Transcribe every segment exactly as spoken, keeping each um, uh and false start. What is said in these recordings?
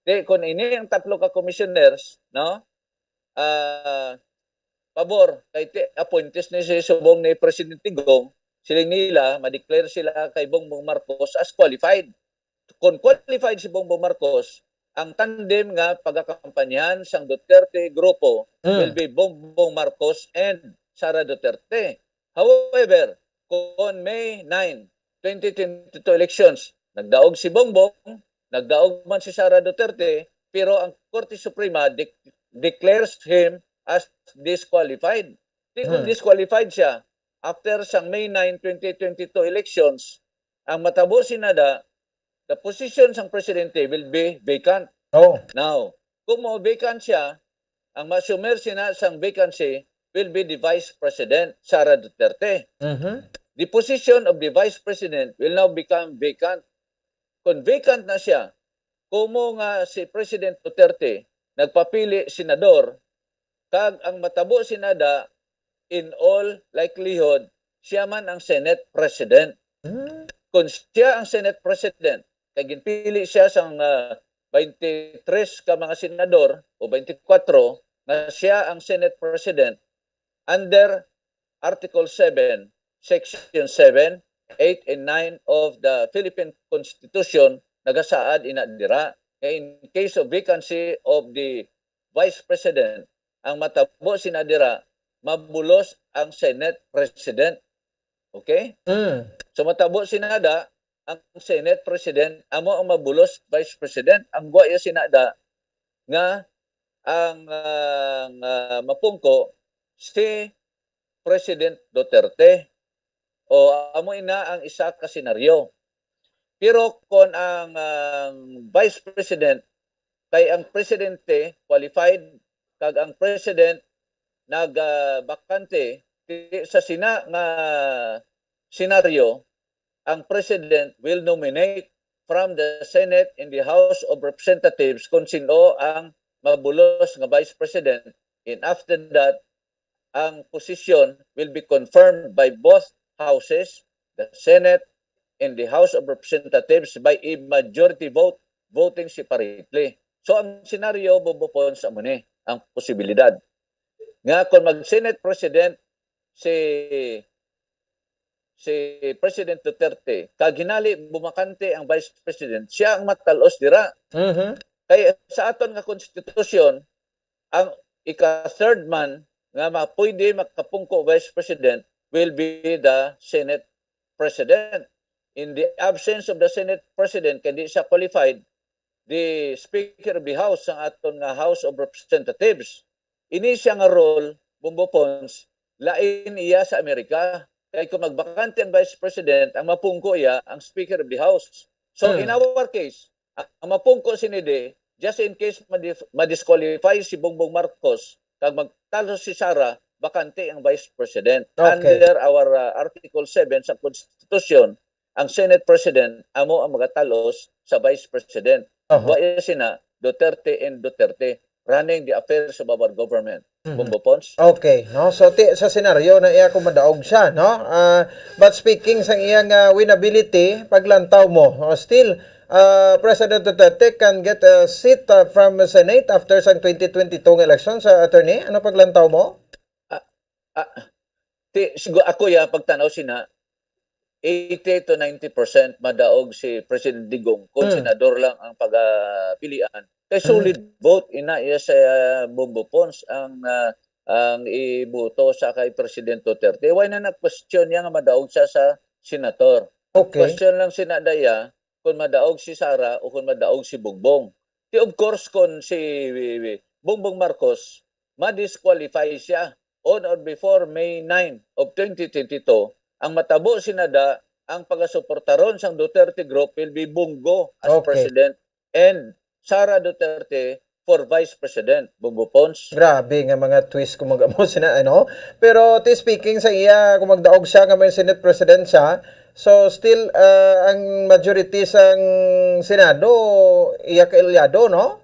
Di, kung ini ang tatlo ka commissioners, no? Ah, pabor kay ti appointees ni si subong ni Presidente Digong, siling nila ma-declare sila kay Bongbong Marcos as qualified. Kung qualified si Bongbong Marcos, ang tandem nga pagakampanyahan sang Duterte grupo Mm. will be Bongbong Marcos and Sara Duterte. However, kung May nine, twenty twenty-two elections, nagdaog si Bongbong, nagdaog man si Sara Duterte, pero ang Korte Suprema de- declares him as disqualified. Di kung Hmm. disqualified siya, after sang May nine, twenty twenty-two elections, ang matabo sinada, the position sang presidente will be vacant. Oh. Now, kung mo vacant siya, ang ma-assume sina sang vacancy will be the Vice President, Sara Duterte. Mhm. The position of the Vice President will now become vacant. Kung vacant na siya, kumo nga si President Duterte nagpapili senador, kag ang matabo sinada, in all likelihood, siya man ang Senate President. Hmm. Kung siya ang Senate President, kay ginpili siya sang, ah, twenty-three ka mga senador o twenty-four nga siya ang Senate President, under Article seven, Section seven, eight, and nine of the Philippine Constitution, nagasaad ina dira nga in case of vacancy of the Vice President, ang matabo sina dira, mabulos ang Senate President. Okay? Mm. So, matabo sinada, ang Senate President, amo ang mabulos Vice President. Ang gwa iya sinada nga ang, ah, nga mapungko si President Duterte. O, amo ina ang isa ka senaryo. Pero kon ang, ang Vice President, kay ang presidente qualified, kag ang president nag, ah, bakante, ti-, sa sina nga senaryo, ang president will nominate from the Senate and the House of Representatives kung sino ang mabulos nga Vice President. And after that, ang posisyon will be confirmed by both houses, the Senate and the House of Representatives, by a majority vote, voting separately. So, ang senaryo, Bombo Pons, amo ni ang posibilidad nga kung mag-Senate President si, si President Duterte, kag hinali bumakante ang Vice President, siya ang matalos dira. Mhm. Kay sa aton nga konstitusyon, ang ika-third man nga ma-, pwede makapungko Vice President will be the Senate President. In the absence of the Senate President, kay di siya qualified, the Speaker of the House sang aton nga House of Representatives. Ini siya nga role, Bombo Pons, lain iya sa Amerika. Kay kung magbakante ang Vice President, ang mapungko iya ang Speaker of the House. So, Hmm. in our case, ang mapungko sini di, just in case madis-, madisqualify si Bongbong Marcos, kag magtalos si Sara, bakante ang Vice President. Okay. Under our, uh, Article seven sa Konstitusyon, ang Senate President amo ang magatalos sa Vice President. Aha. Wa iya sina Duterte and Duterte running the affairs of our government. Mhm. Bombo Pons? Okay, no? So, ti-, sa senaryo na iya kung madaog siya, no? Ah, but speaking sa iyang, ah, winnability, paglantaw mo, oh, still, ah, President Duterte can get a seat, ah, from Senate after sa twenty twenty-two nga election, sa attorney? Ano paglantaw mo? Ah, ah, ti-, sigu-, ako ya, pagtanaw sina, eighty to ninety percent madaog si President Digong kung Hmm. senador lang ang pagapilian. Kay Hmm. solid vote ina iya sa, ah, Bombo Pons ang, ah, ang iboto sa kay President Duterte. Why na nag-question niya nga madaog siya sa senator? Ang Okay. question lang sina daya kung madaog si Sara o kung madaog si Bongbong. Di, of course, kung si Bongbong Marcos, ma-disqualify siya on or before May nine of twenty twenty-two, ang matabo sinada, ang pagasuportaron sang Duterte Group will be Bongo as Okay. president and Sara Duterte for vice president, Bongo Pons. Grabe nga mga twist kung mag-amo sina, ano? Pero ti speaking sa iya, kung magdaog siya nga may Senate President siya, so still, ah, ang majority sang Senado, iya kaalyado, no?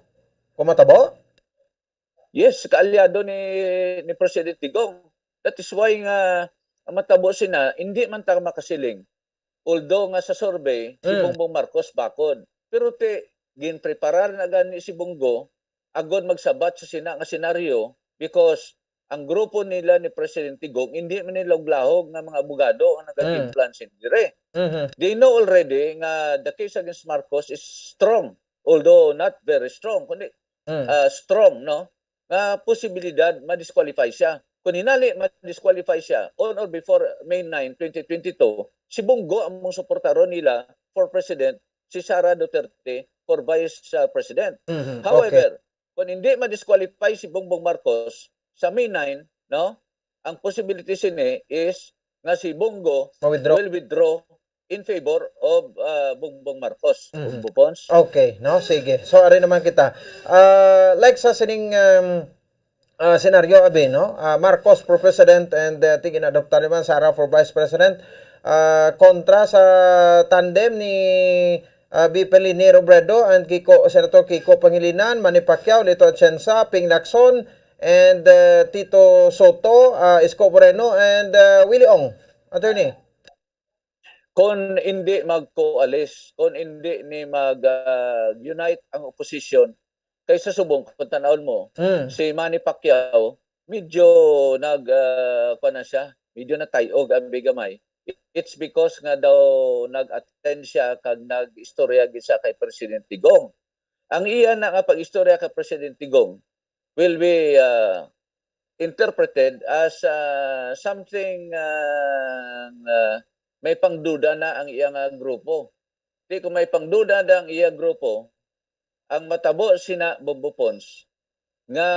Kung matabo? Yes, kaalyado ni, ni President Digong. That is why nga ang matabo sina, hindi man ta makasiling. Although nga sa survey, si Mm. Bongbong Marcos bakod. Pero ti, ginpreparar na gani si Bong Go agod magsabat sa sina nga senaryo, because ang grupo nila ni Presidente Gong, hindi man nila lahog nga mga abogado ang nagatimplan sini dire. Mhm. They know already nga the case against Marcos is strong, although not very strong, kundi, Mm. ah, strong, no? Nga posibilidad ma-disqualify siya. Kung hinali ma-disqualify siya on or before May nine, twenty twenty-two, si Bong Go ang mong suportaron nila for president, si Sara Duterte for vice, uh, president. Mhm. Okay. However, kung hindi ma-disqualify si Bongbong Marcos sa May nine, no, ang possibility sini is nga si Bong Go Ma-withdraw. will withdraw in favor of, uh, Bongbong Marcos. Mhm. Bongbong Pons. Okay, no? Sige. So, ari naman kita. Ah, like sa sining, um, ah, senaryo, abi, no? Ah, Marcos for president and, ah, tig-inadoptar naman Sara for vice president. Ah, kontra sa tandem ni, ah, V P Leni Robredo and Kiko, Senator Kiko Pangilinan, Manny Pacquiao, Lito Atienza, Ping Lacson, and, ah, Tito Sotto, ah, Isko Moreno, and, ah, Willie Ong. Attorney. Kung hindi mag-coalesce, kung hindi ni mag, ah, unite ang opposition, kay sa subong, kung tanawon mo, Mm. si Manny Pacquiao, medyo nag, ah, kuwan na siya, medyo natay-og ang bigamay. It's because nga daw nag-attend siya kag nag-istorya gid siya kay Presidente Gong. Ang iya na nga pag-istorya kay Presidente Gong will be, ah, interpreted as, ah, something, ah, nga may pangduda na ang iya nga grupo. Di, kung may pangduda na ang iya grupo, ang matabo sina Bongbong Pons nga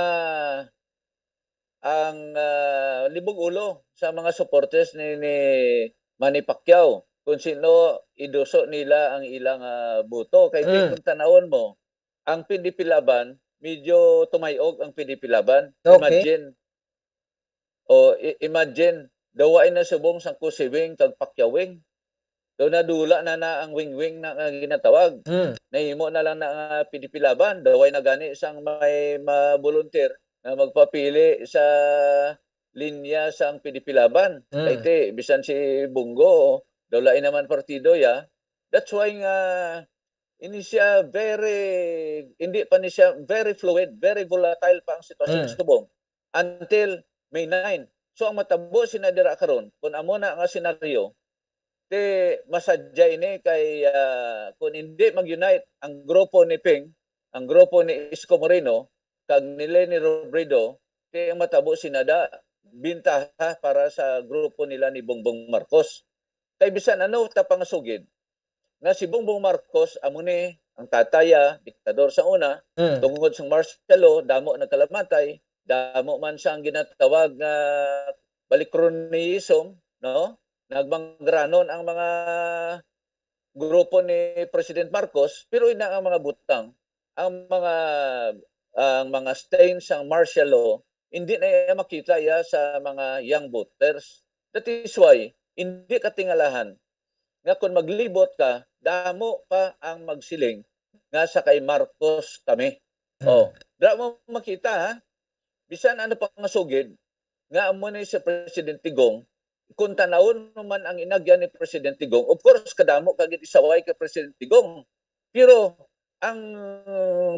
ang, ah, libog ulo sa mga supporters ni, ni Manny Pacquiao kung sino iduso nila ang ilang, ah, boto. Kay di, Mm. kung tanawon mo, ang P D P Laban, medyo tumay-og ang P D P Laban. Okay. Imagine. O, i-, imagine, daw ay nasubong sang Kusi Wing kag Pacquiao Wing. Daw nadula na na ang Wing Wing na nga ginatawag. Mm. Nahimo na lang na nga P D P Laban. Daw ay na gani sang may ma-volunteer na magpapili sa linya sang P D P Laban. Mm. Kay ti, bisan si Bong Go, daw lain naman partido ya. That's why nga, ini siya very, hindi pa ni siya, very fluid, very volatile pa ang sitwasyon Mm. sa subong until May nine. So, ang matabo sina dira karon, kung amo na nga senaryo, ti masadya ini kay, ah, kung hindi mag-unite ang grupo ni Ping, ang grupo ni Isko Moreno, kag ni Leni Robredo, ti ang matabo sina da, bintaha para sa grupo nila ni Bongbong Marcos. Kay bisan ano ta pangasugid, nga si Bongbong Marcos amo ni ang tatay, ah, diktador sa una, Mm. tungod sa martial law, damo nagkalamatay, damo man siyang ginatawag nga balikronism, no? Nagmangranon ang mga grupo ni President Marcos, pero ina ang mga butang, ang mga, ang mga stains sang martial law, hindi na iya makita iya sa mga young voters. That is why, hindi katingalahan nga kung maglibot ka, damo pa ang magsiling nga sa kay Marcos kami. Hmm. Oh, dira mo makita, ha? Bisan ano pa nga sugid, nga amo ni si Presidente Gong, kung tanawon mo man ang inagyan ni Presidente Gong, of course, kadamo ka gid isaway kay Presidente Gong. Pero ang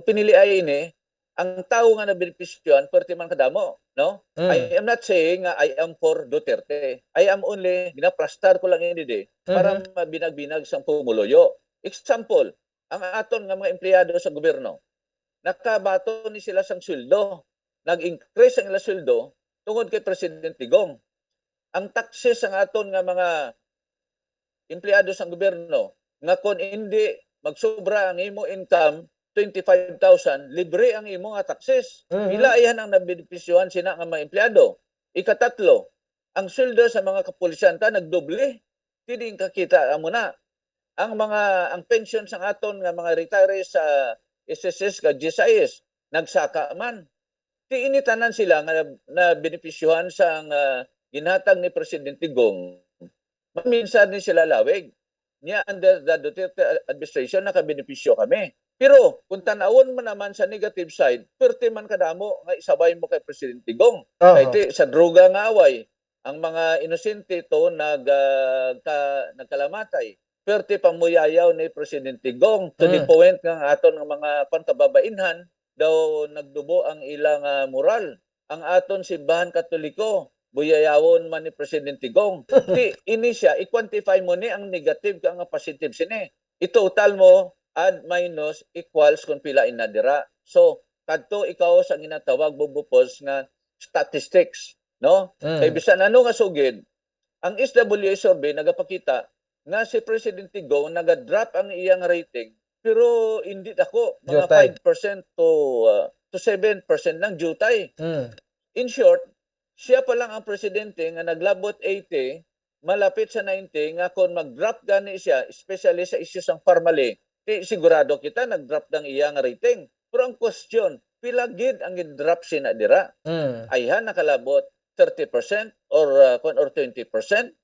piniliay ini, ang tawo nga nabenepisyohan, perti man kadamo, no? Mm. I am not saying nga I am for Duterte. I am only, ginaplastar ko lang ini di, para Mhm. mabinag-binag sang pumuluyo. Example, ang aton nga mga empleyado sa gobyerno, nakabaton ni sila sang sweldo. Nag-increase ang ila sweldo tungod kay Presidente Gong. Ang taxes sang aton nga mga empleyado sang gobyerno, nga kon hindi magsobra ang imo income, twenty-five thousand, libre ang imo nga taxes. Mhm. Pila iyan ang nabenepisyohan sina nga mga empleyado? Ikatatlo, ang sweldo sa mga kapulisan ta nagdoble. Ti diin kakita amo na. Ang mga, ang pension sang aton nga mga retirees sa S S S kag G S I S, nagsaka man. Ti ini tanan sila nga na, nabenepisyohan sang, ah, ginhatag ni Presidente Gong. Maminsan ni sila lawig. Nya, under the Duterte administration, nakabenepisyo kami. Pero kung tanawon mo naman sa negative side, perti man kadamo nga isabay mo kay Presidente Gong. Aha. Kay ti, sa droga nga away, ang mga inosente to nag, ah, ka-, nagkalamatay. perti pamuyayaw ni Presidente Gong, to the Mm. point nga ang aton nga mga, kwan, kababainhan daw nagdubo ang ilang, ah, moral. Ang aton simbahan Katoliko, buyayawon man ni Presidente Gong. Di, ini siya, i-quantify mo ni ang negative kag ang positive sini. I-total mo, add minus equals kung pila ina dira. So, kadto ikaw sa ginatawag, Bombo Pons, nga statistics, no? Mm. Kay bisan ano nga sugid, ang S W A survey nagapakita nga si Presidente Gong naga-drop ang iyang rating, pero hindi dako, mga Diutay. five percent to, uh, to seven percent lang diutay. Mm. In short, siya pa lang ang presidente nga naglabot eighty, malapit sa ninety, nga kung mag-drop gani siya, especially sa issues sang Parmali, di sigurado kita nag-drop ang iyang rating. Pero ang question, pila gid ang gin-drop sina dira? Mm. Ayhan nakalabot thirty percent or, uh, kung, or twenty percent?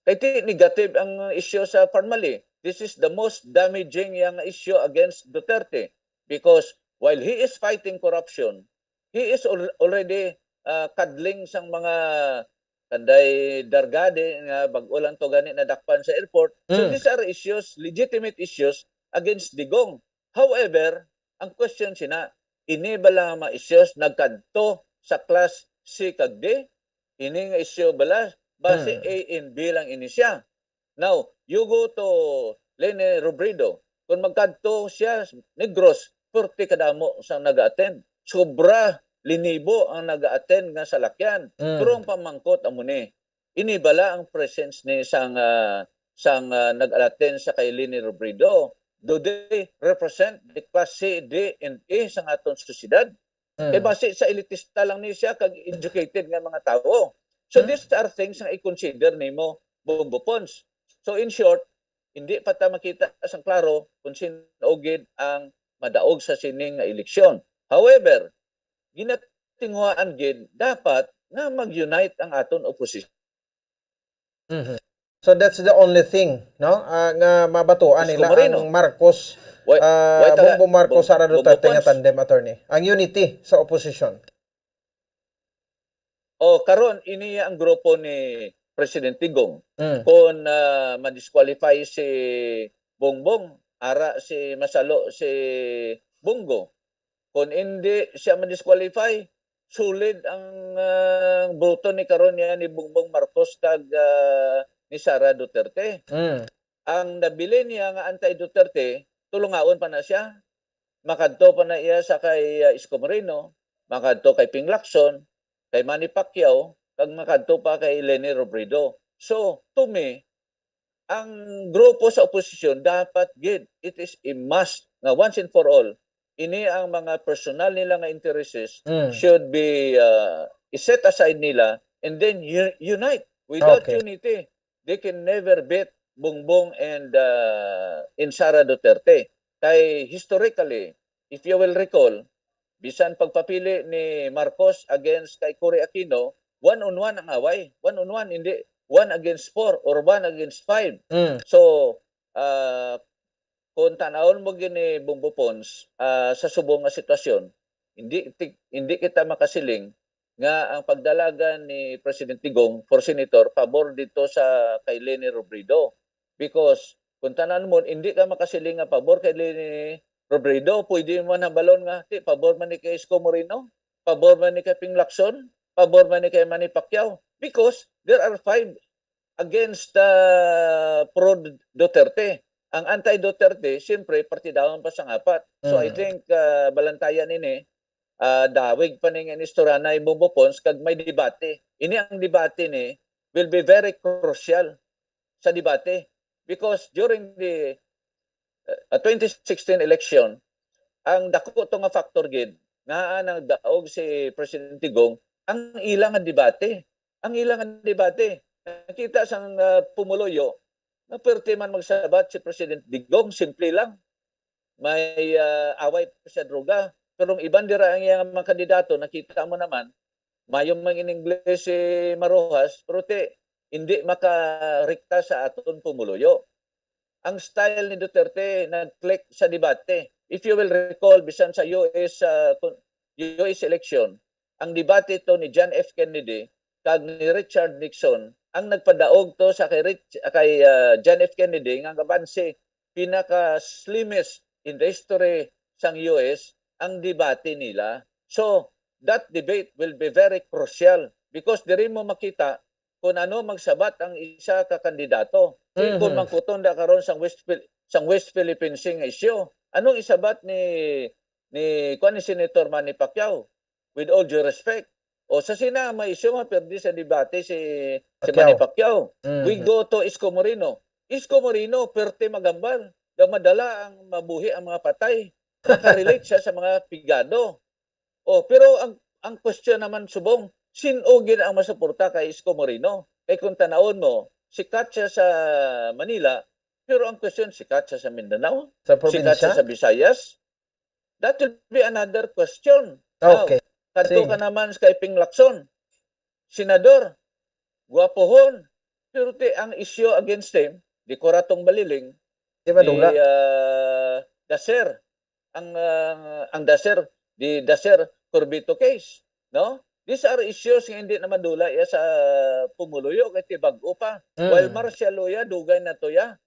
Kay ti negative ang issue sa Parmali. This is the most damaging yang issue against Duterte, because while he is fighting corruption, he is al-, already, uh, cuddling sang mga kanday dargade nga bag-o lang to gani nadakpan sa airport. So Mm. these are issues, legitimate issues against Digong. However, ang question sina, ini bala nga mga issues nagkadto sa class C kag D? Ini nga issue bala, base Mm. A and B lang ini siya. Now, you go to Leni Robredo. Kung magkadto siya, Negros, purti kadamo sang naga-attend. Sobra linibo ang naga-attend nga salakyan. Mm. Pero ang pamangkot amo ni, ini bala ang presence ni sang, ah, sang, ah, nag-attend sa kay Leni Robredo? Do they represent the class C, D, and E sang aton sosyedad? Kay Mm. basi sa elitista lang ni siya kag educated nga mga tawo. So Hmm. these are things nga i-consider nimo, Bombo Pons. So in short, hindi pa ta makita sang klaro kung sin-o gid ang madaog sa sining nga eleksyon. However, ginatinguhaan gid dapat nga mag-unite ang aton opposition. Mhm. So that's the only thing, no? Ah, nga mabatuan Isko nila Moreno. Ang Marcos, Why, ah, why taga Bongbong Marcos, Bong-, Sara Bongbong Duterte nga Pons? Tandem, attorney. Ang unity sa opposition. Oh, karon ini ang grupo ni Presidente Gong. Mm. Kung, ah, ma-disqualify si Bongbong, ara si masalo si Bong Go. Kung hindi siya ma-disqualify, solid ang, ah, boto ni karon niya ni Bongbong Marcos kag, ah, ni Sara Duterte. Mm. Ang nabilin niya nga anti-Duterte, tulungaon pa na siya. Makadto pa na iya sa kay, ah, Isko Moreno, makadto kay Ping Lacson, kay Manny Pacquiao, kag makadto pa kay Leni Robredo. So, to me, ang grupo sa oposisyon dapat gid, it is a must nga once and for all, ini ang mga personal nila nga interests Mm. should be, uh, i-set aside nila and then u-, unite. Without Okay. unity, they can never beat Bongbong and, uh, and Sara Duterte. Kay historically, if you will recall, bisan pagpapili ni Marcos against kay Cory Aquino, one on one ang away. One on one, hindi one against four or one against five. Mm. So, ah, kung tanawon mo gini, Bombo Pons, ah, sa subong nga sitwasyon, hindi ti-, hindi kita makasiling nga ang pagdalagan ni Presidente Gong for senator pabor dito sa kay Leni Robredo. Because kung tanan mo, hindi ka makasiling nga pabor kay Leni Robredo, pwede mo nabalon nga, ti, pabor man ni kay Isko Moreno, pabor man ni kay Ping Lacson, pabor man ni kay Manny Pacquiao. Because there are five against, uh, pro Duterte. Ang anti-Duterte, siyempre, partidahon pa sang apat. So, I Mm. think, uh, balantayan ini, uh, dawig pa ni nga inistorya ni Bombo Pons kag may debate. Ini ang debate ni will be very crucial sa debate because during the, uh, twenty sixteen election, ang dako to nga factor gid nga nagdaog si Presidente Gong ang ila nga debate. Ang ila nga debate. Nakita sang, uh, pumuluyo nga perti man magsabat si President Digong, simple lang. May, uh, away pa siya droga. Pero ang iban dira ang iyang mga kandidato, nakita mo naman, mayo man in English si Marojas, pero ti, hindi makarikta sa aton pumuluyo. Ang style ni Duterte nag-click sa debate. If you will recall, bisan sa U S, uh, con-, U S election, ang debate to ni John F Kennedy kag ni Richard Nixon ang nagpadaog to sa kay Rich, kay, ah, John F. Kennedy nga kabansi pinaka slimmest in the history sang U S ang debate nila. So, that debate will be very crucial because diri mo makita kung ano magsabat ang isa ka kandidato. Kung Mhm. mangkuton da karon sang West Phil-, sang West Philippine Sea nga issue, anong isabat ni, ni, kuwan, ni Senator Manny Pacquiao? With all due respect. O sa sina may issue, mapirdi sa debate si, si Pacquiao. Manny Pacquiao. We Mhm. go to Isko Moreno. Isko Moreno, perte magambal. Daw madala ang mabuhi ang mga patay. Makarelate siya sa mga pigado. Oh, pero ang, ang question naman subong, sin-o gid ang masuporta kay Isko Moreno? Kay kung tanawon mo, sikat siya sa Manila, pero ang question, sikat siya sa Mindanao? Sa Sikat siya probinsya? sa Visayas? That will be another question. Now, Okay. kadto Sige. ka naman kay Ping Lacson. Senador, gwapohon, pero ti ang issue against him, di ko ratong baliling, Di ba, di, Dula? ah, Daser, ang, ah, ang Daser, di Daser Curbito case, no? These are issues nga hindi na madula iya sa pumuluyo kay tibag-o pa. Mm. While Marcial Loya, dugay na to ya.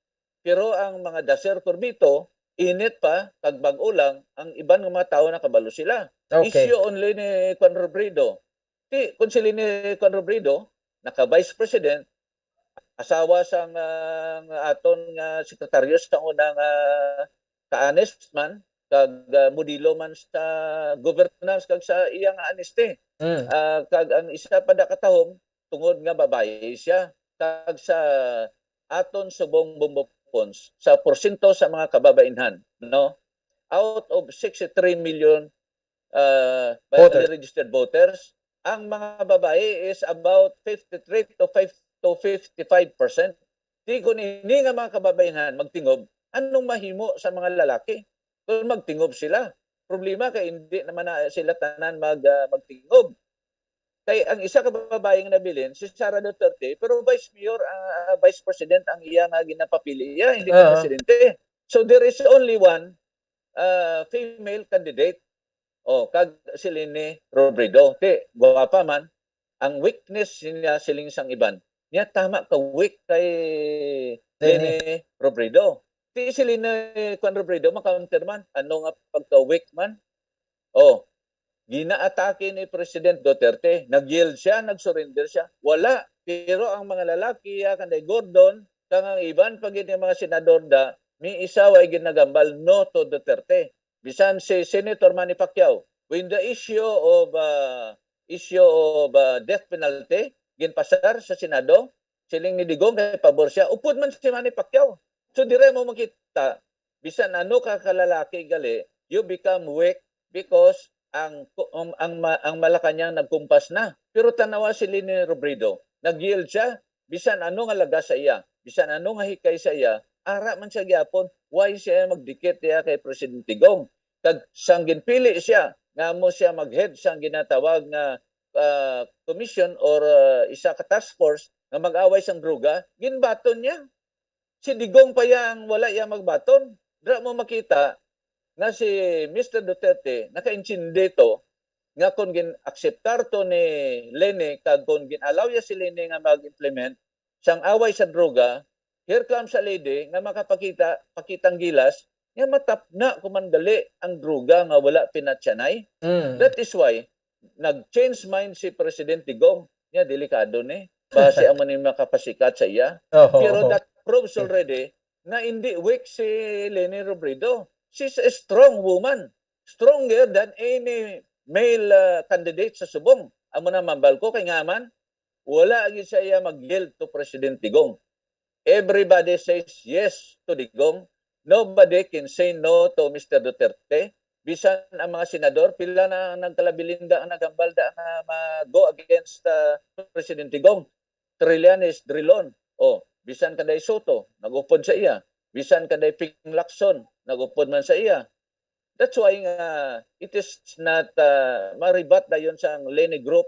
Pero ang mga Daser Curbito, init pa, kag bag-o lang, ang iban nga mga tawo nakabalo sila. Okay. Issue only ni Juan Robredo. Ti, kung sila ni Juan Robredo, naka-vice president, asawa sang, ah, nga aton nga sekretaryo sa una nga ka-honest man, kag, ah, modelo man sa governance, kag sa iya nga honesty. Mm. Ah, kag ang isa pa da katahom, tungod nga babayi siya, kag sa aton subong Bombo Pons, sa porsyento sa mga kababainhan, no? Out of sixty-three million, uh, Voter. registered voters, ang mga babayi is about fifty-three to five to fifty-five percent. Di ko nini nga mga kababainhan magtingob, anong mahimo sa mga lalaki kung magtingob sila? Problema kay hindi naman na sila tanan mag, ah, magtingob. Kay ang isa ka babae nga nabilin, si Sara Duterte, pero vice mayor, ah, vice president ang iya nga ginapapili iya, hindi pa Ah. presidente. So there is only one, ah, female candidate. Oh, kag si Leni Robredo. Ti, gwapa man. Ang weakness niya, siling sang iban, niya tama ka weak kay Leni. Leni Robredo. Ti si Leni, kuwan, Robredo, ma-counter man. Ano nga pagka-weak man? Oh, ginaatake ni President Duterte. Nag-yield siya, nag-surrender siya. Wala. Pero ang mga lalaki, ah, kanday Gordon, kang ang iban pa gid nga mga senador da, may isa way ginagambal, no to Duterte. Bisan si Senator Manny Pacquiao, when the issue of, ah, issue of, ah, death penalty ginpasar sa Senado, siling ni Digong kay pabor siya, upod man si Manny Pacquiao. So, dire mo makita, bisan ano ka kalalaki gali, you become weak because ang, ang, ang, ma-, ang Malacañang nagkumpas na. Pero tanawa si Leni Robredo, nag-yield siya, bisan ano nga lagas sa iya, bisan ano nga hikay sa iya, ara man siya gyapon, why siya magdikit niya kay Presidente Digong? Kag sang ginpili siya nga amo siya mag-head sang ginatawag nga, ah, commission or, ah, isa ka task force nga mag-away sang droga, ginbaton niya. Si Digong pa iya ang wala iya magbaton. Dira mo makita nga si Mister Duterte nakaintindi to nga kung gin-akseptar to ni Leni kag kung gin-allow iya si Leni nga mag-implement sang away sa droga, here comes a lady nga makapakita, pakitang gilas, nga matapna ko man gali ang droga nga wala pinatyanay. Mm. That is why nag-change mind si Presidente Digong. Nya, delikado ni. Basi amo ni makapasikat sa iya. Oho, Pero oho. that proves already na hindi weak si Leni Robredo. She's a strong woman. Stronger than any male, uh, candidate sa subong. Amo na mambal ko kay nga man, wala gid sa iya mag-yield to President Digong. Everybody says yes to Digong. Nobody can say no to Mister Duterte. Bisan ang mga senador, pila na ang nagkalabilin da ang naghambal da nga ma-go against, uh, President Digong. Trillanes, Drilon. Oh, bisan kanday Soto, nag-upod sa iya. Bisan kanday Ping Lacson, nag-upod man sa iya. That's why nga it is not, uh, maribat dayon sa Leni group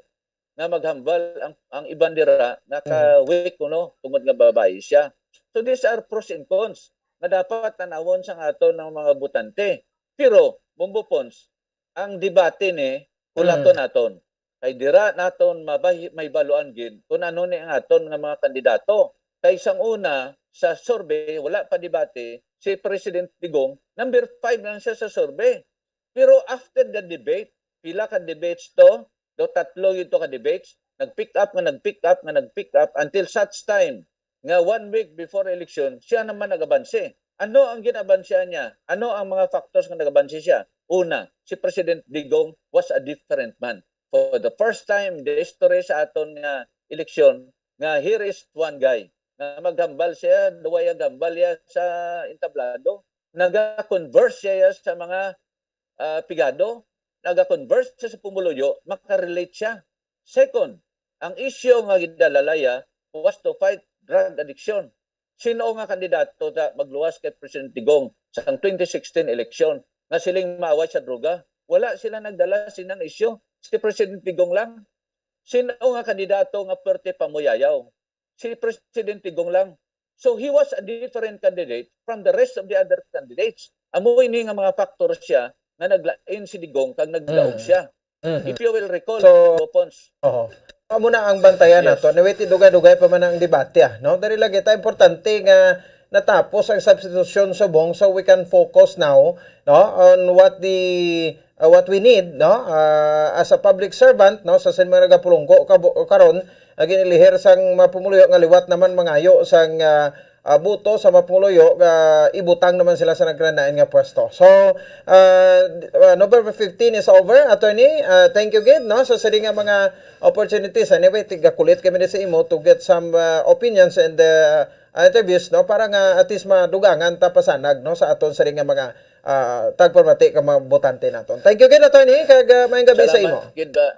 nga maghambal ang, ang iban dira nga ka-weak kuno tungod nga babayi siya. So these are pros and cons nga dapat tanawon sa aton ng mga botante. Pero, Bombo Pons, ang debate ni, hulaton Mm. naton. Kay dira naton mabahi-, mahibaluan gid kung ano ni ang aton nga mga kandidato. Kay sang una, sa survey, wala pa debate, si President Digong, number five lang siya sa survey. Pero after the debate, pila ka debates to? Do tatlo yun to ka debates. Nag-pick up nga nag-pick up nga nag-pick up until such time nga one week before election, siya naman nag-abanse. Ano ang ginabansehan niya? Ano ang mga factors nga nag-abanse siya? Una, si President Digong was a different man. For the first time in the history sa aton nga eleksyon, nga here is one guy nga maghambal siya, duway ang hambal niya sa entablado. Naga-converse siya sa mga ah, pigado, naga-converse siya sa pumuluyo, makarelate siya. Second, ang isyu nga gidalalaya was to fight drug addiction. Sino nga kandidato ta magluwas kay President Digong sa twenty sixteen election nga siling maaway sa droga? Wala sila nagdala sinang isyu. Si President Digong lang. Sino nga kandidato nga perte pamuyayaw? Si President Digong lang. So he was a different candidate from the rest of the other candidates. Amo ini nga mga factor siya nga naglain si Digong kag nagdaog Mm. siya. Mm. If you will recall, So, Opons. Oho. Amo na ang bantayan Yes. nato. Anyway, ti dugay-dugay pa man ang debate, ah, no? Dali lagi ta importante nga natapos ang substitution subong, so we can focus now, no, on what the, uh, what we need, no, uh, as a public servant, no, sa sin mga nagapulungko kabo-, karon, uh, ginilihir sang mga pumuluyo nga liwat naman mangayo sang, uh, uh, buto sa mga pumuluyo, uh, ibutang naman sila sa nagranain nga pwesto. So, uh, uh, November fifteen is over, attorney. Uh, thank you gid, no, sa sini nga mga opportunities. Anyway, tigakulit kami ni sa imo to get some, uh, opinions and, uh, uh, interviews, no, para nga at least madugangan ta pasanag, no, sa aton sini nga mga, uh, tagpamati ka mga botante naton. Thank you gid, attorney, kag, uh, maayong gabi sa imo. Salamat gid, uh,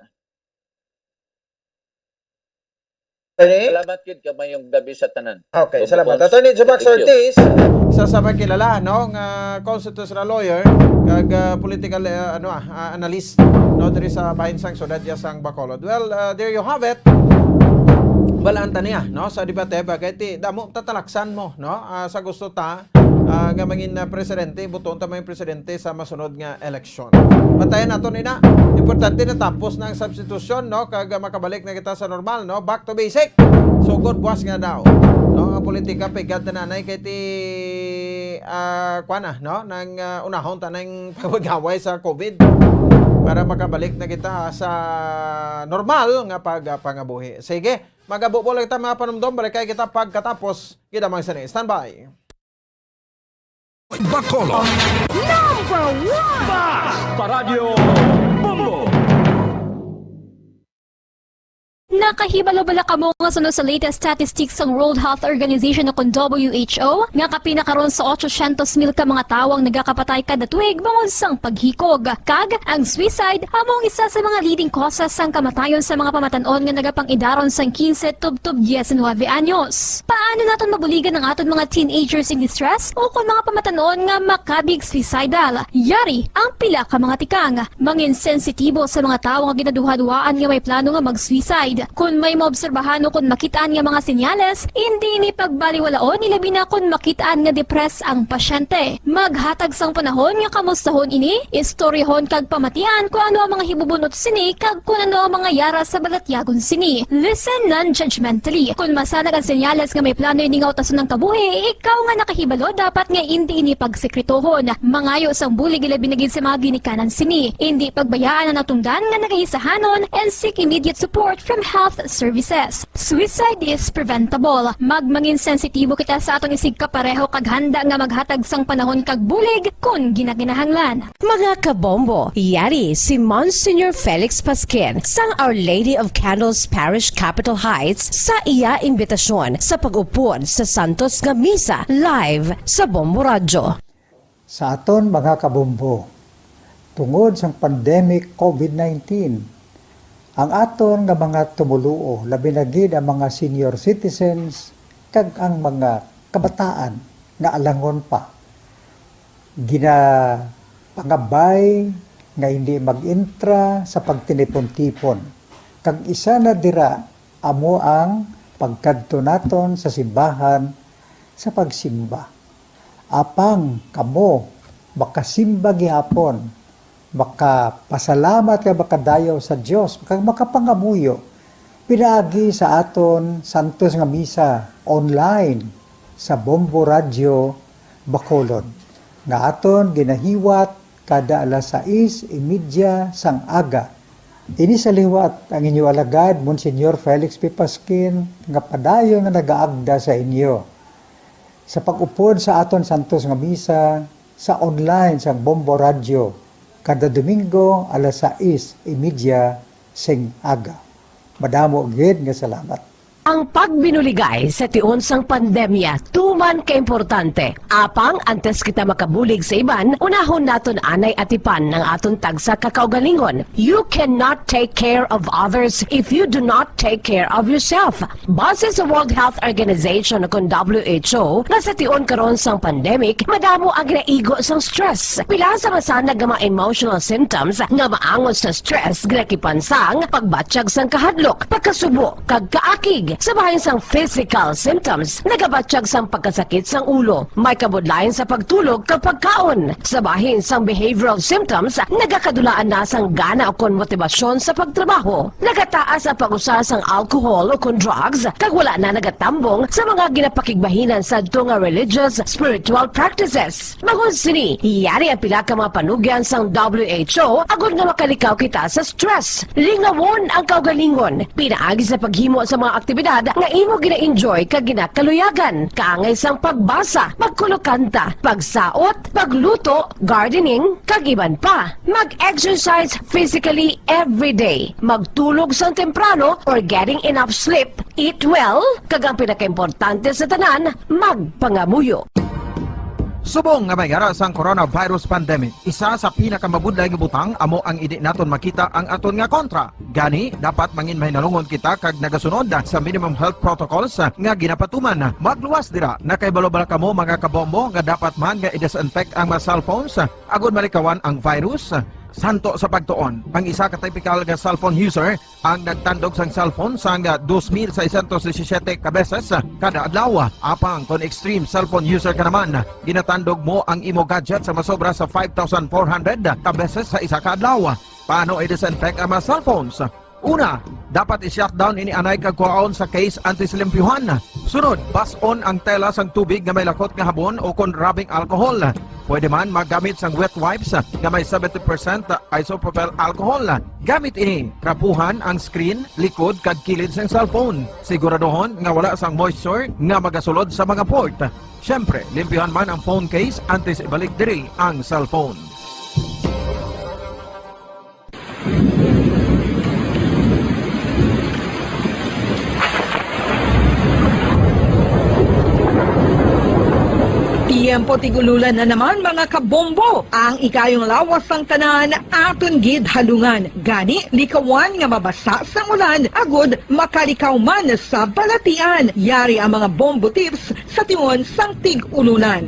Attorney? Salamat gid kag maayong gabi sa tanan. Okay, Bobo salamat. Cons. Attorney Jumax Thank you. Ortiz, isa sa mga kilala, no, nga constitutional lawyer kag, ah, political, ah, ano, ah, ah, analyst, no, diri sa bahin sang siyudad ya sang Bacolod. Well, ah, there you have it. Balaan ta niya, no, sa debate, bagay ti damo tatalaksan mo, no, ah, sa gusto ta, ah, nga mangin, ah, presidente, buton ta mangin presidente sa masunod nga eleksyon. Bantayan naton ina. Importante na tapos na ang substitution, no? Kag, ah, makabalik na kita sa normal, no? Back to basic. Sugod buwas nga daw. No, ang politika pigad na nanay kay ti, ah, kuwan na, no? Nang, ah, unahon ta nang pagaway sa covid para makabalik na kita sa normal nga pag, ah, pangabuhi. Sige, magabubo lang kita mga panumdom. Balik kay kita pagkatapos. Gidamang sini. Standby. Bacolod. Number one! Basta Radyo Bombo! Nakahibalo bala kamo nga suno sa latest statistics sang World Health Organization o kon W H O nga kapin na karon sa ochocientos mil ka mga tawo ang nagakapatay kada tuig bangod sang paghikog, kag ang suicide amo ang isa sa mga leading causes sang kamatayon sa mga pamatan-on nga nagapang-idaron sang quince tubtob diecinuebe anyos. Paano naton mabuligan ang aton mga teenagers in distress o kon mga pamatan-on nga makabig suicidal? Yari ang pila ka mga tikang. Mangin sensitibo sa mga tawo nga ginaduhaduhaan nga may plano nga mag-suicide. Kon may maobserbahan o kon makit-an nga mga senyales, indi ini pagbaliwalaon, ilabi na kon makit-an nga depressed ang pasyente. Maghatag sang panahon nga kamustahon ini, istoryahon kag pamatian kon ano ang mga hibubun-ot sini kag kon ano ang mga yara sa balatyagon sini. Listen non-judgmentally. Kon masanag ang senyales nga may plano ini nga utason ang kabuhi, ikaw nga nakahibalo dapat nga indi ini pagsekretohon. Mangayo sang bulig ilabi na gid sa mga ginikanan sini. Indi pagbayaan ang natungdan nga nagahisahanon and seek immediate support from health services. Suicide is preventable. Magmangin sensitibo kita sa aton isigkapareho kag handa nga maghatag sang panahon kag bulig kon ginakinahanglan. Mga kabombo, yari si Monsignor Felix Pasquin sang Our Lady of Candles Parish, Capitol Heights, sa iya imbitasyon sa pag-upod sa Santos nga Misa live sa Bombo Radyo. Sa aton mga kabombo, tungod sang pandemic covid nineteen, ang aton nga mga tumoluo, labi na gid ang mga senior citizens kag ang mga kabataan nga alangon pa, ginapangabay nga hindi mag-intra sa pagtinipon-tipon, kag isa na dira amo ang pagkadto naton sa simbahan sa pagsimba. Apang kamo makasimba gihapon Makapasalamat kag makadayaw sa Dios, kag makapangamuyo pinaagi sa aton santos nga misa online sa Bombo Radio Bacolod, nga aton ginahiwat kada alas sais y media sang aga. Ini sa liwat ang inyo alagad, Monsignor Felix P. Pasquin, nga padayon nga nagaagda sa inyo sa pag-upod sa aton santos nga misa sa online sang Bombo Radio kada Domingo alas sais y media sing aga. Madamo gid nga salamat. Ang pagbinuligay sa tion sang pandemya tuman ka importante. Apang antes kita makabulig sa iban, unahon naton anay atipan ang aton tagsa ka kaugalingon. You cannot take care of others if you do not take care of yourself. Base sa World Health Organization o kon W H O, nga sa tion karon sang pandemic, madamo ang ginaigo sang stress. Pila sa masanag nga mga emotional symptoms nga maangot sa stress ginakipan sang pagbatyag sang kahadlok, pagkasubo, kag kaakig. Sa bahin sang physical symptoms, nagabatyag sang pagkasakit sang ulo, may kabudlayan sa pagtulog kag pagkaon. Sa bahin sang behavioral symptoms, nagakadulaan na sang gana ukon motibasyon sa pagtrabaho. Nagataas ang pag-usa sang alcohol ukon drugs, kag wala na nagatambong sa mga ginapakigbahinan sadto nga religious, spiritual practices. Bangod sini, yari ang pila ka mga panugyan sang W H O agod nga makalikaw kita sa stress. Lingawon ang kaugalingon pinaagi sa paghimo sa mga aktibidad nga imo gina-enjoy kag ginakaluyagan, kaangay sang pagbasa, pagkulokanta, pagsaot, pagluto, gardening, kag iban pa. Mag-exercise physically every day. Magtulog sang temprano or getting enough sleep. Eat well, kag ang pinakaimportante sa tanan, magpangamuyo. Subong nga may ara sang coronavirus pandemic, isa sa pinakamabudlay nga butang amo ang indi naton makita ang aton nga kontra. Gani, dapat mangin mahinalungon kita kag nagasunod sa minimum health protocols nga ginapatuman. Magluwas dira, nakahibalo bala kamo, mga kabombo, nga dapat man nga i-disinfect ang mga cellphones agud malikawan ang virus? Santo sa pagtuon, ang isa ka typical nga cellphone user ang nagtandog sang cellphone sang dos mil seiscientos disisiyete ka beses kada adlaw. Apang kon extreme cellphone user ka naman, ginatandog mo ang imo gadget sa masobra sa five thousand four hundred ka beses sa isa ka adlaw. Paano i-disinfect ang mga cellphones? Una, dapat i-shutdown ini anay kag kuhaon sa case antes limpyuhan. Sunod, bas-on ang tela sang tubig nga may lakot nga habon o kon rubbing alcohol. Pwede man maggamit sang wet wipes nga may seventy percent isopropyl alcohol. Gamit ini, trapuhan ang screen, likod, kag kilid sang cellphone. Siguraduhon nga wala sang moisture nga magasulod sa mga port. Siyempre, limpyuhan man ang phone case antes ibalik diri ang cellphone. Tiyempo tig-ululan na naman, mga kabombo. Ang ikayong lawas sang tanan aton gid halungan. Gani, likawan nga mabasa sang ulan agud makalikaw man sa balatian. Yari ang mga bombo tips sa tion sang tig-ululan.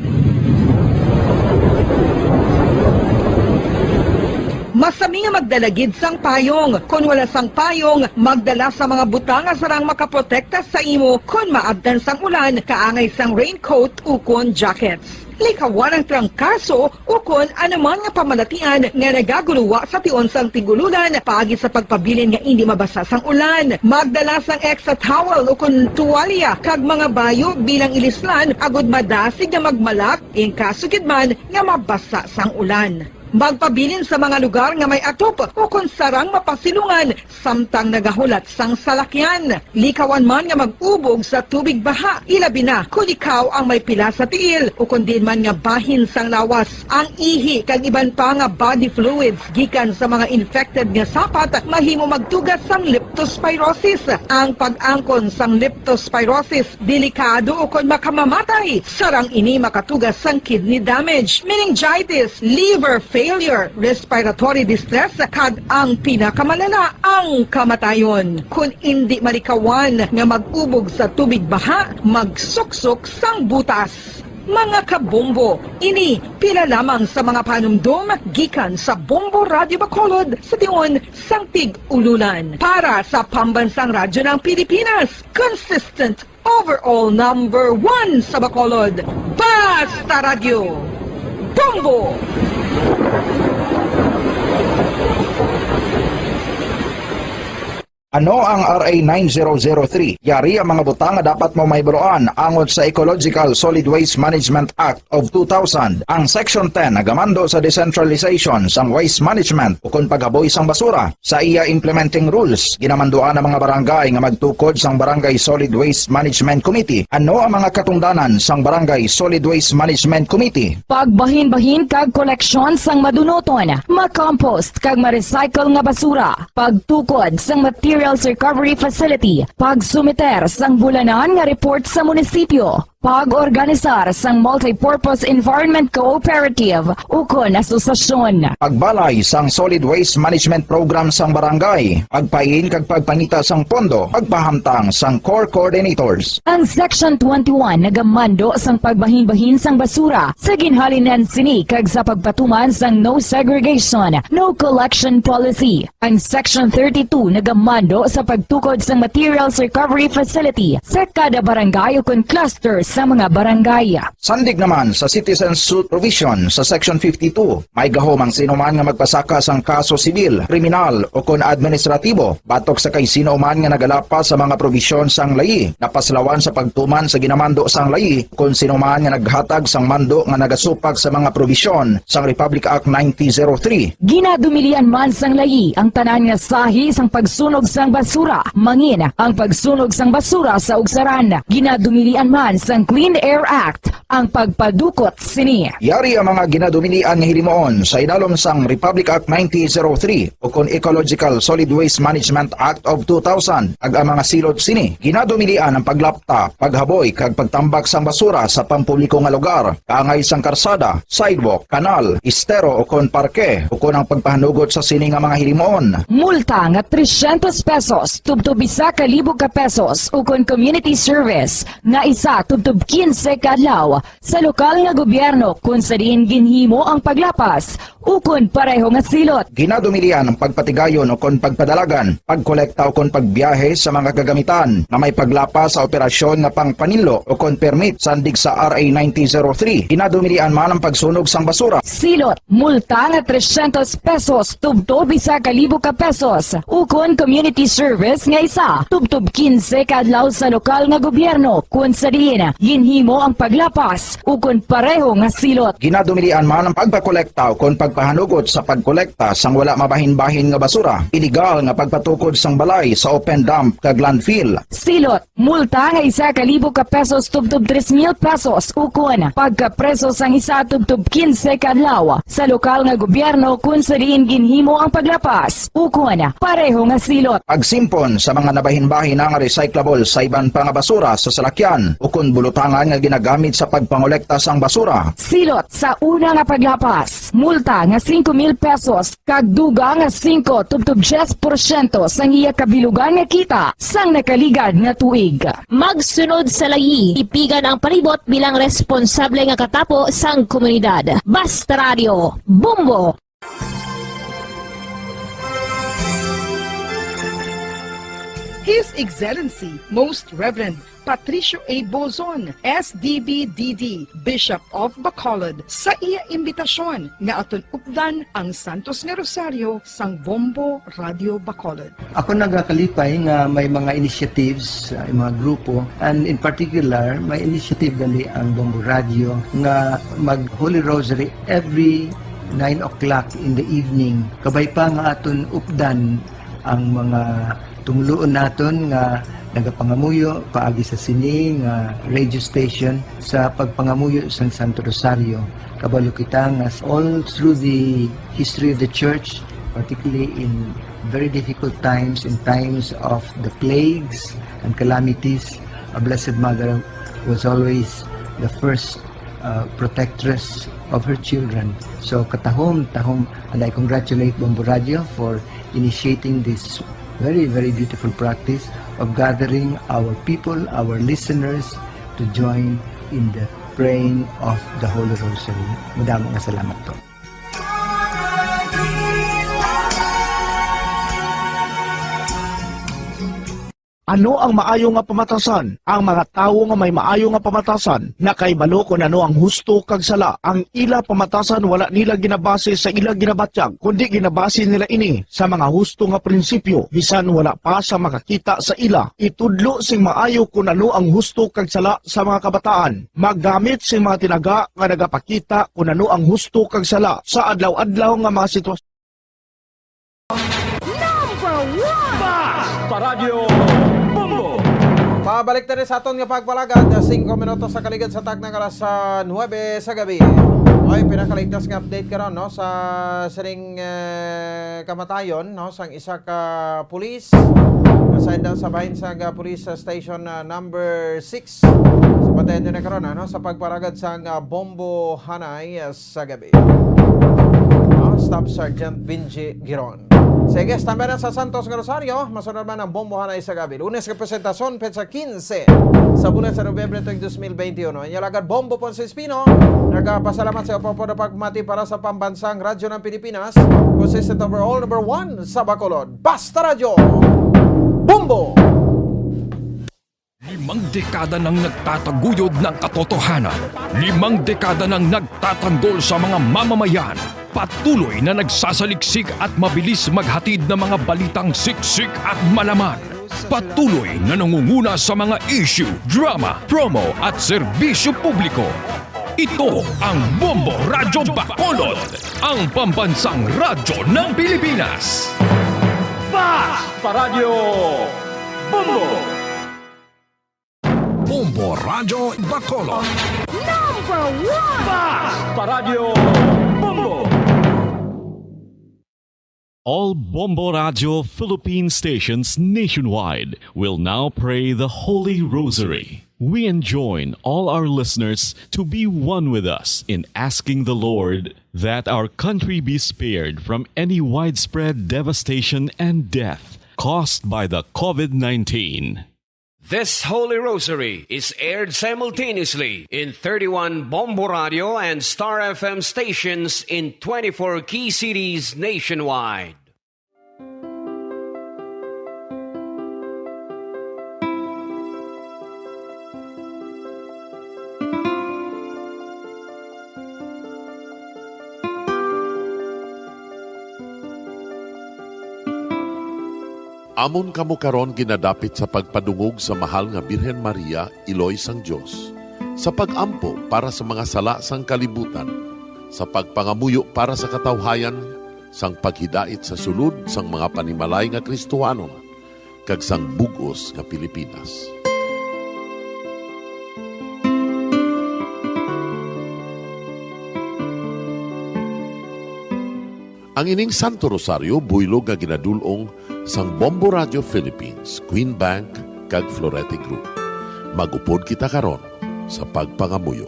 Masami nga magdala gid sang payong. Kon wala sang payong, magdala sa mga butang nga sarang makaprotekta sa imo kon maabtan sang ulan, kaangay sang raincoat ukon jackets. Likawan ang trangkaso ukon anuman nga pamalatian nga nagaguluwa sa tion sang tig-ululan paagi sa pagpabilin nga indi mabasa sang ulan. Magdala sang extra towel ukon tuwalya kag mga bayo bilang ilislan agud madasig nga magmalak in kaso gid man nga mabasa sang ulan. Magpabilin sa mga lugar nga may atop ukon sarang mapasilungan samtang nagahulat sang salakyan. Likawan man nga mag-ubog sa tubig baha, ilabi na kon ikaw ang may pila sa tiil ukon diin man nga bahin sang lawas. Ang ihi kag iban pa nga body fluids gikan sa mga infected nga sapat mahimo magtuga sang leptospirosis. Ang pag-angkon sang leptospirosis delikado ukon makamamatay. Sarang ini makatuga sang kidney damage, meningitis, liver failure, respiratory distress, kag ang pinakamalala, ang kamatayon. Kon indi malikawan nga mag-ubog sa tubig baha, magsuksok sang butas. Mga kabombo, ini pila lamang sa mga panumdom gikan sa Bombo Radio Bacolod sa tion sang tig-ululan. Para sa Pambansang Radyo ng Pilipinas, consistent overall number one sa Bacolod. Basta Radyo, Bombo! Ano ang R A nine zero zero three? Yari ang mga butang nga dapat mo mahibaluan angot sa Ecological Solid Waste Management Act of two thousand. Ang Section ten nagamando sa decentralization sang waste management ukon paghaboy sang basura. Sa iya implementing rules, ginamanduan ang mga barangay nga magtukod sang Barangay Solid Waste Management Committee. Ano ang mga katungdanan sang Barangay Solid Waste Management Committee? Pagbahinbahin kag koleksyon sang madunuton, makompost kag ma-recycle nga basura, pagtukod sang materials recovery facility, pagsumiter sang bulanan nga report sa munisipyo, pag-organisar sang multipurpose environment cooperative ukon asosasyon. Pagbalay sang solid waste management program sang barangay, pagpain kag pagpangita sang pondo, pagpahamtang sang core coordinators. Ang Section twenty-one nagamando sang pagbahinbahin sang basura sa ginhalinan sini kag sa pagpatuman sang no segregation, no collection policy. Ang Section thirty-two nagamando sa pagtukod sang materials recovery facility sa kada barangay ukon cluster sa mga barangay. Sandig naman sa citizen suit provision sa Section fifty-two, may gahom ang sino man nga magpasaka sang kaso sibil, kriminal, ukon administratibo batok sa kay sino man nga nagalapas sa mga probisyon sang layi napaslawan sa pagtuman sa ginamando sang layi, kon sino man nga naghatag sang mando nga nagasupak sa mga probisyon sang Republic Act nineteen zero three. Ginadumilian man sang layi ang tanan nga sahi sang pagsunog sang basura, mangin ang pagsunog sang basura sa ugsaran. Ginadumilian man sang Clean Air Act ang pagpadukot sini. Yari ang mga ginadumilian nga hilimuon sa idalom sang Republic Act nineteen zero three ukon Ecological Solid Waste Management Act of two thousand, kag ang mga silot sini. Ginadumilian ang paglapta, paghaboy, kag pagtambak sang basura sa pampubliko nga lugar, kaangay sang karsada, sidewalk, kanal, estero, ukon parke, ukon ang pagpahanugot sa sini nga mga hilimuon. Multa nga trescientos pesos tubtob isa ka libo ka pesos, ukon community service nga isa tubtob quince ka adlaw sa lokal nga gobyerno kon sa diin ginhimo ang paglapas ukon pareho nga silot. Ginadumilian ang pagpatigayon ukon pagpadalagan, pagkolekta ukon pagbiyahe sa mga kagamitan nga may paglapas sa operasyon nga pangpanilo ukon permit sandig sa R A nineteen zero three. Ginadumilian man ang pagsunog sang basura. Silot, multa nga trescientos pesos tubtob isa ka libo ka pesos, ukon community service nga isa tubtob quince ka adlaw sa lokal nga gobyerno kon sa diin ginhimo ang paglapas ukon pareho nga silot. Ginadumilian man ang pagpakolekta ukon pagpahanugot sa pagkolekta sang wala mabahinbahin nga basura, iligal nga pagpatukod sang balay sa open dump kag landfill. Silot, multa nga isa ka libo ka pesos tubtob tres mil pesos, ukon pagkapreso sang isa tubtob quince ka adlaw sa lokal nga gobyerno kon sa diin ginhimo ang paglapas, ukon pareho nga silot. Pagsimpon sa mga nabahinbahin na nga recyclable sa iban pa nga basura sa salakyan ukon bulutangan nga ginagamit sa pagpangolekta sang basura. Silot, sa una nga paglapas, multa nga singko mil pesos kag dugang nga singko tubtob diyes porsyento sang iya kabilugan nga kita sang nakaligad nga tuig. Magsunod sa layi, tipigan ang palibot bilang responsable nga katapo sang komunidad. Basta Radio, Bombo! His Excellency Most Reverend Patricio A. Bozon, S D B D D, Bishop of Bacolod, sa iya imbitasyon nga aton updan ang Santos nga Rosaryo sang Bombo Radio Bacolod. Ako nagakalipay nga may mga initiatives, uh, mga grupo, and in particular, may initiative gali ang Bombo Radio nga mag Holy Rosary every nine o'clock in the evening. Kabay pa nga aton updan ang mga tumuloon naton nga nagapangamuyo paagi sa sini nga radio station sa pagpangamuyo sang Santo Rosario. Kabalo kita nga all through the history of the church, particularly in very difficult times, in times of the plagues and calamities, our Blessed Mother was always the first uh, protectress of her children. So katahom, tahom, and I congratulate Bombo Radio for initiating this very, very beautiful practice of gathering our people, our listeners, to join in the praying of the Holy Rosary. Madamo nga salamat po. Ano ang maayo nga pamatasan? Ang mga tawo nga may maayo nga pamatasan nakahibalo kon ano ang husto kag sala. Ang ila pamatasan wala nila ginabase sa ila ginabatyag, kundi ginabase nila ini sa mga husto nga prinsipyo, bisan wala pa sa makakita sa ila. Itudlo sing maayo kon ano ang husto kag sala sa mga kabataan. Maggamit sing mga tinaga nga nagapakita kon ano ang husto kag sala sa adlaw-adlaw nga mga sitwasyon. Number one! Bas! Paradyo Bombo! Pabalik tayo sa aton nga pagpalagad, singko minutos sa kaligad sa takna nga alas, ah, nuwebe sa gabi. Oy, pinakaligtas nga update karon, no, sa sining, eh, kamatayon, no, sang isa ka pulis. Sa, sa bahin sa, ah, police, ah, station, ah, number six. Sa patayan na karon, ano, sa pagpalagad sa, ah, Bombo Hanay, ah, sa gabi. No? Staff Sergeant Vinci Giron. Sige, tambay na sa Santos nga Rosario, masunod man ang Bombo Hanay sa gabi. Lunes nga presentasyon, petsa quince sa bulan sa Nobyembre tuig dos mil benti uno. Ang alagad Bombo Ponce Espino, nagapasalamat sa pagpapamati para sa pambansang Radyo ng Pilipinas, consistent overall number one sa Bacolod. Basta Radyo, Bombo! Limang dekada nang nagtataguyod ng katotohanan. Limang dekada nang nagtatanggol sa mga mamamayan. Patuloy na nagsasaliksik at mabilis maghatid ng mga balitang siksik at malaman. Patuloy na nangunguna sa mga issue, drama, promo at serbisyo publiko. Ito ang Bombo Radyo Bacolod, ang pambansang radyo ng Pilipinas. Bas Paradyo Bombo! Bombo Radyo Bacolod. Number one! Bas Paradyo Bombo! All Bombo Radyo Philippine stations nationwide will now pray the Holy Rosary. We enjoin all our listeners to be one with us in asking the Lord that our country be spared from any widespread devastation and death caused by the COVID nineteen. This Holy Rosary is aired simultaneously in thirty-one Bombo Radio and Star F M stations in twenty-four key cities nationwide. Amon kamo karon ginadapit sa pagpadungog sa Mahal nga Birhen Maria, Iloy sang Dios, sa pag-ampo para sa mga sala sang kalibutan, sa pagpangamuyo para sa katawhayan, sang paghidait sa sulod sang mga panimalay nga Kristohanon, kag sang bug-os nga Pilipinas. Ang ining Santo Rosario buylog nga ginadul-ong sang Bombo Radio Philippines, Queen Bank, kag Florete Group. Mag-upod kita karon sa pagpangamuyo.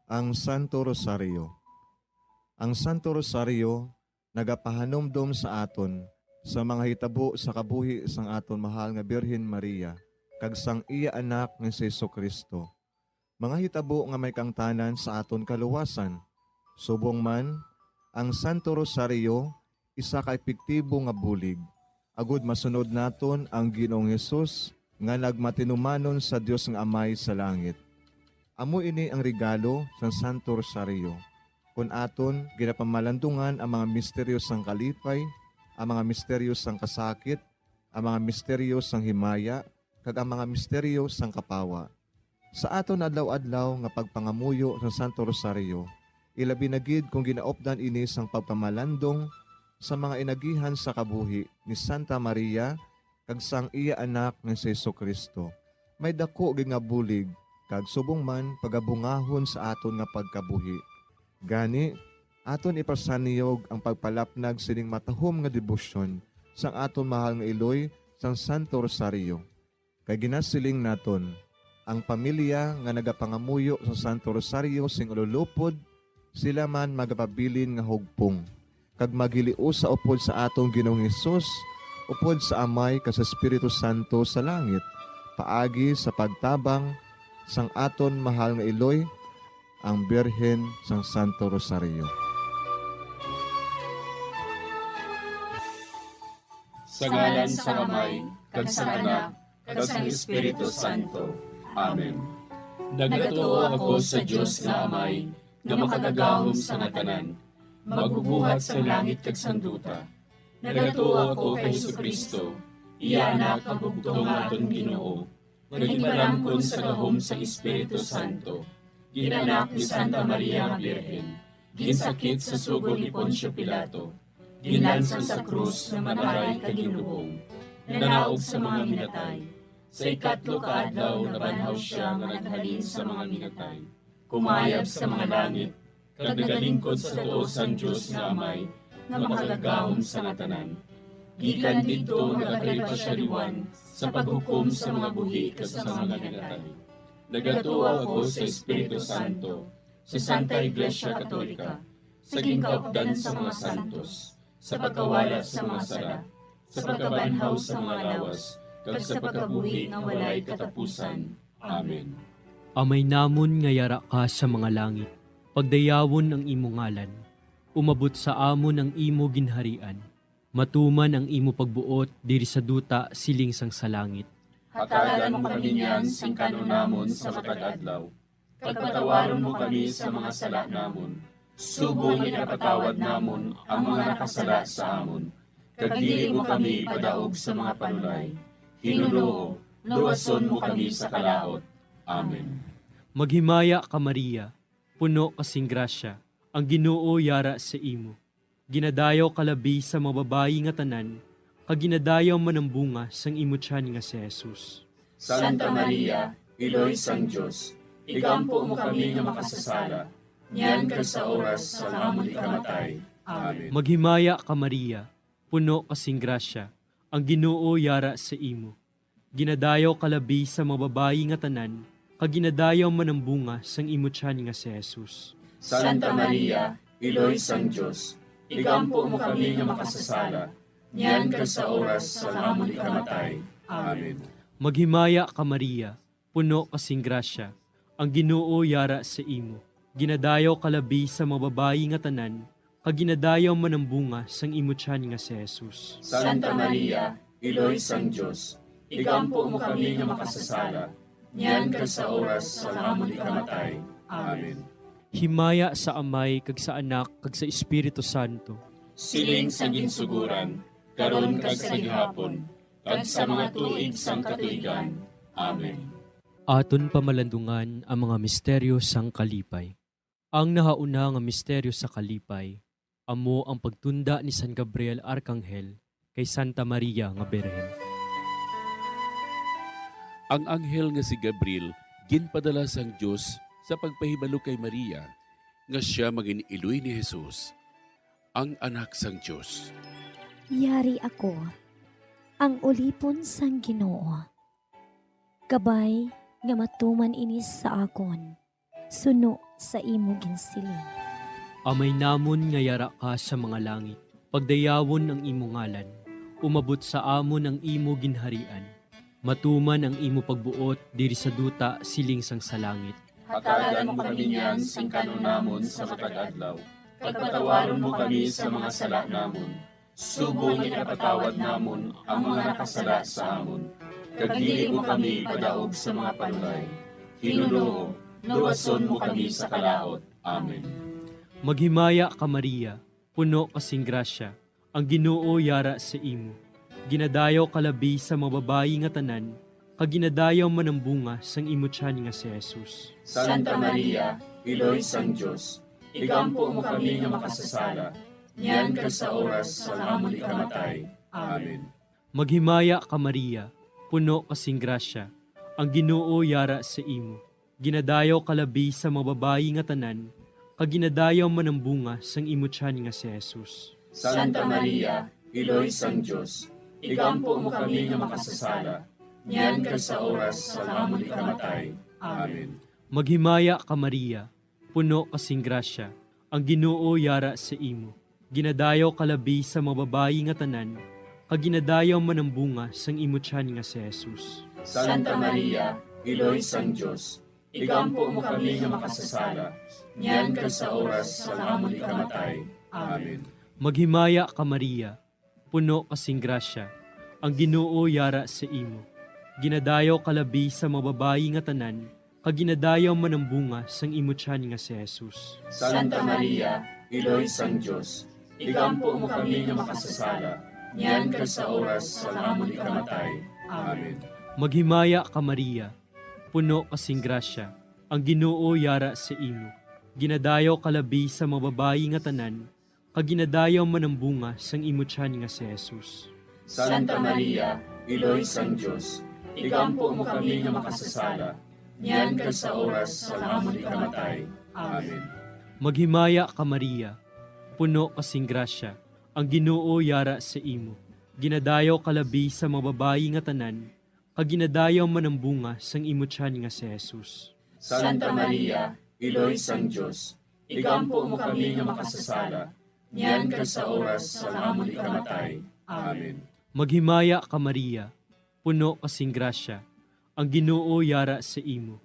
Ang Santo Rosario. Ang Santo Rosario nagapahanumdom sa aton sa mga hitabo sa kabuhi sang aton mahal nga Birhen Maria kag sang iya Anak nga si Jesu-Cristo, mga hitabo nga may kaangtanan sa aton kaluwasan. Subong man, ang Santo Rosario isa ka epektibo nga bulig agud masunod naton ang Ginoong Hesus nga nagmatinumanon sa Dios nga Amay sa langit. Amo ini ang regalo sang Santo Rosario, kon aton ginapamalandungan ang mga misteryo sang kalipay, ang mga misteryo sang kasakit, ang mga misteryo sang himaya, kag ang mga misteryo sang kapawa. Sa aton adlaw-adlaw nga pagpangamuyo sa Santo Rosario, ilabi na gid kon ginaupdan ini sang pagpamalandong sa mga inagihan sa kabuhi ni Santa Maria kag sang iya Anak nga si Jesu-Cristo, may daku gid nga bulig kag subong man pagabungahon sa aton nga pagkabuhi. Gani, aton ipasanyog ang pagpalapnag sining matahom nga debosyon sang aton mahal nga iloy sang Santo Rosario. Kay ginasiling naton, ang pamilya nga nagapangamuyo sa Santo Rosario sing ululupod, sila man magapabilin nga hugpong. kag maghiliusa upod sa aton Ginoong Hesus, upod sa Amay kag sa Espiritu Santo sa langit, paagi sa pagtabang sang aton mahal nga iloy, ang Birhen sang Santo Rosario. Sa ngalan sang Amay, kag sang Anak, kag sang Espiritu Santo. Amen. Nagatuo ako sa Dios nga Amay, nga makagagahom sa nga tanan, magbubuhat sang langit kag sang duta. Nagatuo ako kay Jesu-Cristo, iya Anak nga bugtong nga aton Ginoo, nga ginpalamkon sa gahom sang Espiritu Santo, ginanak ni Santa Maria nga Birhen, ginsakit sa sugo ni Poncio Pilato, ginlansang sa krus nga mataray kag ginlubong, nanaog sa mga minatay. Sa ikatlo ka adlaw nabanhaw sia nga naghalin sa mga minatay, kumayab sa mga langit, kag nagalingkod sa tuo sang Dios nga Amay, nga makagagahom sa nga tanan. Gikan didto nagakari pa sia liwat sa paghukom sa mga buhi kag sa mga minatay. Nagatuo ako sa Espiritu Santo, sa Santa Iglesia Katolika, sa ginkaupdan sa mga santos, sa pagkawala sa mga sala, sa pagkabanhaw sa mga lawas, kag sa pagkabuhi nga walay katapusan. Amen. Amay namon nga yara ka sa mga langit, pagdayawon ang imo ngalan. Umabot sa amon ang imo ginharian. Matuman ang imo pagbuot diri sa duta siling sang sa langit. Hatagan mo kami niyan sing kan-on namon sa matag adlaw, kag patawaron mo kami sa mga sala namon, subong nga ginapatawad namon ang mga nakasala sa amon, kag dili mo kami ipadaog sa mga panulay. Hinunoo, luwason mo kami sa kalaut. Amen. Maghimaya ka, Maria, puno ka sing grasya, ang Ginoo yara sa imo. Ginadayaw ka labi sa mga babayi nga tanan, kag ginadayaw man ang bunga sang imo tiyan nga si Jesus. Santa Maria, Iloy sang Dios, igampo mo kami nga makasasala, niyan kag sa oras sang amon ikamatay. Amen. Maghimaya ka, Maria, puno ka sing grasya, ang Ginoo yara sa imo. Ginadayaw ka labi sa mga babayi nga tanan, kag ginadayaw man ang bunga sang imo tiyan nga si Jesus. Santa Maria, Iloy sang Dios, igampo mo kami nga makasasala, niyan kag sa oras sang amon ikamatay. Amen. Maghimaya ka, Maria, puno ka sing grasya, ang Ginoo yara sa imo. Ginadayaw ka labi sa mga babayi nga tanan, kag ginadayaw man ang bunga sang imo tiyan nga si Jesus. Santa Maria, Iloy sang Dios, igampo mo kami nga makasasala, niyan kag sa oras sang amon ikamatay. Amen. Himaya sa Amay, kag sa Anak, kag sa Espiritu Santo. Siling sa ginsugoran, karon kag sa gihapon, kag sa mga tuig sang katuigan. Amen. Aton pamalandungan ang mga misteryo sang kalipay. Ang nahauna nga misteryo sa kalipay amo ang pagtunda ni San Gabriel Arkanghel kay Santa Maria nga Birhen. Ang anghel nga si Gabriel ginpadala sang Dios sa pagpahibalo kay Maria nga sia mangin-iloy ni Jesus, ang Anak sang Dios. Yari ako, ang ulipon sang Ginoo. Kabay nga matuman ini sa akon, suno sa imo ginsiling. Amay namon nga yara ka sa mga langit, pagdayawon ang imo ngalan. Umabot sa amon ang imo ginharian. Matuman ang imo pagbuot diri sa duta siling sang sa langit. Hatagan mo kami niyan sing kan-on namon sa matag adlaw, kag patawaron mo kami sa mga sala namon, subong nga ginapatawad namon ang mga nakasala sa amon, kag dili mo kami ipadaog sa mga panulay. Ginoo, luwason mo kami sa kalaut. Amen. Maghimaya ka, Maria, puno ka sing grasya, ang Ginoo yara sa imo. Ginadayaw ka labi sa mga babayi nga tanan, kag ginadayaw man ang bunga sang imo tiyan nga si Jesus. Santa Maria, Iloy sang Dios, igampo mo kami nga makasasala, niyan kag sa oras sang amon ikamatay. Amen. Maghimaya ka, Maria, puno ka sing grasya, ang Ginoo yara sa imo. Ginadayaw ka labi sa mga babayi nga tanan, kag ginadayaw man ang bunga sang imo tiyan nga si Jesus. Santa Maria, Iloy sang Dios, igampo mo kami nga makasasala, niyan kag sa oras sang amon ikamatay. Amen. Maghimaya ka, Maria, puno ka sing grasya, ang Ginoo yara sa imo. Ginadayaw ka labi sa mga babayi nga tanan, kag ginadayaw man ang bunga sang imo tiyan nga si Jesus. Santa Maria, Iloy sang Dios, igampo mo kami nga makasasala, niyan kag sa oras sang amon ikamatay. Amen. Maghimaya ka, Maria, puno ka sing grasya, ang Ginoo yara sa imo. Ginadayaw ka labi sa mga babayi nga tanan, kag ginadayaw man ang bunga sang imo tiyan nga si Jesus. Santa Maria, Iloy sang Dios, igampo mo kami nga makasasala, niyan kag sa oras sang amon ikamatay. Amen. Maghimaya ka, Maria, puno ka sing grasya, ang Ginoo yara sa imo. Ginadayaw ka labi sa mga babayi nga tanan, kag ginadayaw man ang bunga sang imo tiyan nga si Jesus. Santa Maria, Iloy sang Dios, igampo mo kami nga makasasala, niyan kag sa oras sang amon ikamatay. Amen. Maghimaya ka, Maria, puno ka sing grasya, ang Ginoo yara sa imo. Ginadayaw ka labi sa mga babayi nga tanan, kag ginadayaw man ang bunga sang imo tiyan nga si Jesus. Santa Maria, Iloy sang Dios, igampo mo kami nga makasasala, niyan kag sa oras sang amon ikamatay. Amen. Maghimaya ka, Maria, puno ka sing grasya, ang Ginoo yara sa imo.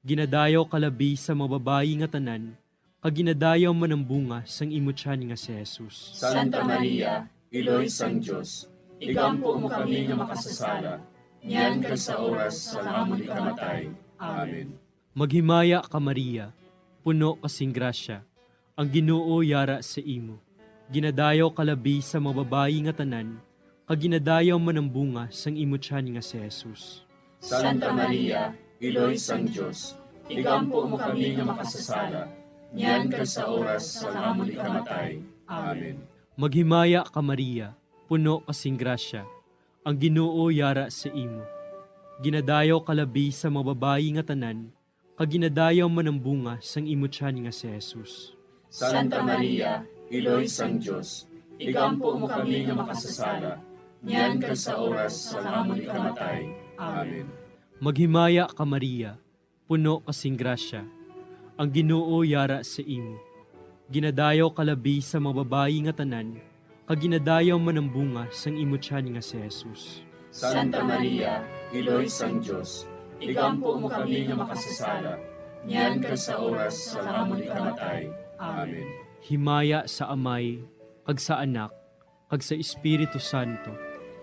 Ginadayaw ka labi sa mga babayi nga tanan, kag ginadayaw man ang bunga sang imo tiyan nga si Jesus. Santa Maria, Iloy sang Dios, igampo mo kami nga makasasala, niyan kag sa oras sang amon ikamatay. Amen. Maghimaya ka, Maria, puno ka sing grasya, ang Ginoo yara sa imo. Ginadayaw ka labi sa mga babayi nga tanan, kag ginadayaw man ang bunga sang imo tiyan nga si Jesus. Santa Maria, Iloy sang Dios, igampo mo kami nga makasasala, niyan kag sa oras sang amon ikamatay. Amen. Maghimaya ka, Maria, puno ka sing grasya, ang Ginoo yara sa imo. Ginadayaw ka labi sa mga babayi nga tanan, kag ginadayaw man ang bunga sang imo tiyan nga si Jesus. Santa Maria, Iloy sang Dios, igampo mo kami nga makasasala, niyan kag sa oras sang amon ikamatay. Amen. Maghimaya ka, Maria, puno ka sing grasya, ang Ginoo yara sa imo. Ginadayaw ka labi sa mga babayi nga tanan, kag ginadayaw man ang bunga sang imo tiyan nga si Jesus. Santa Maria, Iloy sang Dios, igampo mo kami nga makasasala, niyan kag sa oras sang amon ikamatay. Amen. Himaya sa Amay, kag sa Anak, kag sa Espiritu Santo.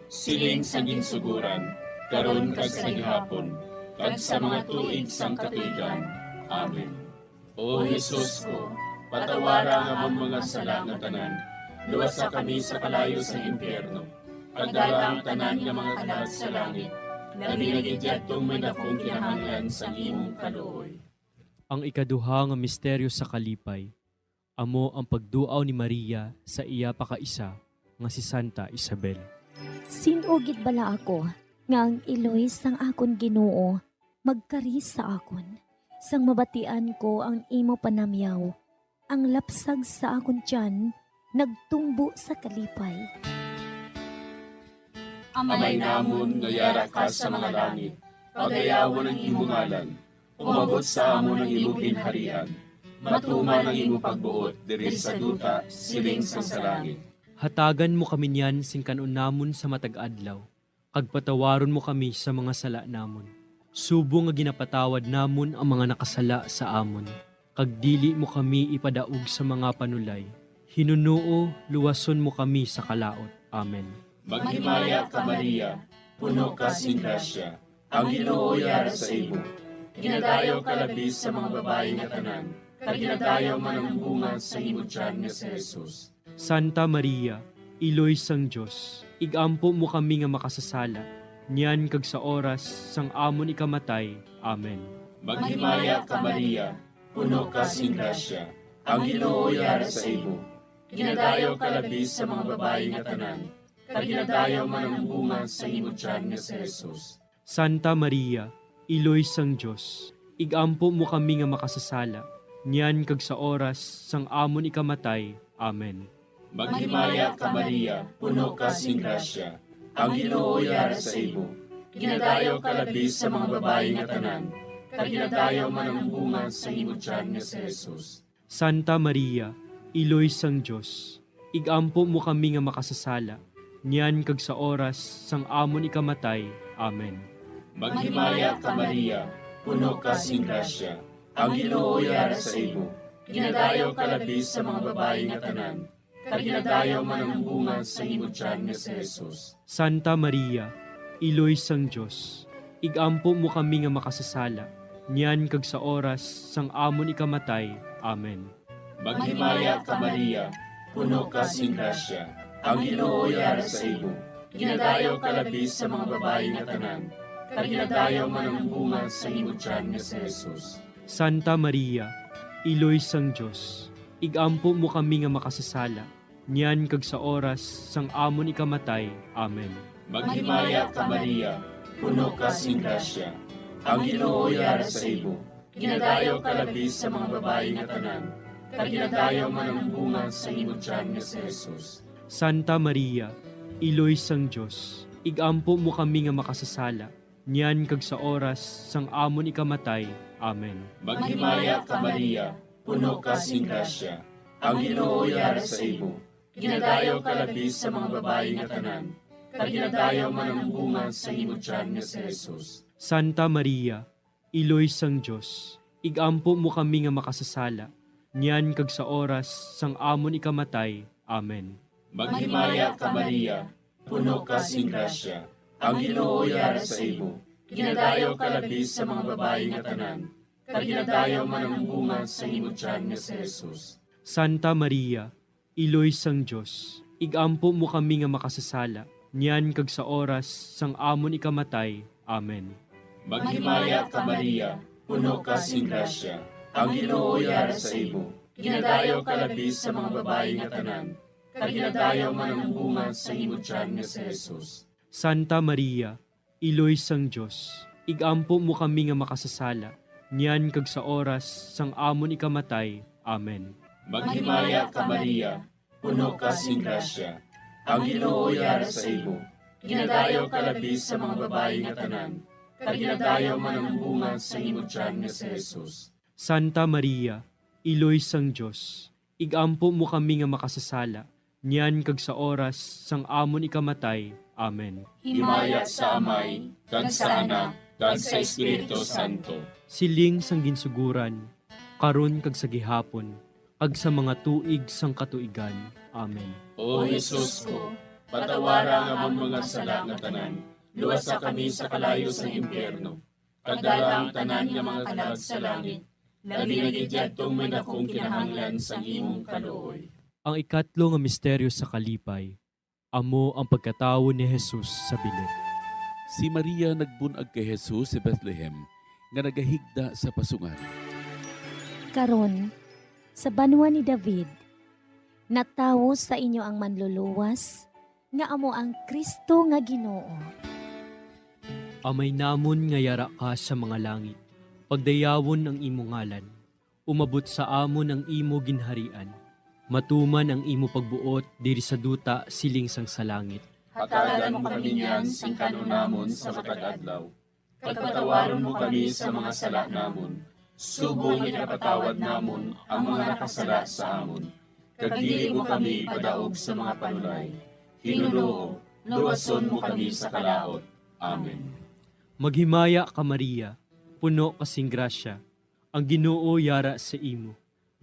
Siling sa ginsuguran, karon kag sa gihapon, kag sa mga tuig sang katuigan. Amen. O Jesus ko, patawara ang amon mga sala nga tanan, luwasa kami sa kalayo sang impyerno, kag dala ang tanan nga mga kalag sa langit, labi na gid yadtong may dakong kinahanglan sang imong kaluoy. Ang ikaduha nga misteryo sa kalipay, amo ang pagduaw ni Maria sa iya pakaisa nga si Santa Isabel. Sin-o gid bala ako nga ang iloy sang akon Ginoo magkari sa akon? Sang mabatian ko ang imo panamyaw, ang lapsag sa akon tiyan nagtumbo sa kalipay. Amay namon nga yara ka sa mga langit, pagayawon ang imo ngalan. Umabot sa amon ang imo ginharian. Matuman ang imo pagbuot diri sa duta, siling sang sa langit. Hatagan mo kami niyan sing kan-on namon sa matag adlaw, kag patawaron mo kami sa mga sala namon, subong nga ginapatawad namon ang mga nakasala sa amon, kag dili mo kami ipadaog sa mga panulay. Hinunoo, luwason mo kami sa kalaut. Amen. Maghimaya ka, Maria, puno ka sing grasya, ang Ginoo yara sa imo. Ginadayaw ka labi sa mga babayi nga tanan, kag ginadayaw man ang bunga sa imo tiyan nga si Jesus. Santa Maria, Iloy sang Dios, igampo mo kami nga makasasala, niyan kag sa oras sang amon ikamatay. Amen. Maghimaya ka, Maria, puno ka sing grasya, ang Ginoo yara sa imo. Ginadayaw ka labi sa mga babayi nga tanan, kag ginadayaw man ang bunga sa imo tiyan nga si Jesus. Santa Maria, Iloy sang Dios, igampo mo kami nga makasasala, niyan kag sa oras sang amon ikamatay. Amen. Maghimaya ka, Maria, puno ka sing grasya, ang Ginoo yara sa imo. Ginadayaw ka labi sa mga babayi nga tanan, kag ginadayaw man ang bunga sa imo tiyan nga si Jesus. Santa Maria, Iloy sang Dios, igampo mo kami nga makasasala, niyan kag sa oras sang amon ikamatay. Amen. Maghimaya ka, Maria, puno ka sing grasya, ang Ginoo yara sa imo. Ginadayaw ka labi sa mga babayi nga tanan, kag ginadayaw man ang bunga sa imo tiyan nga si Jesus. Santa Maria, Iloy sang Dios, igampo mo kami nga makasasala, niyan kag sa oras sang amon ikamatay. Amen. Maghimaya ka, Maria, puno ka sing grasya, ang Ginoo yara sa imo. Ginadayaw ka labi sa mga babayi nga tanan, kag ginadayaw man ang bunga sa imo tiyan nga si Jesus. Santa Maria, Iloy sang Dios, igampo mo kami nga makasasala, niyan kag sa oras sang amon ikamatay. Amen. Maghimaya ka, Maria, puno ka sing grasya, ang Ginoo yara sa imo. Ginadayaw ka labi sa mga babayi nga tanan, kag ginadayaw man ang bunga sa imo tiyan nga si Jesus. Santa Maria, Iloy sang Dios, igampo mo kami nga makasasala, niyan kag sa oras sang amon ikamatay. Amen. Maghimaya ka, Maria, puno ka sing grasya, ang Ginoo yara sa imo. Ginadayaw ka labi sa mga babayi nga tanan, kag ginadayaw man ang bunga sa imo tiyan nga si Jesus. Santa Maria, Iloy sang Dios, igampo mo kami nga makasasala, niyan kag sa oras sang amon ikamatay. Amen. Maghimaya ka, Maria, puno ka sing grasya, ang Ginoo yara sa imo. Ginadayaw ka labi sa mga babayi nga tanan, kag ginadayaw man ang bunga sa imo tiyan nga si Jesus. Santa Maria, Iloy sang Dios, igampo mo kami nga makasasala, niyan kag sa oras sang amon ikamatay. Amen. Maghimaya ka, Maria, puno ka sing grasya, ang Ginoo yara sa imo. Ginadayaw ka labi sa mga babayi nga tanan, kag ginadayaw man ang bunga sa imo tiyan nga si Jesus. Santa Maria, Iloy sang Dios, igampo mo kami nga makasasala, niyan kag sa oras sang amon ikamatay. Amen. Maghimaya ka, Maria, puno ka sing grasya, ang Ginoo yara sa imo. Ginadayaw ka labi sa mga babayi nga tanan, kag ginadayaw man ang bunga sa imo tiyan nga si Jesus. Santa Maria, Iloy sang Dios, igampo mo kami nga makasasala, niyan kag sa oras sang amon ikamatay. Amen. Himaya sa Amay, kag sa Anak, kag sa Espiritu Santo. Siling sang ginsuguran, karon kag sa gihapon, kag sa mga tuig sang katuigan. Amen. O Jesus ko, patawara ang amon mga sala nga tanan, luwasa kami sa kalayo sang impyerno, kag dala ang tanan nga mga kalag sa langit, labi na gid yadtong may dakong kinahanglan sang imong kaluoy. Ang ikatlo nga misteryo sa kalipay, amo ang pagkatawo ni Jesus sa bilin. Si Maria nagbun-ag kay Jesus sa Bethlehem nga nagahigda sa pasungan. Karon, sa banwa ni David, natawo sa inyo ang Manluluwas, nga amo ang Cristo nga Ginoo. Amay namon nga yara ka sa mga langit, pagdayawon ang imo ngalan. Umabot sa amon ang imo ginharian. Matuman ang imo pagbuot diri sa duta siling sang sa langit. Hatagan mo kami niyan sing kan-on namon sa matag adlaw, kag patawaron mo kami sa mga sala namon, subong nga ginapatawad namon ang mga nakasala sa amon, kag dili mo kami ipadaog sa mga panulay. Ginoo, luwason mo kami sa kalaut. Amen. Maghimaya ka, Maria, puno ka sing grasya, ang Ginoo yara sa imo.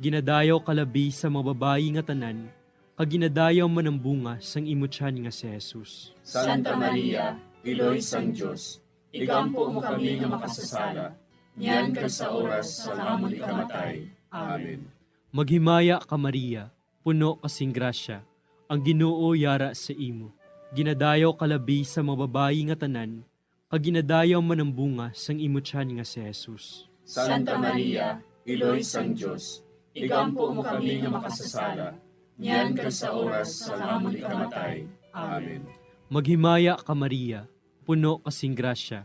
Ginadayaw ka labi sa mga babayi nga tanan, kag ginadayaw man ang bunga sang imo tiyan nga si Jesus. Santa Maria, Iloy sang Dios, igampo mo kami nga makasasala, niyan kag sa oras sang amon ikamatay. Amen. Maghimaya ka, Maria, puno ka sing grasya, ang Ginoo yara sa imo. Ginadayaw ka labi sa mga babayi nga tanan, kag ginadayaw man ang bunga sang imo tiyan nga si Jesus. Santa Maria, Iloy sang Dios, igampo mo kami nga makasasala, niyan kag sa oras sang amon ikamatay. Amen. Maghimaya ka, Maria, puno ka sing grasya,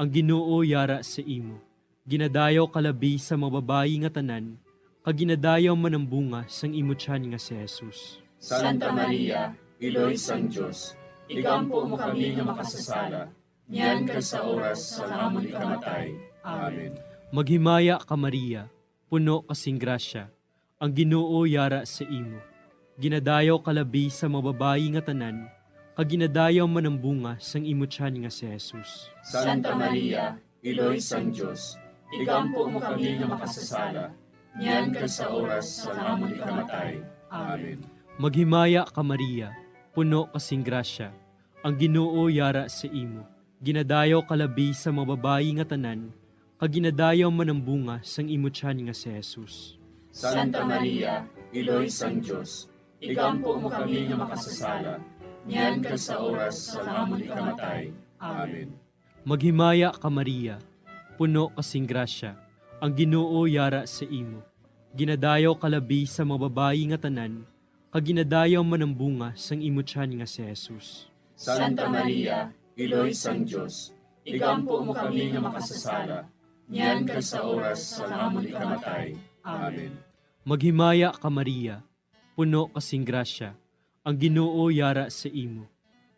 ang Ginoo yara sa imo. Ginadayaw ka labi sa mga babayi nga tanan, kag ginadayaw man ang bunga sang imo tiyan nga si Jesus. Santa Maria, Iloy sang Dios, igampo mo kami nga makasasala, niyan kag sa oras sang amon ikamatay. Amen. Maghimaya ka, Maria, puno ka sing grasya, ang Ginoo yara sa imo. Ginadayaw ka labi sa mga babayi nga tanan, kag ginadayaw man ang bunga sang imo tiyan nga si Jesus. Santa Maria, Iloy sang Dios, igampo mo kami nga makasasala, niyan kag sa oras sang amon ikamatay. Amen. Maghimaya ka, Maria, puno ka sing grasya, ang Ginoo yara sa imo. Ginadayaw ka labi sa mga babayi nga tanan, kag ginadayaw man ang bunga sang imo tiyan nga si Jesus. Santa Maria, Iloy sang Dios, igampo mo kami nga makasasala, niyan kag sa oras sang amon ikamatay. Amen. Maghimaya ka, Maria, puno ka sing grasya, ang Ginoo yara sa imo. Ginadayaw ka labi sa mga babayi nga tanan, kag ginadayaw man ang bunga sang imo tiyan nga si Jesus. Santa Maria, Iloy sang Dios, igampo mo kami nga makasasala, niyan kag sa oras sang amon ikamatay. Amen. Maghimaya ka, Maria, puno ka sing grasya, ang Ginoo yara sa imo.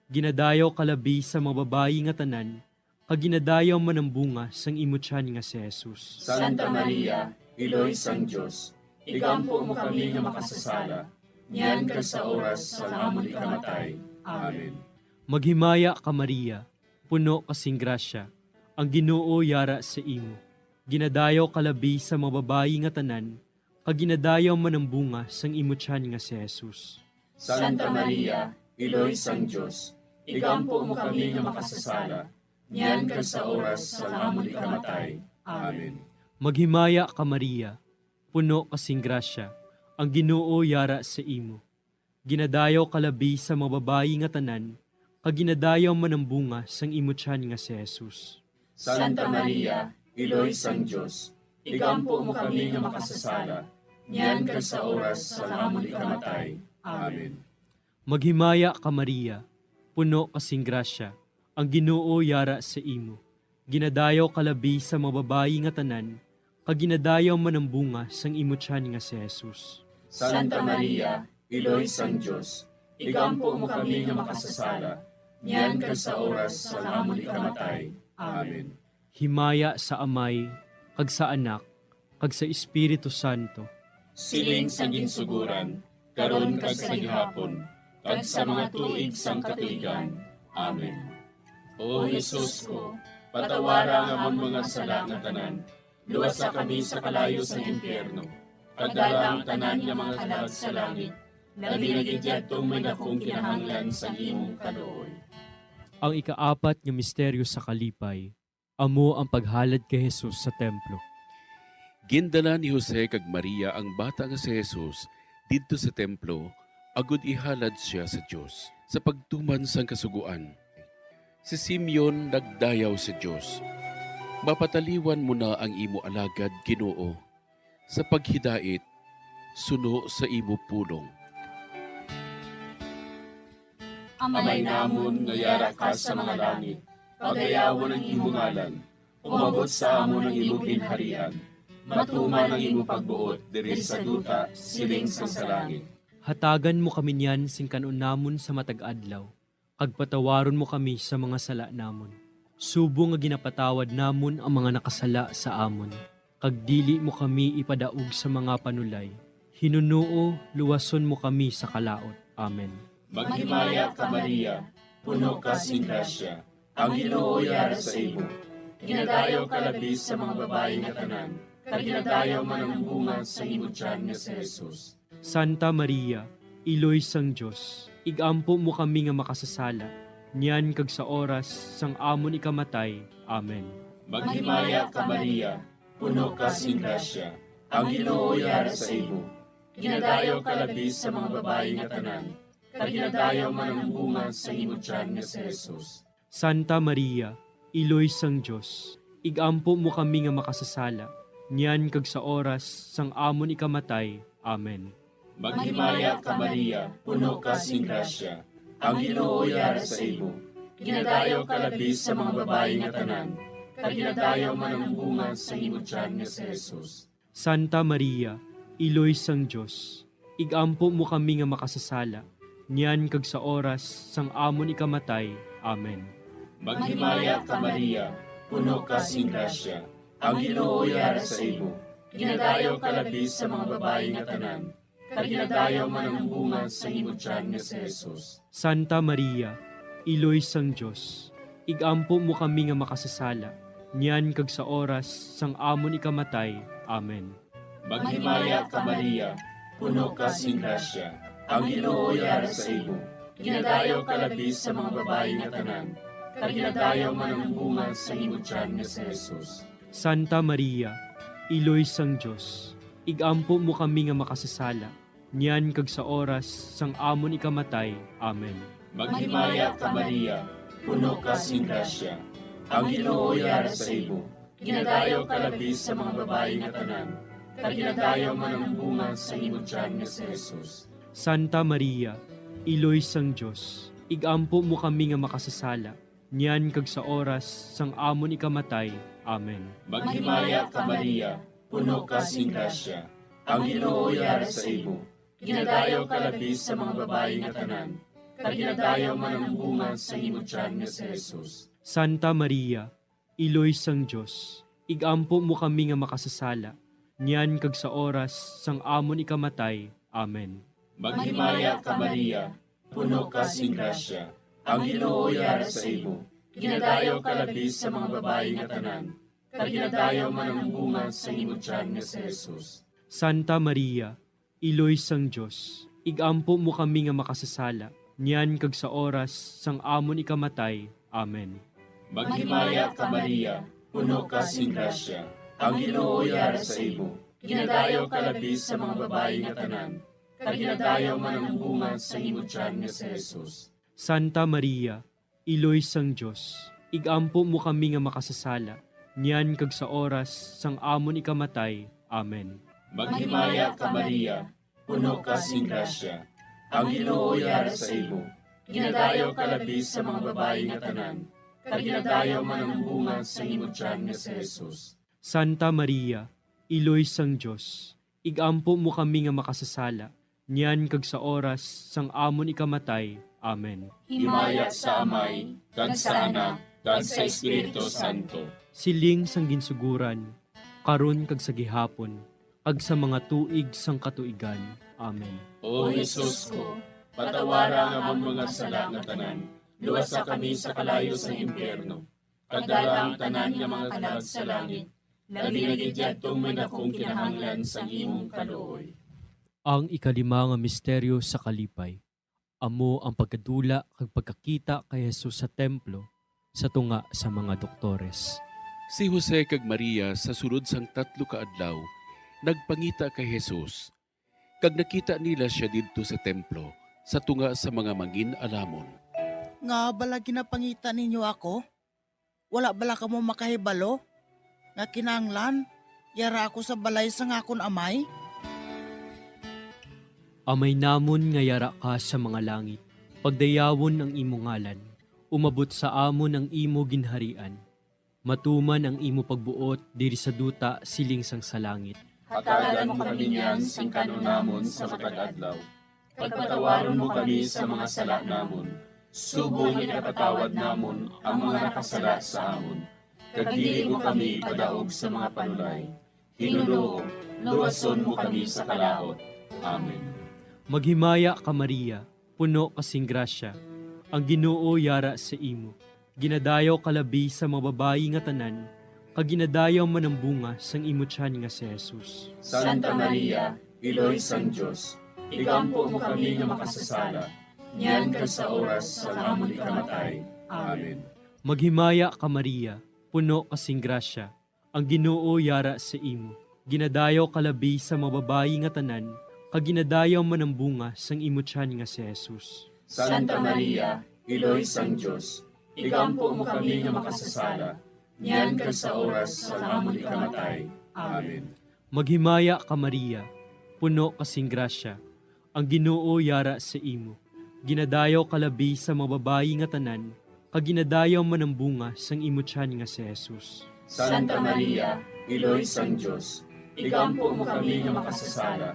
Ginadayaw ka labi sa mga babayi nga tanan, kag ginadayaw man ang bunga sang imo tiyan nga si Jesus. Santa Maria, Iloy sang Dios, igampo mo kami nga makasasala, niyan kag sa oras sang amon ikamatay. Amen. Maghimaya ka, Maria, puno ka sing grasya, ang Ginoo yara sa imo. Ginadayaw ka labi sa mga babayi nga tanan, kag ginadayaw man ang bunga sang imo tiyan nga si Jesus. Santa Maria, Iloy sang Dios, igampo mo kami nga makasasala, niyan kag sa oras sang amon ikamatay. Amen. Maghimaya ka, Maria, puno ka sing grasya, ang Ginoo yara sa imo. Ginadayaw ka labi sa mga babayi nga tanan, kag ginadayaw man ang bunga sang imo tiyan nga si Jesus. Santa Maria, Iloy sang Dios, igampo mo kami nga makasasala, niyan kag sa oras sang amon ikamatay. Amen. Maghimaya ka, Maria, puno ka sing grasya, ang Ginoo yara sa imo. Ginadayaw ka labi sa mga babayi nga tanan, kag ginadayaw man ang bunga sang imo tiyan nga si Jesus. Santa Maria, Iloy sang Dios, igampo mo kami nga makasasala, niyan kag sa oras sang amon ikamatay. Amen. Himaya sa Amay, kag sa Anak, kag sa Espiritu Santo. Siling sa ginsuguran, karon kag sa gihapon, kag sa mga tuig sang katuigan. Amen. O Jesus ko, patawara ang amon mga sala nga tanan, luwasa kami sa kalayo sang impyerno, kag dala ang tanan nga mga kalag sa langit, labi na gid yadtong may dakong kinahanglan sang imong kaluoy. Ang ikaapat nga misteryo sa kalipay, amo ang paghalad kay Jesus sa templo. Gindala ni Jose kag Maria ang bata nga si Jesus didto sa templo agud ihalad sia sa Dios. Sa pagtuman sang Kasugoan, si Simeon nagdayaw sa Dios, "Mapataliwan mo na ang imo alagad, Ginoo, sa paghidait suno sa imo pulong." Amay namon nga yara ka sa mga langit, pagayawon ang imo ngalan, umabot sa amon ang imo ginharian, matuman ang imo pagbuot diri sa duta siling sang sa langit. Hatagan mo kami niyan sing kan-on namon sa matag adlaw, kag patawaron mo kami sa mga sala namon, subong nga ginapatawad namon ang mga nakasala sa amon. Kag dili mo kami ipadaog sa mga panulay, hinunoo luwason mo kami sa kalaut. Amen. Maghimaya ka, Maria, puno ka sing grasya, ang Ginoo yara sa imo. Ginadayaw ka labi sa mga babayi nga tanan, kag ginadayaw man ang bunga sa imo tiyan nga si Jesus. Santa Maria, Iloy sang Dios, igampo mo kami nga makasasala, niyan kag sa oras sang amon ikamatay. Amen. Maghimaya ka, Maria, puno ka sing grasya, ang Ginoo yara sa imo. Ginadayaw ka labi sa mga babayi nga tanan, kag ginadayaw man ang bunga sa imo tiyan nga si Jesus. Santa Maria, Iloy sang Dios, igampo mo kami nga makasasala, niyan kag sa oras sang amon ikamatay. Amen. Maghimaya ka, Maria, puno ka sing grasya, ang Ginoo yara sa imo. Ginadayaw ka labi sa mga babayi nga tanan, kag ginadayaw man ang bunga sa imo tiyan nga si Jesus. Santa Maria, Iloy sang Dios, igampo mo kami nga makasasala, niyan kag sa oras sang amon ikamatay. Amen. Maghimaya ka, Maria, puno ka sing grasya, ang Ginoo yara sa imo. Ginadayaw ka labi sa mga babayi nga tanan, kag ginadayaw man ang bunga sang imo tiyan nga si Jesus. Santa Maria, Iloy sang Dios, igampo mo kami nga makasasala, niyan kag sa oras sang amon ikamatay. Amen. Maghimaya ka, Maria, puno ka sing grasya, ang Ginoo yara sa imo. Ginadayaw ka labi sa mga babayi nga tanan, kag ginadayaw man ang bunga sa imo tiyan nga si Jesus. Santa Maria, Iloy sang Dios, igampo mo kami nga makasasala, niyan kag sa oras sang amon ikamatay. Amen. Maghimaya ka, Maria, puno ka sing grasya, ang Ginoo yara sa imo. Ginadayaw ka labi sa mga babayi nga tanan, kag ginadayaw man ang bunga sa imo tiyan nga si Jesus. Santa Maria, Iloy sang Dios, igampo mo kami nga makasasala, niyan kag sa oras sang amon ikamatay. Amen. Maghimaya ka, Maria, puno ka sing grasya, ang Ginoo yara sa imo. Ginadayaw ka labi sa mga babayi nga tanan, kag ginadayaw man ang bunga sa imo tiyan nga si Jesus. Santa Maria, Iloy sang Dios, igampo mo kami nga makasasala, niyan kag sa oras sang amon ikamatay. Amen. Maghimaya ka, Maria, puno ka sing grasya, ang Ginoo yara sa imo. Ginadayaw ka labi sa mga babayi nga tanan, kag ginadayaw man ang bunga sa imo tiyan nga si Jesus. Santa Maria, Iloy sang Dios, igampo mo kami nga makasasala, niyan kag sa oras sang amon ikamatay. Amen. Maghimaya ka, Maria, puno ka sing grasya, ang Ginoo yara sa imo. Ginadayaw ka labi sa mga babayi nga tanan, kag ginadayaw man ang bunga sa imo tiyan nga si Jesus. Santa Maria, Iloy sang Dios, igampo mo kami nga makasasala, niyan kag sa oras sang amon ikamatay. Amen. Maghimaya ka, Maria, puno ka sing grasya, ang Ginoo yara sa imo. Ginadayaw ka labi sa mga babayi nga tanan, kag ginadayaw man ang bunga sa imo tiyan nga si Jesus. Santa Maria, Iloy sang Dios, igampo mo kami nga makasasala, niyan kag sa oras sang amon ikamatay. Amen. Himaya sa Amay, kag sa Anak, kag sa Espiritu Santo. Siling sang ginsuguran, karon kag sa gihapon, kag sa mga tuig sang katuigan. Amen. O Jesus ko, patawara ang amon mga sala nga tanan, luwasa kami sa kalayo sang impyerno, kag dala ang tanan nga mga kalag sa langit, labi na gid yadtong may dakong kinahanglan sang imong kaluoy. Ang ikalima nga misteryo sa kalipay, amo ang pagkadula kag pagkakita kay Jesus sa templo sa tunga sa mga doktores. Si Jose kag Maria sa sulod sang tatlo ka adlaw nagpangita kay Jesus, kag nakita nila sia didto sa templo sa tunga sa mga mangin-alamon. Ngaa bala ginapangita ninyo ako? Wala bala kamo makahibalo nga kinahanglan yara ako sa balay sang akon Amay? Amay namon nga yara ka sa mga langit, pagdayawon ang imo ngalan, umabot sa amon ang imo ginharian, matuman ang imo pagbuot diri sa duta siling sang sa langit. Hatagan mo kami niyan sing kan-on namon sa matag adlaw. Kag patawaron mo kami sa mga sala namon, subong nga ginapatawad namon ang mga nakasala sa amon. Kag dili mo kami ipadaog sa mga panulay. Hinunoo, luwason mo kami sa kalaut. Amen. Maghimaya ka, Maria, puno ka sing grasya, ang Ginoo yara sa imo. Ginadayaw ka labi sa mga babayi nga tanan, kag ginadayaw man ang bunga sang imo tiyan nga si Jesus. Santa Maria, Iloy sang Dios, igampo mo kami nga makasasala, niyan kag sa oras sang amon ikamatay. Amen. Maghimaya ka, Maria, puno ka sing grasya, ang Ginoo yara sa imo. Ginadayaw ka labi sa mga babayi nga tanan, kag ginadayaw man ang bunga sang imo tiyan nga si Jesus. Santa Maria, Iloy sang Dios, igampo mo kami nga makasasala, niyan kag sa oras sang amon ikamatay. Amen. Maghimaya ka, Maria, puno ka sing grasya, ang Ginoo yara sa imo. Ginadayaw ka labi sa mga babayi nga tanan, kag ginadayaw man ang bunga sang imo tiyan nga si Jesus. Santa Maria, Iloy sang Dios, igampo mo kami nga makasasala,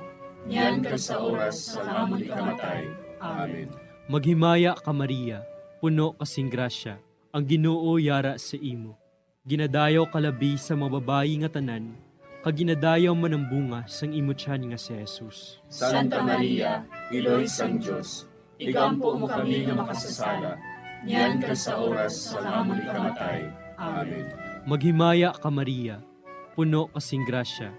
niyan kag sa oras sang amon ikamatay. Amen. Maghimaya ka, Maria, puno ka sing grasya, ang Ginoo yara sa imo. Ginadayaw ka labi sa mga babayi nga tanan, kag ginadayaw man ang bunga sang imo tiyan nga si Jesus. Santa Maria, Iloy sang Dios, igampo mo kami nga makasasala, niyan kag sa oras sang amon ikamatay. Amen. Maghimaya ka, Maria, puno ka sing grasya,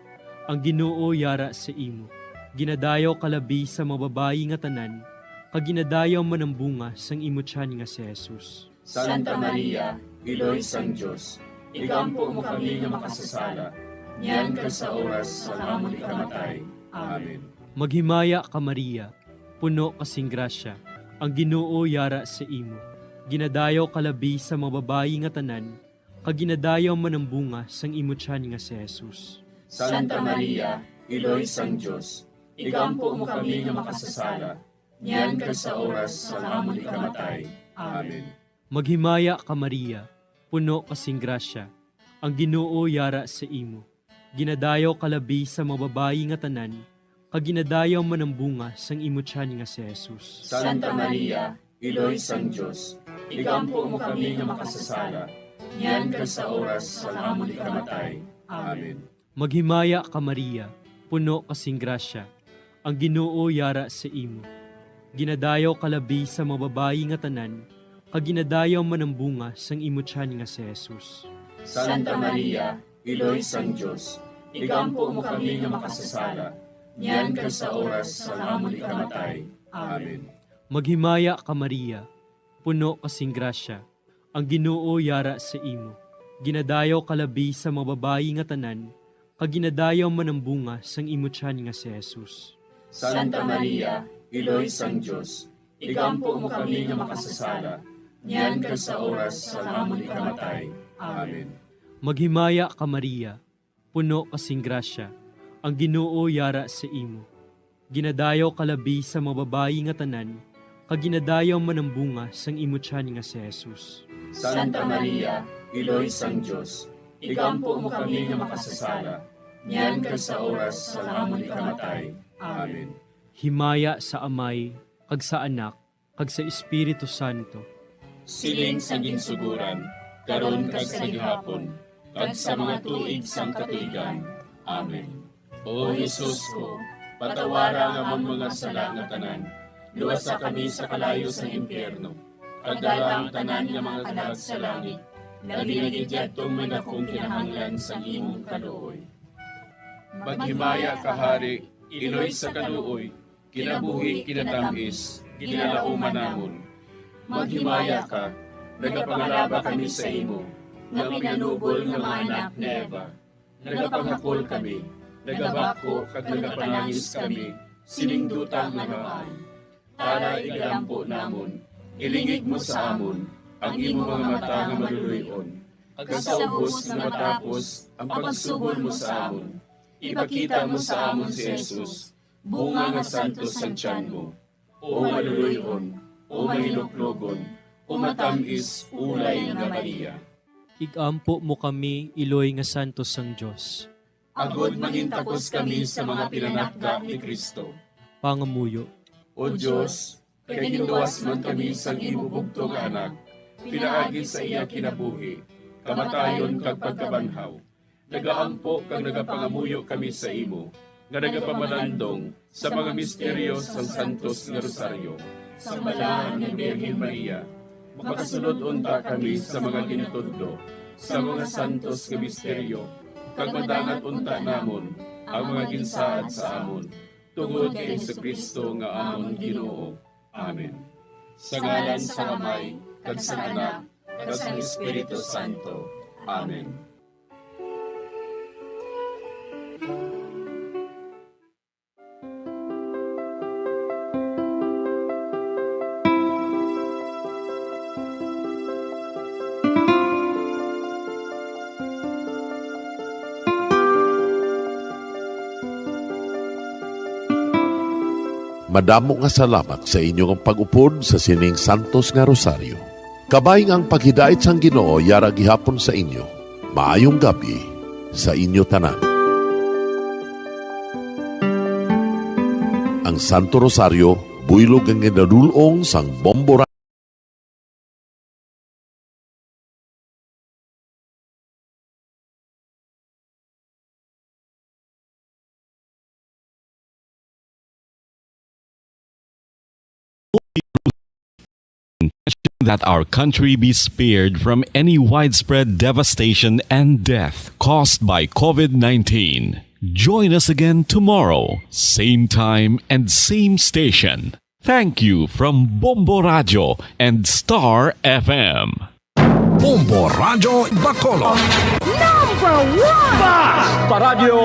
ang Ginoo yara sa imo. Ginadayaw ka labi sa mga babayi nga tanan, kag ginadayaw man ang bunga sang imo tiyan nga si Jesus. Santa Maria, Iloy sang Dios, igampo mo kami nga makasasala, niyan kag sa oras sang amon ikamatay. Amen. Maghimaya ka, Maria, puno ka sing grasya, ang Ginoo yara sa imo. Ginadayaw ka labi sa mga babayi nga tanan, kag ginadayaw man ang bunga sang imo tiyan nga si Jesus. Santa Maria, Iloy sang Dios, igampo mo kami nga makasasala, niyan kag sa oras sang amon ikamatay. Amen. Maghimaya ka, Maria, puno ka sing grasya, ang Ginoo yara sa imo. Ginadayaw ka labi sa mga babayi nga tanan, kag ginadayaw man ang bunga sang imo tiyan nga si Jesus. Santa Maria, Iloy sang Dios, igampo mo kami nga makasasala, niyan kag sa oras sang amon ikamatay. Amen. Maghimaya ka, Maria, puno ka sing grasya, ang Ginoo yara sa imo. Ginadayaw ka labi sa mga babayi nga tanan, kag ginadayaw man ang bunga sang imo tiyan nga si Jesus. Santa Maria, Iloy sang Dios, igampo mo kami nga makasasala, niyan kag sa oras sang amon ikamatay. Amen. Maghimaya ka, Maria, puno ka sing grasya, ang Ginoo yara sa imo. Ginadayaw ka labi sa mga babayi nga tanan, kag ginadayaw man ang bunga sang imo tiyan nga si Jesus. Santa Maria, Iloy sang Dios, igampo mo kami nga makasasala, niyan kag sa oras sang amon ikamatay. Amen. Maghimaya ka, Maria, puno ka sing grasya, ang Ginoo yara sa imo. Ginadayaw ka labi sa mga babayi nga tanan, kag ginadayaw man ang bunga sang imo tiyan nga si Jesus. Santa Maria, Iloy sang Dios, igampo mo kami nga makasasala, niyan kag sa oras sang amon ikamatay. Amen. Himaya sa Amay, kag sa Anak, kag sa Espiritu Santo. Siling sa ginsugoran, karon kag sa gihapon, kag sa mga tuig sang katuigan. Amen. O Jesus ko, patawara ang amon mga sala nga tanan, luwasa kami sa kalayo sang impyerno, kag dala ang tanan nga mga kalag sa langit, labi na gid yadtong may dakong kinahanglan sang imong kaluoy. Maghimaya ka, Hari, Iloy sa kaluoy, kinabuhi, kinatamis, ginalauman namon. Maghimaya ka, nagapangalaba kami sa imo, nga pinanubol nga mga anak ni Eva. Nagapangakol kami, nagabako kag nagapanangis kami sining duta nga maan. Tara, igalampo namon, ilingig mo sa amon ang imo mga mata nga maluloy-on, kag sa ubos nga matapos ang pagsubol mo sa amon, ipakita mo sa amon si Jesus, bunga nga santos sang tiyan mo, o maluloy-on, o mahinuklogon, o matam-is ulay nga Maria. Igampo mo kami, iloy nga santos sang Dios. Agod mangintakos kami sa mga pinanakda ni Cristo. Pangamuyo. O Dios, kay ginluwas man kami sang imo bugtong nga Anak, pinaagi sa iya kinabuhi, kamatayon, kag pagkabanhaw, nagaampo kag nagapangamuyo kami sa imo, nga nagapamalandong sa mga misteryo sang Santos nga Rosaryo. Sang Balahan nga Birhen Maria, makasulod unta kami sa mga ginatudlo sa mga santos nga misteryo, kag madangat unta namon ang mga ginsaad sa amon, tungod kay Jesu-Cristo nga amon Ginoo. Amen. Sa ngalan sang Amay, kag sang Anak, kag sang Espiritu Santo. Amen. Madamo nga salamat sa inyo nga pag-upod sa sining santos nga rosaryo. Kabay nga ang paghidait sang Ginoo yara gihapon sa inyo. Maayong gab-i sa inyo tanan. Ang Santo Rosario, buylog nga ginadul-ong sang Bombo that our country be spared from any widespread devastation and death caused by COVID nineteen. Join us again tomorrow, same time and same station. Thank you from Bombo Radio and Star F M. Bombo Radyo Bacolod. Number one! Basta Radyo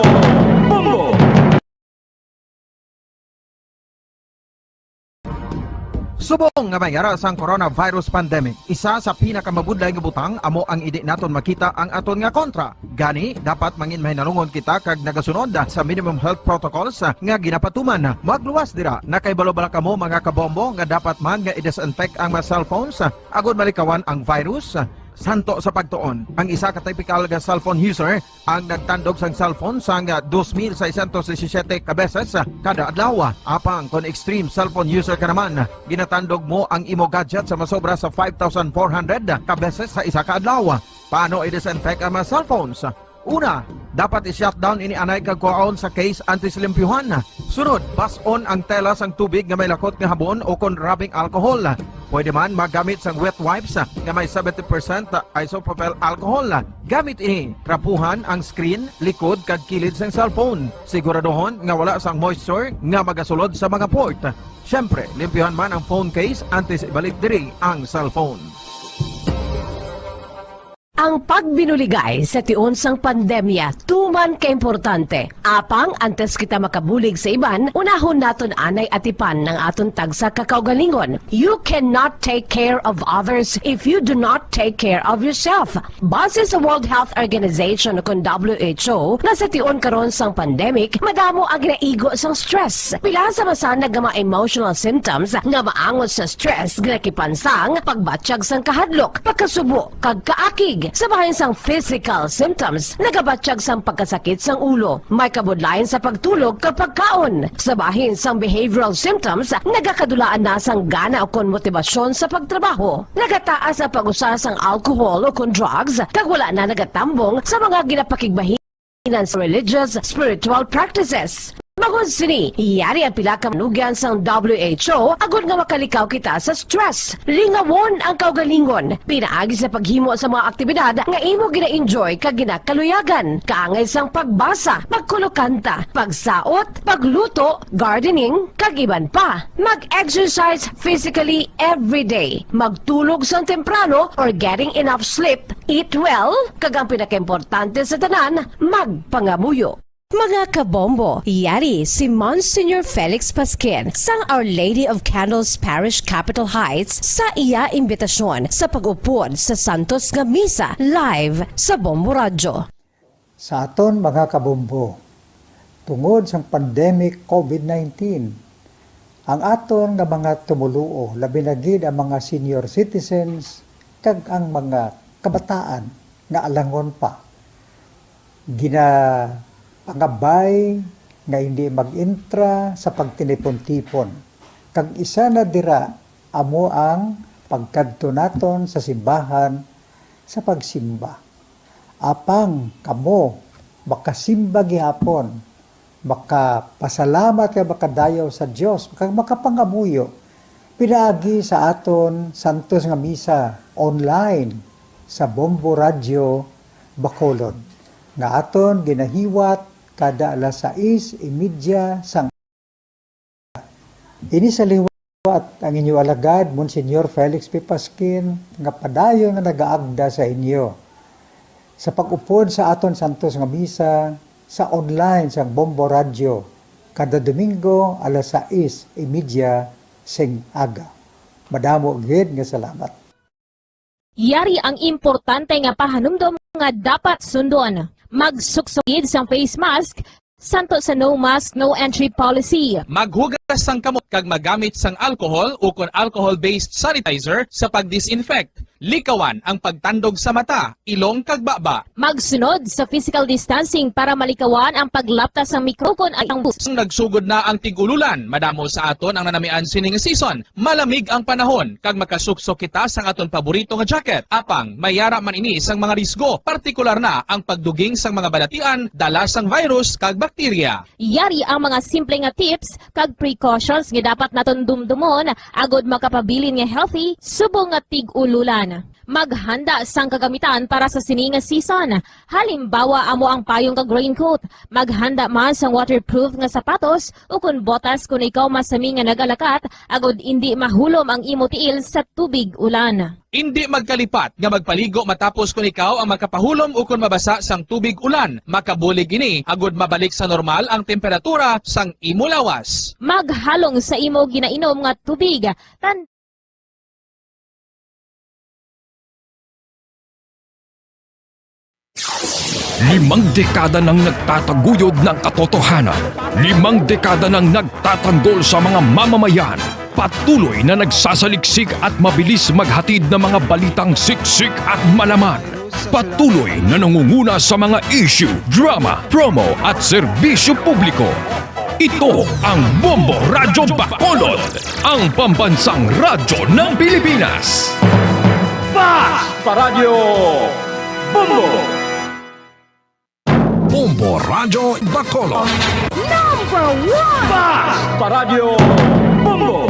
Bombo! Subong nga may yara sang coronavirus pandemic, isa sa pinakamabudlay nga butang amo ang indi naton makita ang aton nga kontra. Gani, dapat mangin mahinalungon kita kag nagasunod sa minimum health protocols nga ginapatuman. Magluwas dira, nakahibalo bala kamo, mga kabombo, nga dapat man nga i-disinfect ang mga cellphones agod malikawan ang virus? Santo sa pagtuon, ang isa ka typical nga cellphone user ang nagtandog sang cellphone sang dos mil seiscientos disisiete ka beses kada adlaw. Apang kon extreme cellphone user ka naman, ginatandog mo ang imo gadget sa masobra sa five thousand four hundred ka beses sa isa ka adlaw. Paano i-disinfect ang mga cellphones? Una, dapat i-shutdown ini anay kag kuhaon sa case antes limpyuhan. Sunod, bas-on ang tela sang tubig nga may lakot nga habon o kon rubbing alcohol. Pwede man magamit sang wet wipes nga may seventy percent isopropyl alcohol. Gamit ini trapuhan ang screen, likod, kag kilid sang cellphone. Siguraduhon nga wala sang moisture nga magasulod sa mga port. Siyempre, limpyuhan man ang phone case antes ibalik diri ang cellphone. Ang pagbinuligay sa tion sang pandemya tuman kaimportante. Apang antes kita makabulig sa iban, unahon naton anay atipan ang aton tagsa ka kaugalingon. You cannot take care of others if you do not take care of yourself. Base sa World Health Organization o kon W H O, nga sa tion karon sang pandemic, madamo ang ginaigo sang stress. Pila sa masanag nga mga emotional symptoms nga maangot sa stress nga nakipansang pagbatyag sang kahadlok, pagkasubo, kag kaakig. Sa bahin sang physical symptoms, nagabatyag sang pagkasakit sang ulo, may kabudlayan sa pagtulog kag pagkaon. Sa bahin sang behavioral symptoms, nagakadulaan na sang gana ukon motibasyon sa pagtrabaho. Nagataas ang pag-usa sang alcohol ukon drugs, kag wala na nagatambong sa mga ginapakigbahinan sa religious, spiritual practices. Bangod sini, yari ang pila ka manugyan sang W H O agod nga makalikaw kita sa stress. Lingawon ang kaugalingon pinaagi sa paghimo sa mga aktibidad nga imo gina-enjoy kag ginakaluyagan, kaangay sang pagbasa, pagkulokanta, pagsaot, pagluto, gardening, kag iban pa. Mag-exercise physically every day. Magtulog sang temprano or getting enough sleep. Eat well, kag ang pinakaimportante sa tanan, magpangamuyo. Mga kabombo, yari si Monsignor Felix Pasquin sang Our Lady of Candles Parish, Capitol Heights, sa iya imbitasyon sa pag-upod sa Santos nga Misa live sa Bombo Radyo. Sa aton mga kabombo, tungod sang pandemic COVID nineteen, ang aton nga mga tumoluo, labi na gid ang mga senior citizens kag ang mga kabataan nga alangon pa, ginapangabay nga hindi mag-intra sa pagtinipon-tipon, kag isa na dira amo ang pagkadto naton sa simbahan sa pagsimba. Apang kamo makasimba gihapon, makapasalamat kag makadayaw sa Dios, kag makapangamuyo pinaagi sa aton santos nga misa online sa Bombo Radyo Bacolod, nga aton ginahiwat kada alas sais y media sang Ini sa liwat ang inyo alagad, Monsignor Felix P. Pasquin, nga padayon nga nagaagda sa inyo sa pag-upod sa aton santos nga misa sa online sang Bombo Radyo kada Domingo alas sais y media sing aga. Madamo gid nga salamat. Yari ang importante nga pahanumdom nga dapat sundon. Magsuksok gid sang face mask, santo sa no mask, no entry policy. Maghugas sang kamot kag magamit sang alcohol ukon alcohol-based sanitizer sa pag-disinfect. Likawan ang pagtandog sa mata, ilong kag baba. Magsunod sa physical distancing para malikawan ang paglapta sang mikro kon ay ang bus. Nagsugod na ang tig-ululan, madamo sa aton ang nanamian sining season. Malamig ang panahon kag makasuksok kita sang aton paborito nga jacket. Apang may ara man ini sang mga risgo, partikular na ang pagduging sang mga balatian dala sang virus kag bakterya. Yari ang mga simple nga tips kag precautions nga dapat naton dumdumon agod makapabilin nga healthy subong nga tig-ululan. Maghanda sang kagamitan para sa sini nga season. Halimbawa, amo ang payong kag raincoat. Maghanda man sang waterproof nga sapatos ukon botas kon ikaw masami nga nagalakat agod indi mahulom ang imo tiil sa tubig ulan. Indi magkalipat nga magpaligo matapos kon ikaw ang makapahulom ukon mabasa sang tubig ulan. Makabulig ini agod mabalik sa normal ang temperatura sang imo lawas. Maghalong sa imo ginainom nga tubig. Tan- Limang dekada nang nagtataguyod ng katotohanan. Limang dekada nang nagtatanggol sa mga mamamayan. Patuloy na nagsasaliksik at mabilis maghatid ng mga balitang siksik at malaman. Patuloy na nangunguna sa mga issue, drama, promo at serbisyo publiko. Ito ang Bombo Radyo Bacolod, ang pambansang radyo ng Pilipinas. Basta Radyo Bombo! Bombo Radyo Bacolod. Number one! Basta Radyo Bombo!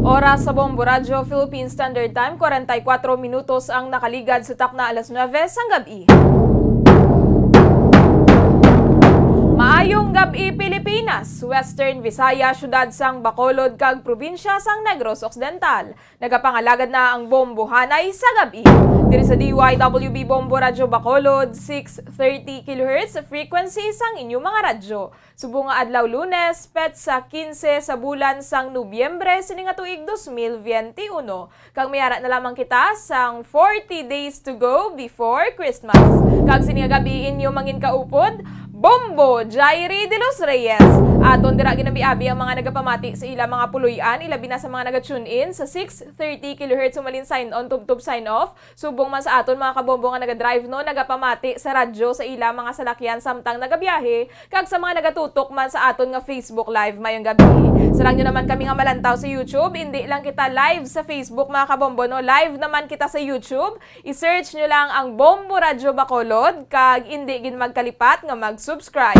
Oras sa Bombo Radyo Philippine Standard Time, kwarenta y kuatro minutos ang nakaligad sa takna alas nuwebe sang gab-i. Maayong gab-i, Pilipinas, Western Visayas, siyudad sang Bacolod kag probinsya sang Negros Occidental. Nagapangalagad na ang Bombohanay sa gab-i. Diri sa D Y W B Bombo Radyo Bacolod, six thirty kilohertz frequency sang inyo mga radyo. Subong nga adlaw Lunes, petsa quince sa bulan sang Nobyembre sini nga tuig dos mil veintiuno. Kag may ara na lamang kita sang forty days to go before Christmas. Kag sini nga gab-i inyo manginkaupod, Bombo Jairi de los Reyes. Aton dira ginabi-abi ang mga nagapamati sa ila mga puloy-an, ilabi na sa mga naga-tune in sa six thirty kilohertz humalin sign on tubtob sign off. Subong man sa aton mga kabombo nga naga-drive, no, nagapamati sa radyo sa ila mga salakyan samtang nagabiyahe, kag sa mga nagatutok man sa aton nga Facebook Live. Mayong gabi. Sarang nyo naman kami nga malantaw sa YouTube. Indi lang kita live sa Facebook, mga kabombo, no? Live naman kita sa YouTube. I-search nyo lang ang Bombo Radyo Bacolod, kag indi gid magkalipat nga mag-subscribe.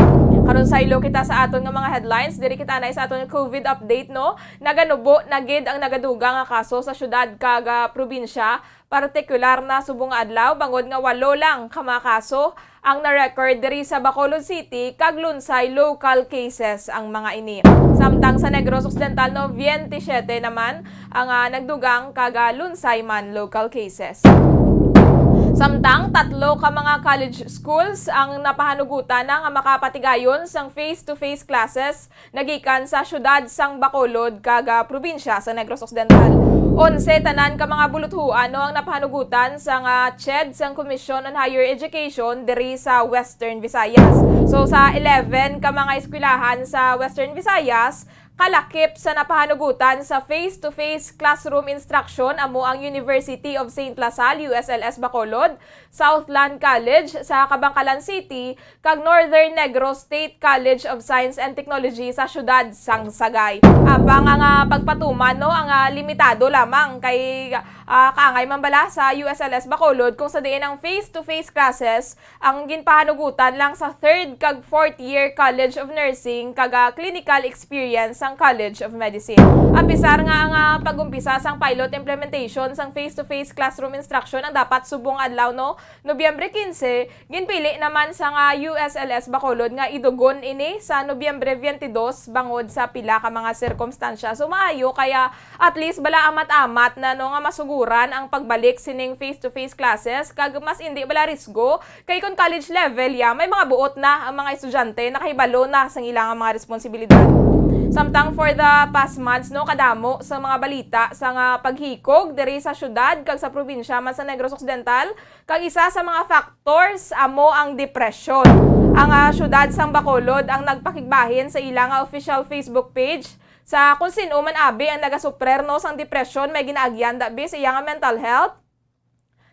Karon saylo kita sa aton nga mga headlines. Diri kita na sa aton nga covid update, no? Naganubo na gid ang nagadugang nga kaso sa syudad kag, ah, probinsya, partikular na subong nga adlaw, bangod nga walo lang ka mga kaso ang na-record diri sa Bacolod City, kag lunsay local cases ang mga ini. Samtang sa Negros Occidental, no, veintisiete naman ang, ah, nagdugang, kag, ah, lunsay man local cases. Samtang tatlo ka mga college schools ang napahanugutan na nga makapatigayon sang face-to-face classes nagikan sa siyudad sang Bacolod kag, ah, probinsya sa Negros Occidental. Onse tanan ka mga buluthuan, no, ang napahanugutan sang, ah, CHED sang Commission on Higher Education diri sa Western Visayas. So, sa eleven ka mga eskwelahan sa Western Visayas, kalakip sa napahanugutan sa face-to-face classroom instruction amo ang University of Saint La Salle, U S L S Bacolod, Southland College sa Kabangkalan City, kag Northern Negros State College of Science and Technology sa siyudad sang Sagay. Apang ang, ah, pagpatuman, no, ang, ah, limitado lamang kay, ah, kaangay man bala sa U S L S Bacolod, kung sa diin ang face-to-face classes ang ginpahanugutan lang sa third kag fourth year College of Nursing kag, ah, clinical experience sang College of Medicine. Apisar nga ang, ah, pag-umpisa sang pilot implementation sang face-to-face classroom instruction ang dapat subong adlaw, no, Nobyembre quince, ginpili naman sang, ah, U S L S Bacolod nga idugon ini sa Nobyembre veintidós bangod sa pila ka mga sirkumstansya. So, maayo kaya at least bala amat-amat na, no, nga masuguran ang pagbalik sining face-to-face classes, kag mas indi bala risgo kay kon college level ya, may mga buot na ang mga estudyante, nakahibalo na sang ila nga mga responsibilidad. Samtang for the past months, no, kadamo sa mga balita sa nga paghikog diri sa syudad kag sa probinsya man sa Negros Occidental, kag isa sa mga factors amo ang depresyon. Ang, ah, siyudad sang Bacolod ang nagpakigbahin sa ila nga official Facebook page Sa kung sin-o man abi ang nagasuprer, no, sang depresyon, may ginaagyan dabi sa iya nga mental health.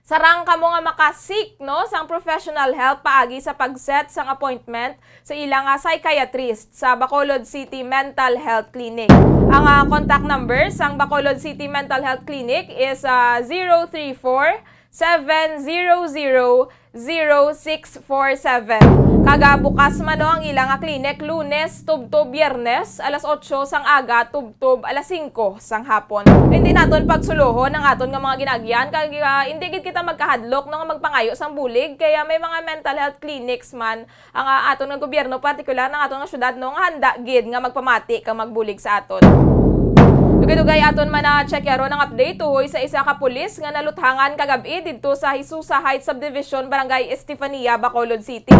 Sarang kamo nga maka-seek, no, sang professional help paagi sa pag-set sang appointment sa ila nga psychiatrist sa Bacolod City Mental Health Clinic. Ang, ah, contact number sang Bacolod City Mental Health Clinic is, ah, zero three four, seven zero zero, zero six four seven. Kag, ah, bukas man, no, ang ila nga clinic Lunes tubtob Biyernes, alas otso sang aga tubtob alas singko sang hapon. Hindi naton pagsulohon ang aton nga mga ginaagyan, kag, ah, hindi gid kita magkahadlok, no, nga magpangayo sang bulig, kaya may mga mental health clinics man ang, ah, aton nga gobyerno, partikular ang aton nga syudad, no, nga handa gid nga magpamati kag magbulig sa aton. Dugay-dugay aton man na check yaron ang update tuhoy sa isa ka pulis nga naluthangan kagab-i didto sa Hisusa Heights Subdivision, Barangay Estefania, Bacolod City.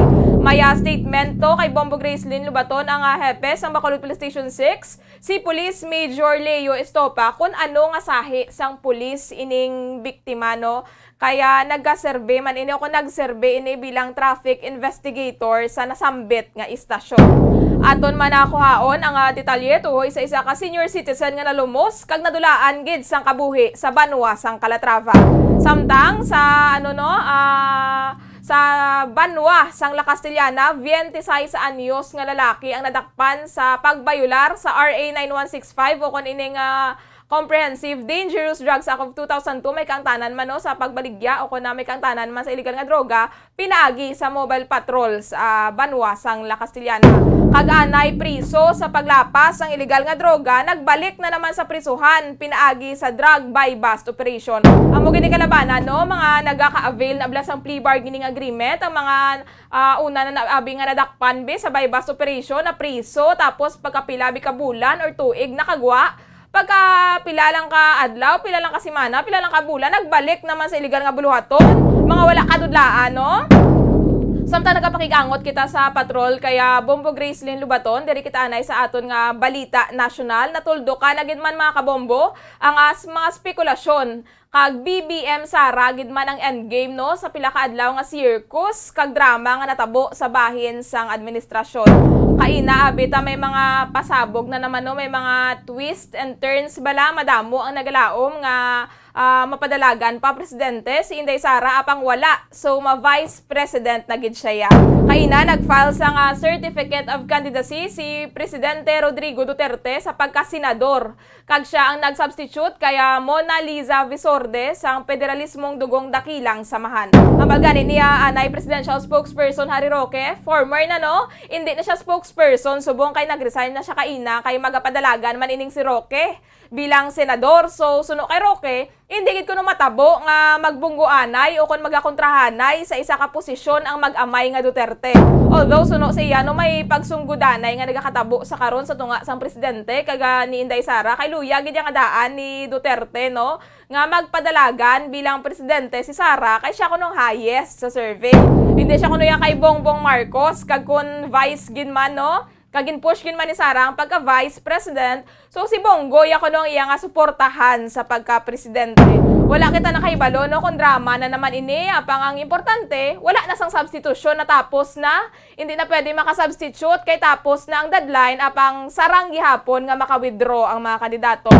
May, ah, statement to kay Bombo Gracelyn Lubaton, ang, ah, hepe sang Bacolod Police Station six, si Police Major Leo Estopa, kun ano nga sahi sang pulis ining biktima, no? Kaya nagaserbi man ini o kung nagserbi ini bilang traffic investigator sa nasambit nga istasyon. Aton man nakuhaon ang, ah, detalye tuhoy sa isa ka senior citizen nga nalumos kag nadulaan gid sang kabuhi sa banwa sang Calatrava. Samtang sa, ano, no, ah, sa banwa sang La Castellana, twenty-six anyos nga lalaki ang nadakpan sa pagbayular sa R A nine one six five o kon ining, ah, Comprehensive Dangerous Drugs Act of two thousand two, may kaangtanan man, no, sa pagbaligya o kon na may kaangtanan man sa iligal nga droga pinaagi sa mobile patrol sa banwa sang La Castellana. Kag anay priso sa paglapas sang iligal nga droga, nagbalik na naman sa prisuhan pinaagi sa drug buy-bust operation. Amo gid ni kalabanan, no, mga nagaka-avail na abla sang plea bargaining agreement ang mga, ah, una na, na abi nga nadakpan bi sa buy-bust operation, na priso, tapos pagkapila bi ka bulan or tuig nakagwa, pagka pila lang ka adlaw, pila lang ka semana, pila lang ka bulan, nagbalik naman sa iligal nga buluhaton. Mga wala kadudlaan, no? Samtang nagapakig-angot kita sa patrol kaya Bombo Gracelyn Lubaton, diri kita anay sa aton nga balita nasyonal. Natuldo ka na gid man, mga kabombo, ang as-, mga spekulasyon kag B B M Sara gid man ang endgame, no, sa pila ka adlaw nga sirkus kag drama nga natabo sa bahin sang administrasyon. Kaina, abi ta may mga pasabog na naman, no, may mga twist and turns bala, madamo ang nagalaom nga, ah, mapadalagan pa presidente si Inday Sara apang wala. So, ma-vice president na gid siya. Kaina, nag-file sang, ah, certificate of candidacy si Presidente Rodrigo Duterte sa pagkasenador. Kag siya ang nag-substitute kay, ah, Mona Liza Visorde sang Federalismong Dugong Dakilang Samahan. Ang gani niya, anay presidential spokesperson Harry Roque, former na, no? Hindi na siya spokesperson subong kay nag-resign na siya kaina kay magapadalagan man ining si Roque bilang senador. So, suno kay Roque, hindi gid kuno matabo nga magbunggoanay o kon magakontrahanay sa isa ka posisyon ang mag-amay nga Duterte. Although, suno sa iya, no, may pagsunggodanay nga nagakatabo sa karon sa tunga sang presidente kag, ah, ni Inday Sara, kay luya gid iya nga daan ni Duterte, no, nga magpadalagan bilang presidente si Sara, kay siya kuno ang highest sa survey. Hindi siya kuno iya kay Bongbong Marcos, kag kun vice gid man, no, kag gin-push gid man ni Sara ang pagka-vice president, so si Bongo iya kuno ang iya nga suportahan sa pagka-presidente. Wala kita nakahibalo, no, kung drama na naman ini, apang ang importante, wala na sang substitution, natapos na, hindi na pwede makasubstitute kay tapos na ang deadline, apang sarang gihapon nga maka-withdraw ang mga kandidato.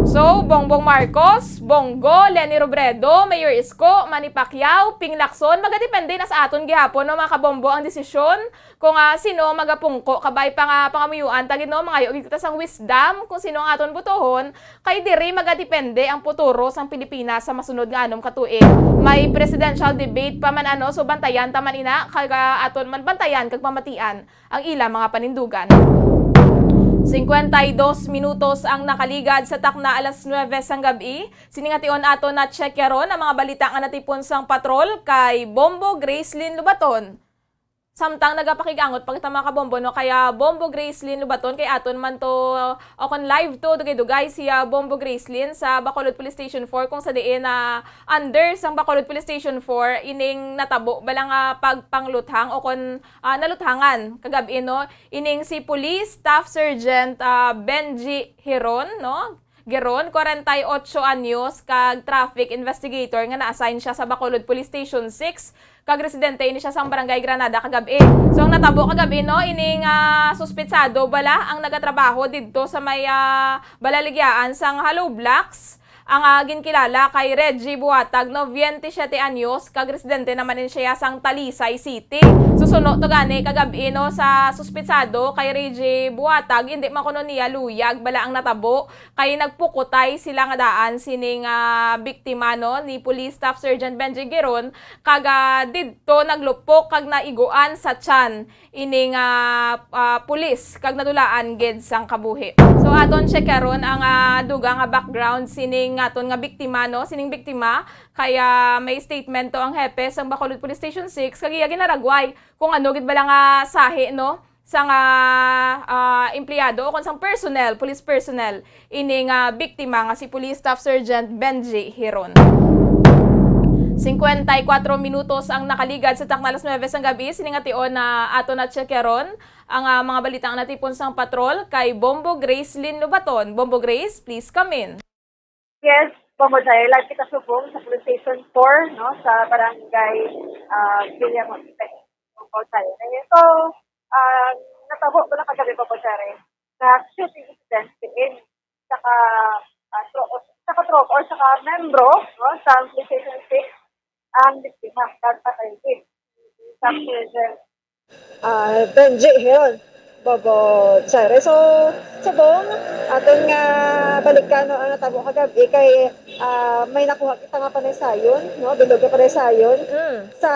So, Bongbong Marcos, Bongo, Leni Robredo, Mayor Isko, Manny Pacquiao, Ping Lacson, magadepende na sa aton gihapon, no, mga kabombo, ang desisyon kung, ah, sino magapungko. Kabay pa nga pangamuyuan ta gid, no, mangayo gid kita sang wisdom kung sino ang aton botohon, kay diri magadepende ang puturo sang Pilipinas sa masunod nga anom ka tuig. May presidential debate pa man, ano, so bantayan ta man ina, kag, ah, aton man bantayan kag pamatian ang ila mga panindugan. Cincuenta y dos minutos ang nakaligad sa takna alas nuebe sang gab-i. Sini nga tion aton na-check yaron ang mga balita nga natipon sang patrol kay Bombo Gracelyn Lubaton. Samtang nagapakig-angot pa kita, mga kabombo, no, kaya Bombo Gracelyn Lubaton, kay aton man to, o kon live to, dugay-dugay siya, Bombo Gracelyn, sa Bacolod Police Station four, kung sa diin na under sang Bacolod Police Station four ining natabo bala nga pagpangluthang o kon, ah, naluthangan kagab-i, no, ining si Police Staff Sergeant, ah, Benji Heron, no? Geron, kwarenta y ocho anyos, kag traffic investigator nga na-assign siya sa Bacolod Police Station six, kag residente ini siya sang Barangay Granada kagab-i. So, ang natabo kagab-i, no, ining, ah, suspetsado bala ang nagatrabaho didto sa may, ah, balaligyaan sang Hollow Blocks, ang, ah, ginkilala kay Reggie Buatag, nobenta y siyete anyos, kag residente naman ini siya sang Talisay City. Susuno to gani kagab-i, no, sa suspetsado kay Reggie Buatag, indi man kuno niya luyag bala ang natabo, kay nagpukutay sila nga daan sining, ah, biktima, no, ni Police Staff Sergeant Benji Giron, kag, ah, didto naglupok kag naiguan sa tiyan ining, ah, ah, pulis kag nadulaan gid sang kabuhi. So, aton checkeron ang, ah, dugang nga background sining aton nga biktima, no, sining biktima, kay may statement to ang hepe sang Bacolod Police Station six, kag iya ginaragway kung ano gid bala nga sahi, no, sang, ah, ah, empleyado o kon sang personnel, police personnel, ini nga biktima nga si Police Staff Sergeant Benji Hiron. Cincuenta y cuatro minutos ang nakaligad sa takna alas nuebe sang gabi, sining ation na ato na checkeron ang, ah, mga balita nga natipon sang patrol kay Bombo Grace Lin Lubaton. Bombo Grace, please come in. Yes, Bombo Jai, live kita subong sa Police Station four, no, sa Barangay, ah, Guillermo Ipe, Bombo Jai. So, ah, natabo ko lang kagabi, Bombo Jai, na shooting incident diin sa ka, ah, tro-, sa ka-tropa or sa ka-membro, no, sa Police Station six, ang biktima, nagpatay din. Sa prison. Ah, Benji Hiron, Bobo Chaire. So, subong, aton nga balikan, no, ang natabo kagabi kay, ah, may nakuha kita nga panaysayon, no, bilog nga panaysayon Mm. sa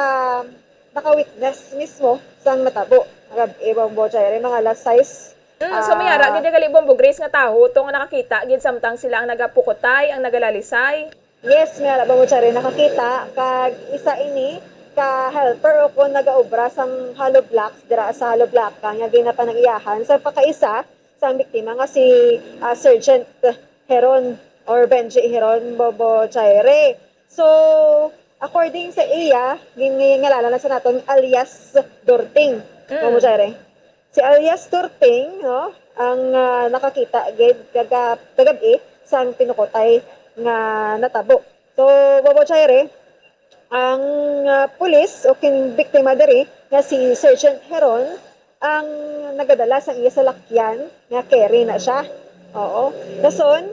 naka-witness mismo sang natabo kagabi, Bobo Chaire, mga alas sais. Mm, so, may ara Ah. gid gali, Bombo Grace, nga tawo to nga nakakita gid samtang sila ang nagapukutay, ang nagalalisay. Yes, may ara, Bombo Chaire, nakakita, kag isa ini ka helper o kon nagaobra sang hollow blocks dira sa hollow block nga ginapanag-iyahan sa pakaisa sang biktima nga si, ah, Sergeant Heron or Benji Heron, Bombo Chaire. So, according sa iya, gin-, ngalanan na sa naton alias Dorting, Mm. Bombo Chaire. Si alias Dorting, no, ang, ah, nakakita gid kaga-, kagab-i sang pinukutay nga natabo. So, Bombo Chaire, ang, ah, pulis o kin-, biktima diri nga si Sergeant Heron ang nagadala sa iya salakyan nga carry na siya. Oo. Rason,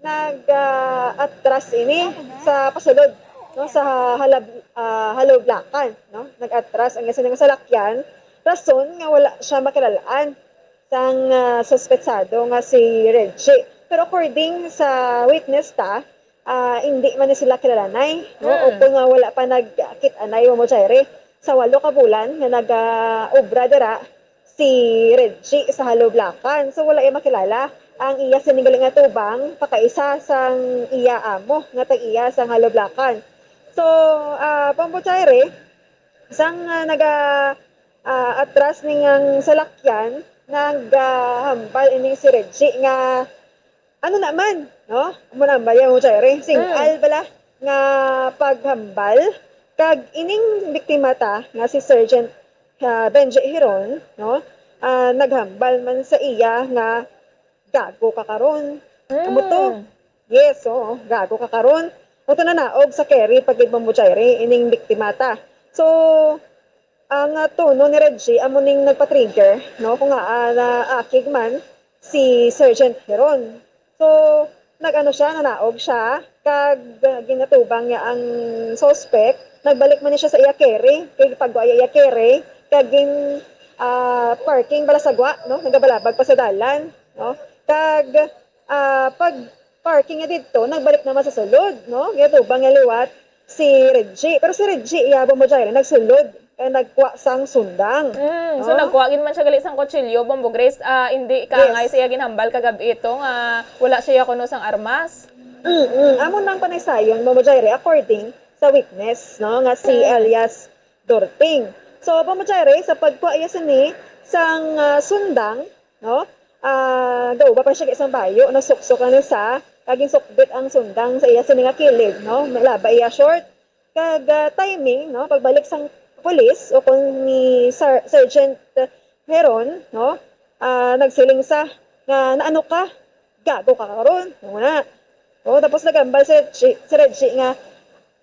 nag, ah, atras ini sa pasulod, no, sa halab-, ah, halublakan, no? Nag-atras ang iya sini nga salakyan, rason nga wala siya makilal-an sang, ah, suspetsado nga si Reggie. Pero according sa witness ta, ah, hindi man ni sila kilalanay, no? Hmm. Upod nga wala pa nagkit-anay, Bombo Chaire, sa walo ka bulan nga nagaobra dira si Reggie sa halublakan. So, wala iya makilala ang iya sini gali nga tubang, pakaisa sang iya amo nga tag-iya sang halublakan. So, ah, Bombo Chaire, sang, ah, naga, ah, atras ning ang salakyan, nagahambal ining si Reggie nga ano na man, no? Amo na ang bayaw mo, Chaire. Sing-al Mm. bala nga paghambal. Kag ining biktima ta, nga si Sergeant, ah, Benji Hiron, no? Ah, naghambal man sa iya nga, "Gago ka karon." Amo to. Mm. Yes, oo. "Gago ka karon." Amo to nanaog sa carry pa gid, Bombo Chaire, ining biktima ta. So, ang, ah, tono ni Reggie amo ning nagpa-trigger, no, kung, ah, naakig man si Sergeant Heron. So, nag-ano siya, nanaog siya, kag, ah, ginatubang niya ang suspect. Nagbalik man ni siya sa iya carry, kay pagwa iya, iya carry, kag gin, ah, parking bala sa gwa, no, nagabalabag pa sa dalan, no, kag, ah, pag parking niya didto, nagbalik naman sa sulod, no, ginatubang niya liwat si Reggie. Pero si Reggie, iya, Bombo Jaire, nagsulod, kay nagkuha sang sundang. Mm, so, no? Nagkuha gid man siya gali sang kutsilyo, Bombo Grace, ah, hindi kaangay Yes. sa iya ginhambal kagab-i to nga wala siya kuno sang armas. Mm-mm. Amo nang panaysayon, Bombo Jaire, according sa witness, no, nga si Mm. alias Dorting. So, Bombo Jaire, sa pagkuha iya sini sang, ah, sundang, no? Ah, gauba pa siya isang bayo, nasuksok lang ni sa, kag ginsukbit ang sundang sa iya sini nga kilid, no? May laba iya short. Kag, ah, timing, no? Pagbalik sang pulis o kon ni Sar-, Sergeant Heron, no? Ah, nagsiling sa nga, "Naano ka? "Gago ka karon." Amo na. O, tapos nagambal si Reggie, si Reggie nga,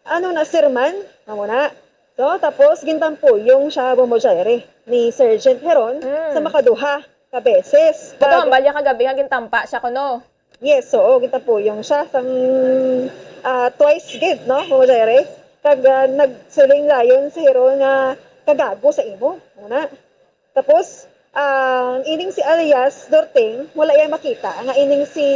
"Ano na, sir man?" Amo na. So, tapos gintampuyong siya, Bombo Jaire, ni Sergeant Heron Mm. sa makaduha ka beses. Ato, Kag- ang balya kagabi nga gintampa siya kuno. Yes, oo, gintampuyong siya sang, ah, twice gid, no, Bombo Jaire. Kag, ah, nagsiling dayon si Heron nga, "Kagago sa imo." Amo na. Tapos, ang ining si alias Dorting, wala iya makita nga ining si,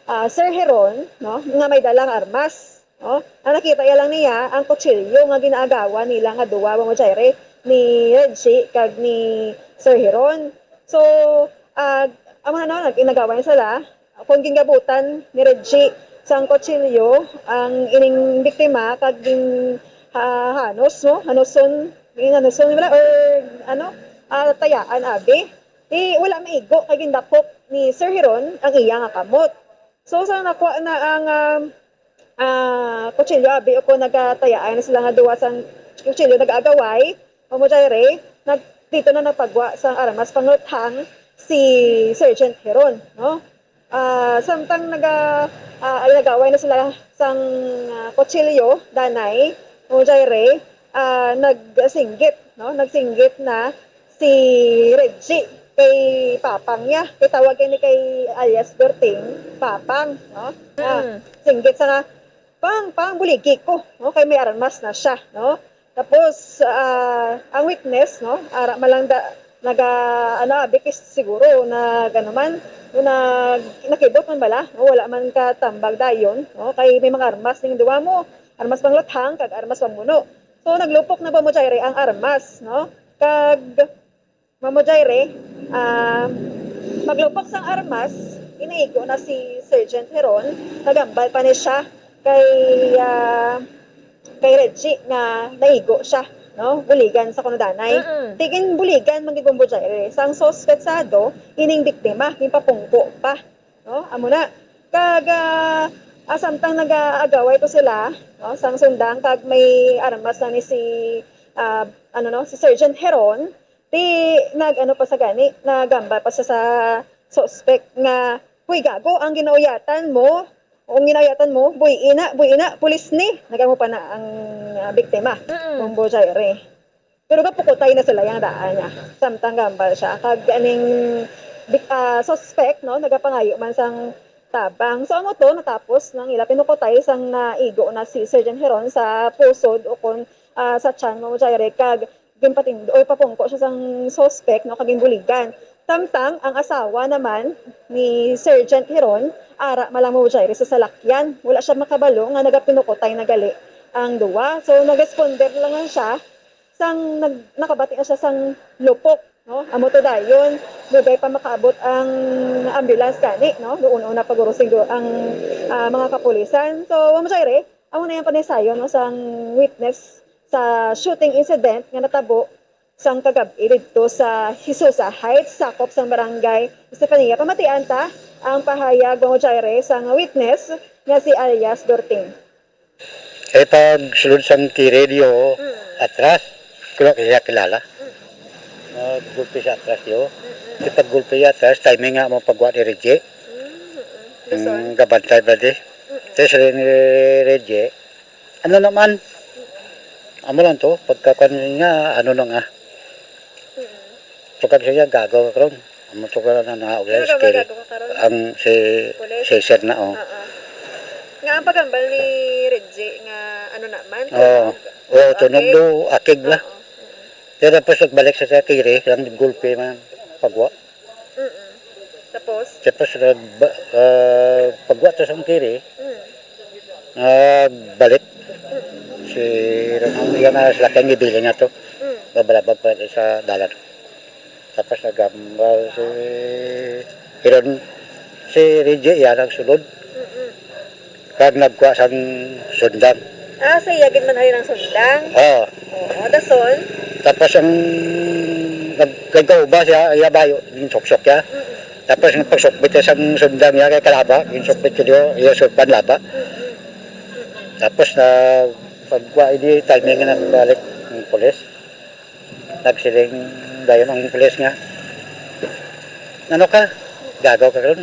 ah, Sir Heron, no, nga may dalang armas, no? Ang nakita iya lang niya ang kutsilyo nga ginaagawan nila nga duwa, Bombo Jaire, ni Reggie kag ni Sir Heron. So, ah, amo na, no, nag-inagawan sila. Kon gingabutan ni Reggie sang kutsilyo ang ining biktima kag gin-, ha-, hanos, no? Hanuson, ginhanuson nila or ano, ah, tayaan abi. Di wala maigo kay gindakop ni Sir Heron ang iya nga kamot. So, sa nakuha na ang, um, ah, kutsilyo abi o kon nagatayaan na sila nga duwa sang kutsilyo, nag-aagaway, Bombo Jaire, nag-, dito na nagpagwa sang armas pangluthang si Sergeant Heron, no? Ah, samtang naga-, ah, ay, nagaway na sila sang, ah, kutsilyo, danay, Bombo Jaire, ah, nagsinggit, no? Nagsinggit na si Reggie kay papang niya. Kay tawag ini kay alias Dorting, papang, no? Ah, Mm. singgit sa nga, "Pang, pang, buligi ko," no? Kay may armas na siya, no? Tapos, ah, ang witness, no? Ara man lang da, naga, ano, abi, kay siguro nag, ano man, no, nag, nakibot man bala, no? Wala man katambag dayon, no? Kay may mga armas ning duwa mo, armas pangluthang kag armas pangmuno. So, naglupok na, Bombo Jaire, ang armas, no? Kag, Bombo Jaire, ah, maglupok sang armas, ginaigo na si Sergeant Heron, nagambal pa ni siya kay, ah, kay Reggie nga naigo siya, no? Buligan sa kuno danay. Mm-mm. Di ginbuligan man gid, Bombo Jaire. Sang suspetsado, ining biktima, ginpapungko pa, no? Amo na. Kag, ah, ah, samtang nagaagaway to sila, no, sang sundang kag may armas na ni si, ah, ano, no, si Sergeant Heron, di nag-ano pa sa gani, nagambal pa sa, sa suspect nga, "Hoy, gago, ang ginauyatan mo, ang ginauyatan mo, buy-i na, buy-i na, pulis ni." Nagamo pa na ang, ah, biktima, Mm-mm. Bombo Jaire. Pero gapukutay na sila yang daan niya. Samtang gambal siya. Kag aning bik-, ah, suspect, no, nagapangayo man sang tabang. So, amo to, natapos nang ila pinukutay sang naigo na si Sergeant Heron sa pusod o kon, ah, sa tiyan, Bombo Jaire, kag ginpatindo o papungko siya sang suspect, no, kag ginbuligan. Samtang ang asawa naman ni Sergeant Heron, ara man lang, Bombo Jaire, sa salakyan. Wala siya makabalo nga nagapinukutay na gali ang duwa. So, nag-responder lang, lang siya sang nag-, nakabati na siya sang lupok, no? Amo to dayon, dugay pa makaabot ang ambulance gani, no? Doon una pa guro sing do-, ang, ah, mga kapulisan. So, Bombo Jaire, amo na yung panaysayon, no, sang witness sa shooting incident nga natabo sang kagab-i didto sa Jesusa Heights, sakop sang barangay Estefania. Pamatian ta ang pahayag, Bombo Jaire, sang witness nga si alias Dorting. Eh, pag sulod sang kiri diyo, Mm. atras, wala ka siya kilala. Mm. Nagulpi siya atras diyo. Mm-mm. Di pag gulpi siya atras, timing nga mo pagwa ni Reggie. Mm-mm. Ang Reason? Gabantay ba di? Mm-mm. Tapos rin ni Reggie, ano naman? Mm-mm. Amo lang to, pagkakuan nga, ano na nga. Mm-mm. Tukag siya, gago ka karon. Amo to ka na, na, Sino ka ba, gago ka karon? Ang si, Pulis? Si sir na, oh. Oo. Nga ang pagambal ni Reggie nga ano naman, Oo. Tunog? Oo, tunog Akig? Do, akig la. Oo. Mm. Kaya tapos nagbalik sa, sa kiri, lang gulpi man, pagwa. Mm-mm. Tapos? Tapos nag-, ba-, ah, pagwa to sa kiri, Mm. nagbalik. Mm. Si Ron, ang iya na sila kay gibiling na to. Mm. Babalabag pa sa dalan. Tapos nagambal si Ron, si Reggie, iya nagsulod. Mm-mm. Kag nagkuha sang sundang. Ah, sa iya gid man hari ang sundang? Oo. Oo, dason? Tapos ang nag-, kay kauba siya, iya bayo, yung suksok ya. Mm-mm. Tapos ang pagsukbit niya sang sundang niya kay kalaba, yung sukbit ko diyo, iya sukban laba. Mm-mm. Mm-mm. Tapos na pagkuha, di timing na balik ang pulis. Nagsiling dayon ang pulis nga, "Ano ka? Gagaw ka karon."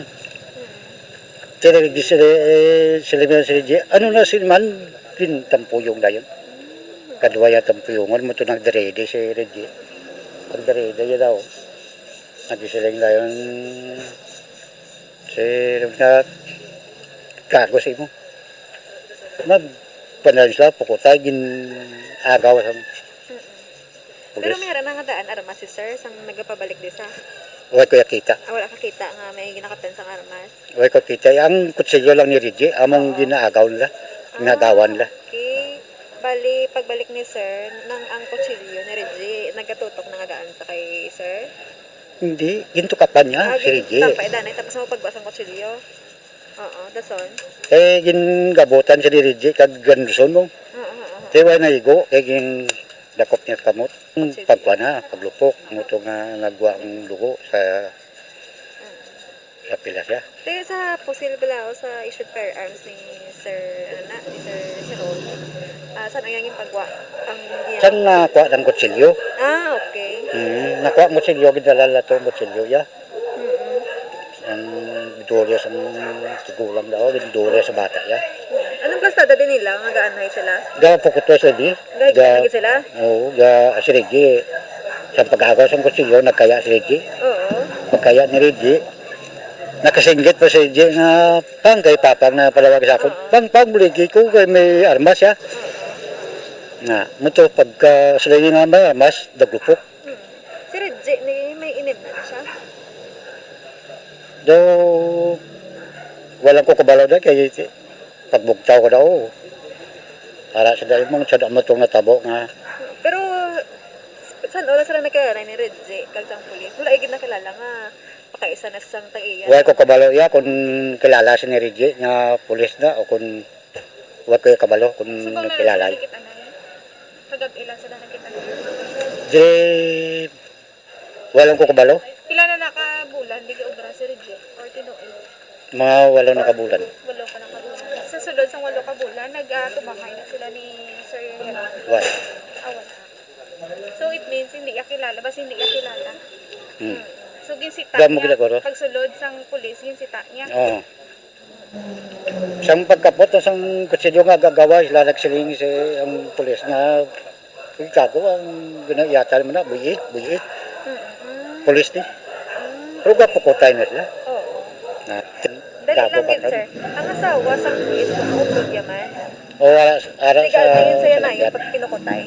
Sila, sila, eh, sila nga si Reggie. Ano na sila man, gintampuyong dayon. Kadwa ya tampuyongon mo to nagdarede si Reggie. Ang darede ya daw. Nagsiling dayon si nga gago sa imo. Nagpanayon sila, pukutay, gin-agaw sa Mm-mm. Pero pulis. May ara na nga daan armas si sir sang nagapabalik di sa? Wala ko ya kita. Ah, wala ka kita nga may ginakaptan sang armas? Wala ko kita. Ang kutsilyo lang ni Reggie, among Oo. ginaagaw nila, ginagawan nila. Ah, okay. Bali, pagbalik ni sir, nang ang kutsilyo ni Reggie, nagatutok na nga daan sa kay sir? Hindi, gintukapan niya Ah, si Reggie. Gintampay danay, tapos mo pagbukas ang kutsilyo? Oo, dason? Eh, gingabutan siya ni Reggie, kag ganduson mo. Oo, oo, oo. Kaya wala naigo, kaya gindakop niya sa kamot. Kutsilyo. Pagkuha na, paglupok, mo to nga nagwa ang dugo sa, sa pila siya. Te, sa pusil bala o sa issued firearms ni Sir, ano na, ni Sir Herod, ah, saan ang iyang pagwa? Ang iyang Saan nakuha ng kutsilyo? Ah, okay. Mm, nakuha ang kutsilyo, gidala na to ang kutsilyo, ya. Mm-mm. Ang gidulya sa tigulang daw, gidulya sa bata, ya. Anong plastada din nila? Magaanay sila? Daw pagkutos sa di. Gahigda Ga-, lagi sila? Oo, ga, si Reggie. Sa pag-agaw sa kutsilyo, nagkaya si Reggie. Oo. Pagkaya ni Reggie, nakasinggit pa si Reggie nga, "Pang, kay Papang na palawag sa akon. Oo. Pang, pang, buligi ko, kay may armas siya." Oo. Na, muto pagka sila yung nga may armas, daglupok. Hmm. Si Reggie, ni, may inim na siya? Do, walang ko kabalo na kay pagbugtaw ko daw. Ara sa dahil mong sa damo tong natabo nga Pero, s-, saan oras sila nagkilala ni Reggie, kag sang pulis? Wala, ay, nakilala nga pakaisa na sang tag-iya. Wala ko kabalo iya kung kilala si ni Reggie nga pulis na o kung wala ko kabalo kung So, bang nakilala. Nagkita na yun? Kagab-i lang sila nagkita na yun? Di, wala ko kabalo. Pila na nakabulan, di obra si Reggie or tinuod? Mga walo na kabulan. Walo ka na kabulan. Sa sulod sang walo ka bulan, nag, ah, tumahay na sila ni Sir Hero? Wala. Ah, wala. So, it means, hindi niya kilala. Basta hindi niya kilala. Hmm. Hmm. So, ginsita Damo niya. Ginaguro. Pagsulod sang pulis, ginsita niya. Oo. Sang pagkapot, sang kutsilyo nga gagawa, sila nagsiling si, ang pulis nga, "Uy, gago, ang ginaiyatan mo na, buyi, buyi." Mm-mm. Pulis ni. Mm. Pero gapukutay na sila. Oo. Na, Dali gago lang ka gid, na. Sir. Ang asawa sa pulis, maupod yaman. O, ara, ara Tiga, sa tingin sa'yo na salakyan. Yung pag pinukutay.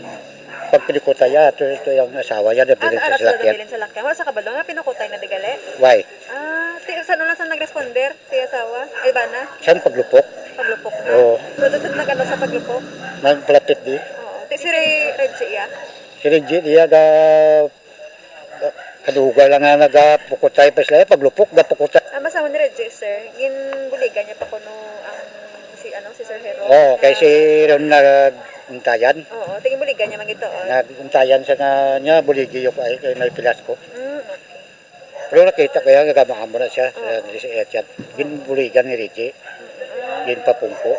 Pag pinukutay, ah, ito, ito yung asawa niya, Ah, nabilin sa ara sila salakyan. Nabilin sa lakyan. Wala sa kabalo nga pinukutay na digali? Why? Ah, ti-, saan lang sa nag-responder? Si asawa? Ay, bana? Siyang paglupok. Paglupok na? Oo. So, doon sa nag-ano sa paglupok? Nagpalapit di. Oo. Ti-, si Re-, Reggie, iya? Si Reggie, iya ga, ga, kadugay lang nga nagapukutay pa sila. Eh, paglupok, gapukutay. Ang masama ni Reggie, sir, ginbuligan niya pa kuno ang si, ano, si Sir Hero? Oo, kay si Ron nag-untayan. Oo, ti ginbuligan niya man gito, oh. Nag-untayan siya nga, niya, buligi yung kay, kay may pilas ko. Mm, okay. Pero nakita ko yan, nagamaamo na siya, Oo. Sa, sa, sa, ginbuligan ni Reggie. Mm. Ginpapungko. Oo.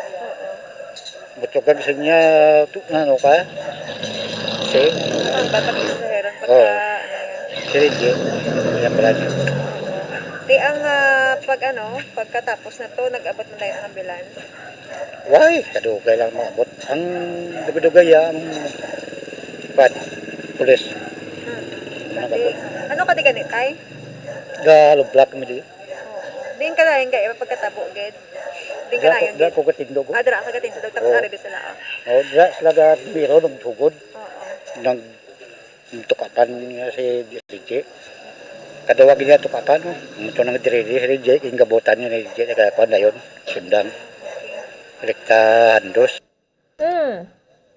Butugan sa niya, tu-, ano ka? Si Ang batang isa sa herang pagka, Oo. Ano niya. Si Reggie. Yan pala niya. Di ang, ah, pag ano, pagkatapos na to, nag-abot man tayo ng ambulance. Why? Kadugay lang maabot. Ang dugay-dugay, ah, ang, kuwan, pulis. Hmm. Nagabot. Ano ka di ganit, tay? Galublak mi di. Oo. Diin ka dayon kay pagkatabo gid? Diin ka Dira ko, dayon dira gid? Ko katindog, oh. Ah, dira ka katindog, tapos Oo. Ari di sila, oh. Oh, dira sila ga biro nung tugod. Oo. Nang tukatan niya si D J. Kadawag niya tukatan, oh. Ito nang dire si D J, king gabutan niya ni D J, kaya kuwan dayon, sundang. Rekta handos. Mm.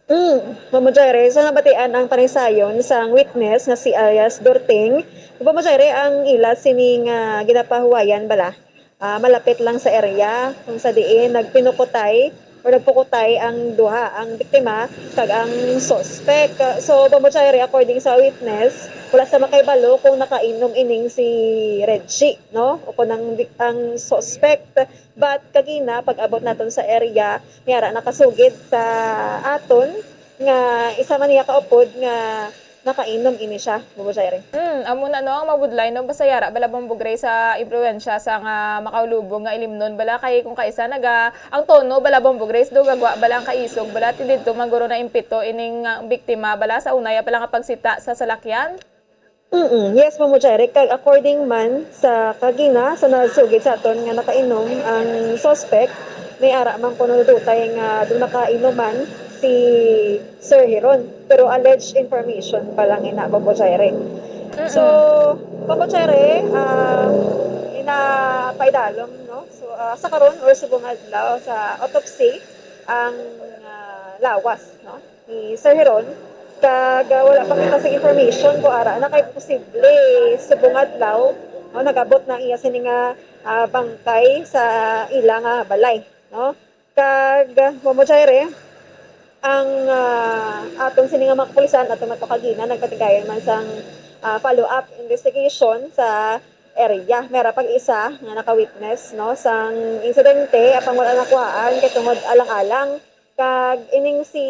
Mm, Mama Jere, so nabatian ang panaysayon sang witness nga si alias Dorting. Mama Jere, ang ila sini nga ginapahuwayan bala, ah, malapit lang sa area kung sa diin nagpinukutay or nagpukutay ang duha, ang biktima kag ang suspek. So, Mama Jere, according sa witness, wala sa makahibalo kung nakainom ining si Reggie, no? O kung ang bik-, ang suspect. But kagina, pag-abot naton sa area, may ara nakasugid sa aton nga isa man niya kaupod nga nakainom ini siya, Bobo Jaire. Hmm, amo na, no, ang mabudlay, no, basta yara bala, Bombo Grace, sa impluwensya sa nga makaulubong nga ilimnon bala, kay kung kaisa naga, ang tono bala, Bombo Grace, do gagwa bala ang kaisog bala, ti didto man guro na impito ining, ah, biktima bala sa unay pa lang nga pagsita sa salakyan. Mm, yes, Mamo Jeric, kag according man sa kagina, sa nasugid sa aton nga nakainom ang suspect, may ara man kuno dutay nga do nakainuman si Sir Heron. Pero alleged information pa lang ina, Bobo Jaire. So, Bobo Jaire, ah, ina paidalom, no? So, ah, sa karon or subong adlaw sa autopsy ang, ah, lawas, no, ni Sir Heron, kag, ah, wala pa kita sa information kung ara na kay posible subong adlaw, no, nag-abot na ang iya sini nga, ah, bangkay sa ila nga balay, no? Kag, ah, Mamo Jaire, ang, ah, aton sini nga mga kapulisan, aton man to kagina, nagpatigayon man sang, ah, follow-up investigation sa area. May ara pag isa nga naka-witness, no, sang insidente, apang wala nakuhaan kay tungod alang-alang. Kag ining si,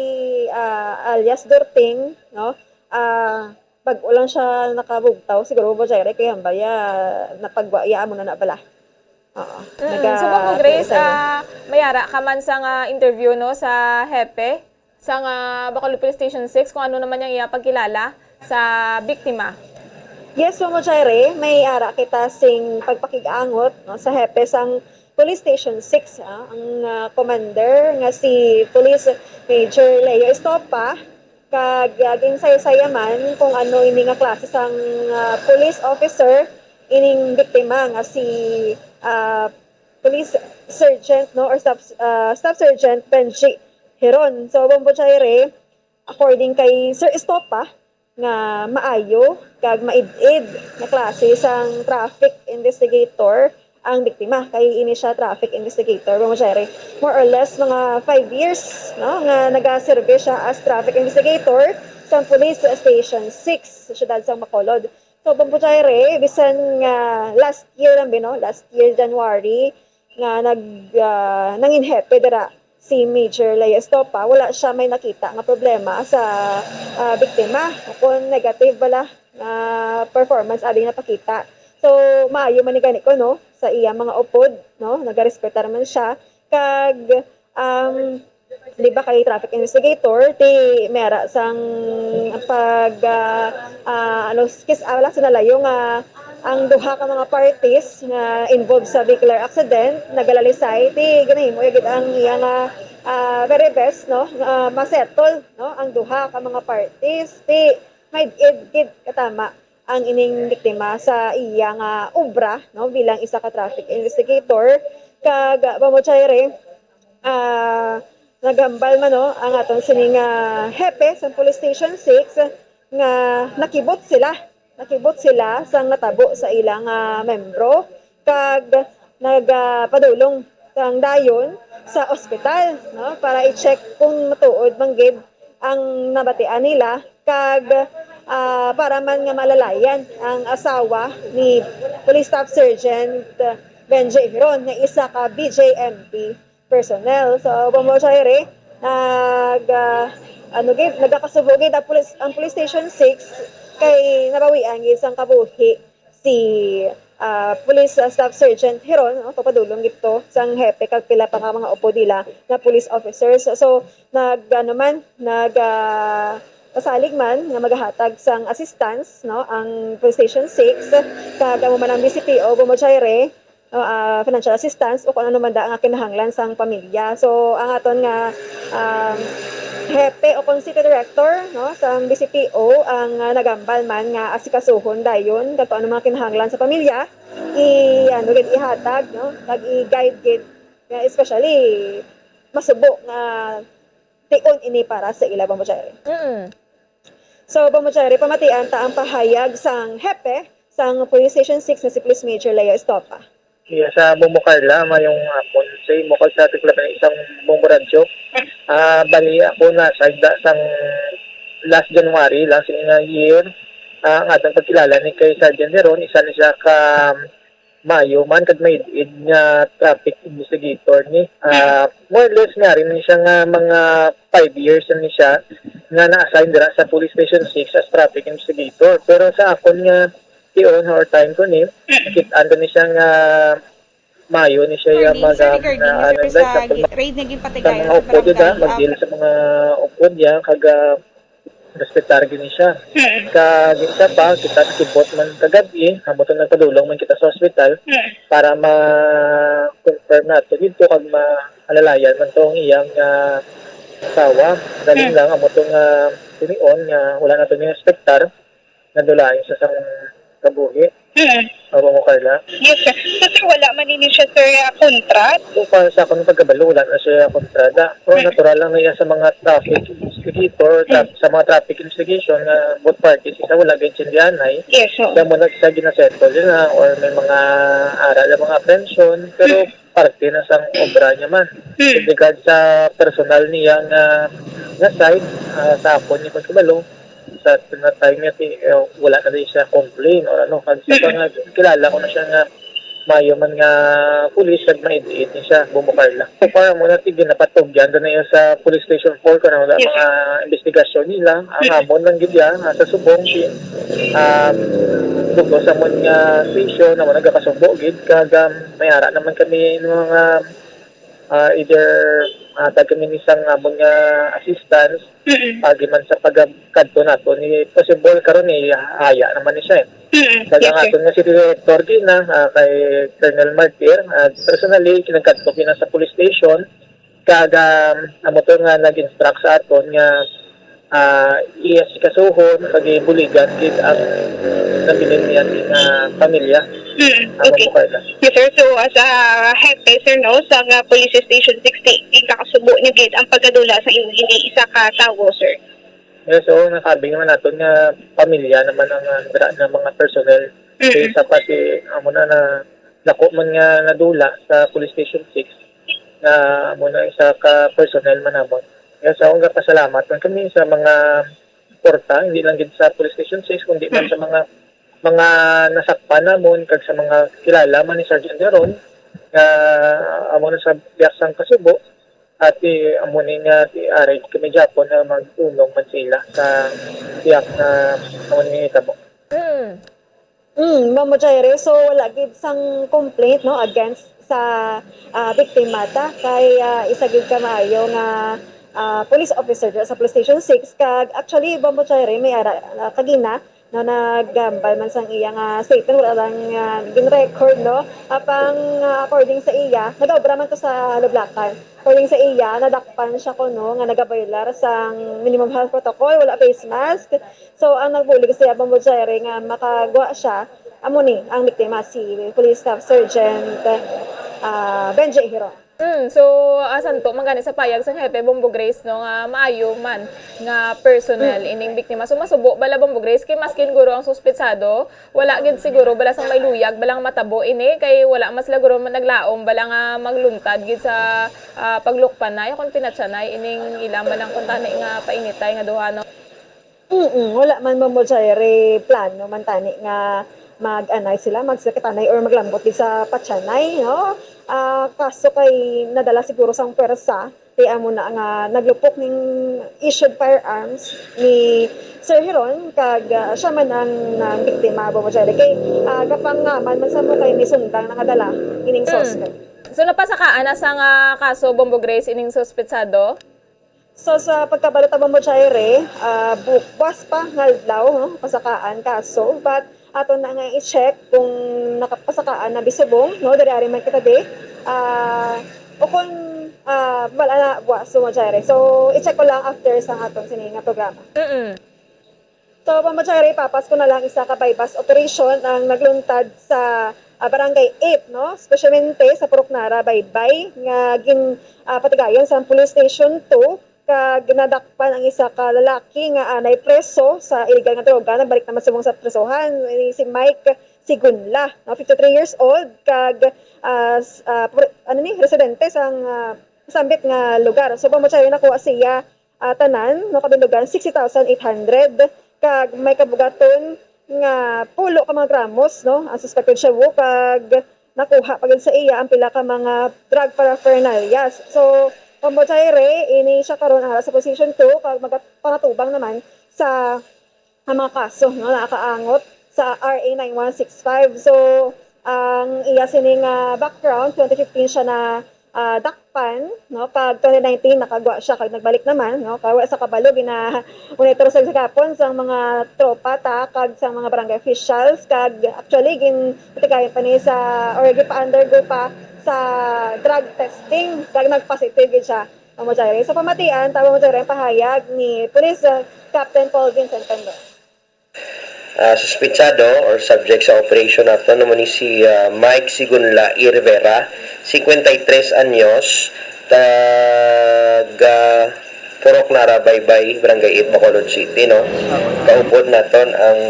ah, alias Dorting, no, ah, bag-o lang siya nakabugtaw, siguro, Bobo Jaire, kay hambal ya napagwa ya amo na na bala. Oo. Mm, Naga-, so, Bombo Grace, isa yun. Ah, may ara ka man sa nga interview, no, sa hepe sa nga Bacolod Police Station six, kung ano naman yung iya pagkilala sa biktima. Yes, Mamo Jaire, may ara kita sing pagpakig-angot, no, sa hepe sang Police Station six, ah, ang, ah, commander nga si Police Major Leo Estopa, kag, ah, ginsaysaya man kung ano ini nga klase sang, ah, police officer ining biktima nga si, ah, Police Sergeant, no, or Staff, ah, Staff Sergeant Benji Heron. So, Bombo Jaire, according kay Sir Estopa, nga maayo kag maid-id nga klase sang traffic investigator ang biktima, kay ini siya traffic investigator, Bombo Jaire. More or less, mga five years, no, nga nagaserbi siya as traffic investigator sa Police Station six sa siyudad sang Bacolod. So, Bombo Jaire, bisan nga last year lang, no, last year, January, nga nag, ah, nangin hepe dira si Major Leo Estopa, wala siya may nakita nga problema sa, ah, biktima o kon negative bala nga performance abi napakita. So, maayo man ni gani ko, no, sa iya mga upod, no, nagarespetar man siya. Kag, um, di ba, kay traffic investigator, ti may ara sang pag, ah, ah, ano, kis-, ah, wala, sinalayo nga ang duha ka mga parties nga involved sa vehicular accident nagalalisay, ti ginahimo ya gid ang iya nga, ah, very best, no, nga ma-settle, no, ang duha ka mga parties, ti maid-id gid katama ang ining biktima sa iya nga obra, no, bilang isa ka traffic investigator. Kag, Bombo Jaire, ah, naghambal man, no, ang aton sini nga hepe sa Police Station six nga nakibot sila, nakibot sila sang natabo sa ilang, ah, membro, kag nagapadulong sang dayon sa ospital, no, para i-check kung matuod man gid ang nabatian nila, kag, ah, para man nga malalayan ang asawa ni Police Staff Sergeant Benji Heron, nga isa ka B J M P personnel. So, Bombo Jaire, nag, ah, ano gid, nagakasubo gid ang police, ang Police Station six kay nabawian gid sang kabuhi si, ah, Police, ah, Staff Sergeant Heron, no? Papadulong gid to sang hepe kag pila pa nga mga upod nila nga police officers. So, so, nag, ano man, nag, ah, pasalig man nga magahatag sang assistance, no, ang Police Station six, kag amo man ang B C P O, Bombo Jaire, no, ah, financial assistance o kung ano man da nga kinahanglan sang pamilya. So, ang aton nga, um, hepe o kon city director, no, sang B C P O ang, ah, nagambal man nga asikasuhon dayon kag kung ano mga kinahanglan sa pamilya, i-, ano gid, ihatag, no, kag i-guide gid, nga especially masubo nga tion ini para sa ila, Bombo Jaire. Mm. So, Bombo Jaire, pamatian ta ang pahayag sang hepe sang Police Station six nga si Police Major Leo Estopa. Iya, sa Bombo Carla, mayong hapon. Sa imo kag sa tiglaban isang Bombo Radyo. Ah, bali ako na sa igda sang last January lang sini nga year. Ah, ang atong pagkilala ni kay Sergeant Heron, isa ni siya ka maayo man kag maid-id nga traffic investigator ni. Ah, more or less, nga rin ni siya nga mga five years na ni siya nga na-assign dira sa Police Station six as traffic investigator. Pero sa akon nga tion or time ko ni, nakit-an ko ni siya nga maayo ni siya, ya, Arlene, Sir, madam, regarding, na, sir, ano, sa like, sa gi-, raid nga sa ginpatigayon mga sa upod, yun, ah, barangay, ah, magdeal sa mga upod niya, kag, ah, respetar gini siya. Mm. Kag isa pa, kita nakibot man kagabi, amo to nagpadulong man kita sa ospital, mm, para ma-confirm nato dito kag maalalayan man to ang iyang, ah, asawa. Galing, mm, lang, amo to nga tinion nga wala nato ni-expectar. Nadulain sa sang kabuhi. Mm. Amo mo, Carla? Yes, sir. So, sir, wala man ini siya, sir, ah, kontra? So far, sa akong pagkabalo, wala na siya kontrada. Pero, mm, natural lang na iya sa mga traffic investigator, tra-, mm, sa mga traffic investigation nga both parties, isa wala gaintindihan ay. Yes, oo. Kaya mo na siya ginasettle yun, ha, or may mga aral na mga apprehension. Pero, mm, parte na sang obra niya man. Mm. With regard sa personal niya nga, nga side, ah, sa akon niya pagkabalo, sa, sa time niya, ti-, eh, wala na din siya complain or ano. Kag sa, mm, pa nga, kilala ko na siya nga maayo man nga pulis, kag maid-id ni siya, Bombo Carla. So far, amo na, ti, ginapatugyan na niya sa Police Station four, kung ano, yes, mga investigasyon nila. Ang, mm, amon lang gid yan, ah, sa subong, si, um, bukod sa amon nga station, amo nagakasubo gid, kag, um, may ara naman kami mga, ah, either, ah, tag kami ni sang amon nga assistance, mm, agi man sa pagkadto nato ni possible karon ni haya naman ni siya, eh. Mm, kag yes, ang sir, aton nga city director gina, ah, kay Colonel Martir, ah, personally, kinagkadto gina sa police station, kag, ah, amo to nga nag-instruct sa aton nga ah, iyasikasuhon kag ibuligan gid ang nabilin niya nga pamilya. Mm, amo, okay, po, Carla. Yes, sir. So, as a hepe, sir, no, sa nga Police Station sixty, ginakasubo niyo gid ang pagkadula sa imo hindi isa ka tawo, sir? Yes, oo, nakabing naman naton nga pamilya naman ang, ah, dira nga mga personnel. Mm. Kay isa pa si, amo na, na dako man nga nadula sa Police Station six, nga amo na isa ka personnel man namon. Kaya sa akong gapasalamat man kami sa mga suporta, hindi lang gid sa Police Station six, kundi man sa mga, mga nasakpan namon kag sa mga kilala man ni Sergeant Heron, nga amo na sa biyak sang kasubo, at, eh, amo ni nga, eh, aray kami gyapon na magtulong man sila sa biyak na amo ni hitabo. Mm. Mm, Ma'am Jaire, so wala gid sang complaint, no, against sa, ah, biktima ta, kay, ah, isa gid ka maayo nga, ah, police officer dira sa Police Station six, kag actually, Ma'am Jaire, may ara, ah, kagina, no, naghambal man sang iya nga statement, wala lang, ah, gin-record, no, apang, ah, according sa iya, nagaobra man to sa Lublacan. According sa iya, nadakpan siya kuno nga nagabaylar sang minimum health protocol, wala face mask. So, ang nagbulig sa iya, Bombo Jaire, nga makagwa siya, amo ni ang biktima, si Police Staff Sergeant, ah, Benji Hiron. Mm, so, ah, santo man gani sa payag sang Hepe, Bombo Grace, no, nga maayo man nga personnel, mm, ining biktima. So, masubo bala, Bombo Grace, kay maskin guro ang suspetsado, wala gid siguro bala sang may luyag, bala nga matabo ini, kay wala man sila guro naglaom, bala nga magluntad gid sa, ah, paglukpanay, kon pinatyanay ining ila man lang kuntani nga painitay nga duha, no? Mm, wala man, Ma'am Jaire, plano man tani nga mag-anay sila, magsakitanay or maglambot gid sa patyanay, no? Ah, kaso kay nadala siguro sang pwersa, ti amo na nga naglupok ning issued firearms ni Sir Heron, kag, ah, siya man ang, ang biktima, Bombo Jaire. Kay, ah, gapangaman man sa mo kay may sundang nakadala ining, mm, suspect. So, napasakaan na sa nga kaso, Bombo Grace, ining suspetsado? So, sa pagkabalo ta, Bombo Jaire, ah, bu-, buwas pa nga adlaw, no, pasakaan kaso, but ato na nga i-check kung nakapasakaan na bisubong, no? Dari-ari man kita di. Ah, o kung, ah, wala na, wa, so, Ma'am Jaire. So, i-check ko lang after sa aton sini nga programa. Mm-mm. So, Ma'am Jaire, papas ko na lang, isa ka buy-bust operation ang nagluntad sa, ah, Barangay eight, no? Especialmente sa Purok Nara, Baybay, nga gin, ah, patigayon sa Police Station two. Kag nadakpan ang isa ka lalaki nga anay preso sa iligal nga droga, nagbalik naman subong sa presohan. Ini si Mike Sigunla, no, fifty-three years old, kag, ah, s-, ah, pre-, ano ni, residente sang, ah, sambit nga lugar. So, Bombo Jaire, nakuha siya, ah, tanan, no, kabilugan, sixty thousand eight hundred, kag may kabugaton nga pulo ka mga gramos, no, ang suspected shabu, kag nakuha pa gid sa iya ang pila ka mga drug paraphernalia. So, Bombo Jaire, ini siya karon ara sa position two, kag magapangatubang naman sa, ang mga kaso, no, nakaangot sa R A nine one six five. So, ang iya sini nga background, twenty fifteen siya na, ah, dakpan, no, kag twenty nineteen nakagwa siya kag nagbalik naman, no, kag wala sa kabalo, gina-monitor sa gihapon sang mga tropa ta kag sang mga barangay officials, kag actually ginpatigayon pa ni sa, or gipa-undergo pa sa drug testing, kag nag-positive gid siya, Bombo Jaire. So, pamatian ta, Bombo Jaire, ang pahayag ni Police, uh, Captain Paul Vincent Pendon. Ah, suspitsado or subject sa operation nato namo ni si, ah, Mike Sigunla E. Rivera, cincuenta y tres anyos, taga Purok Nara, Baybay, Barangay eight, Bacolod City, no? Kaupod naton ang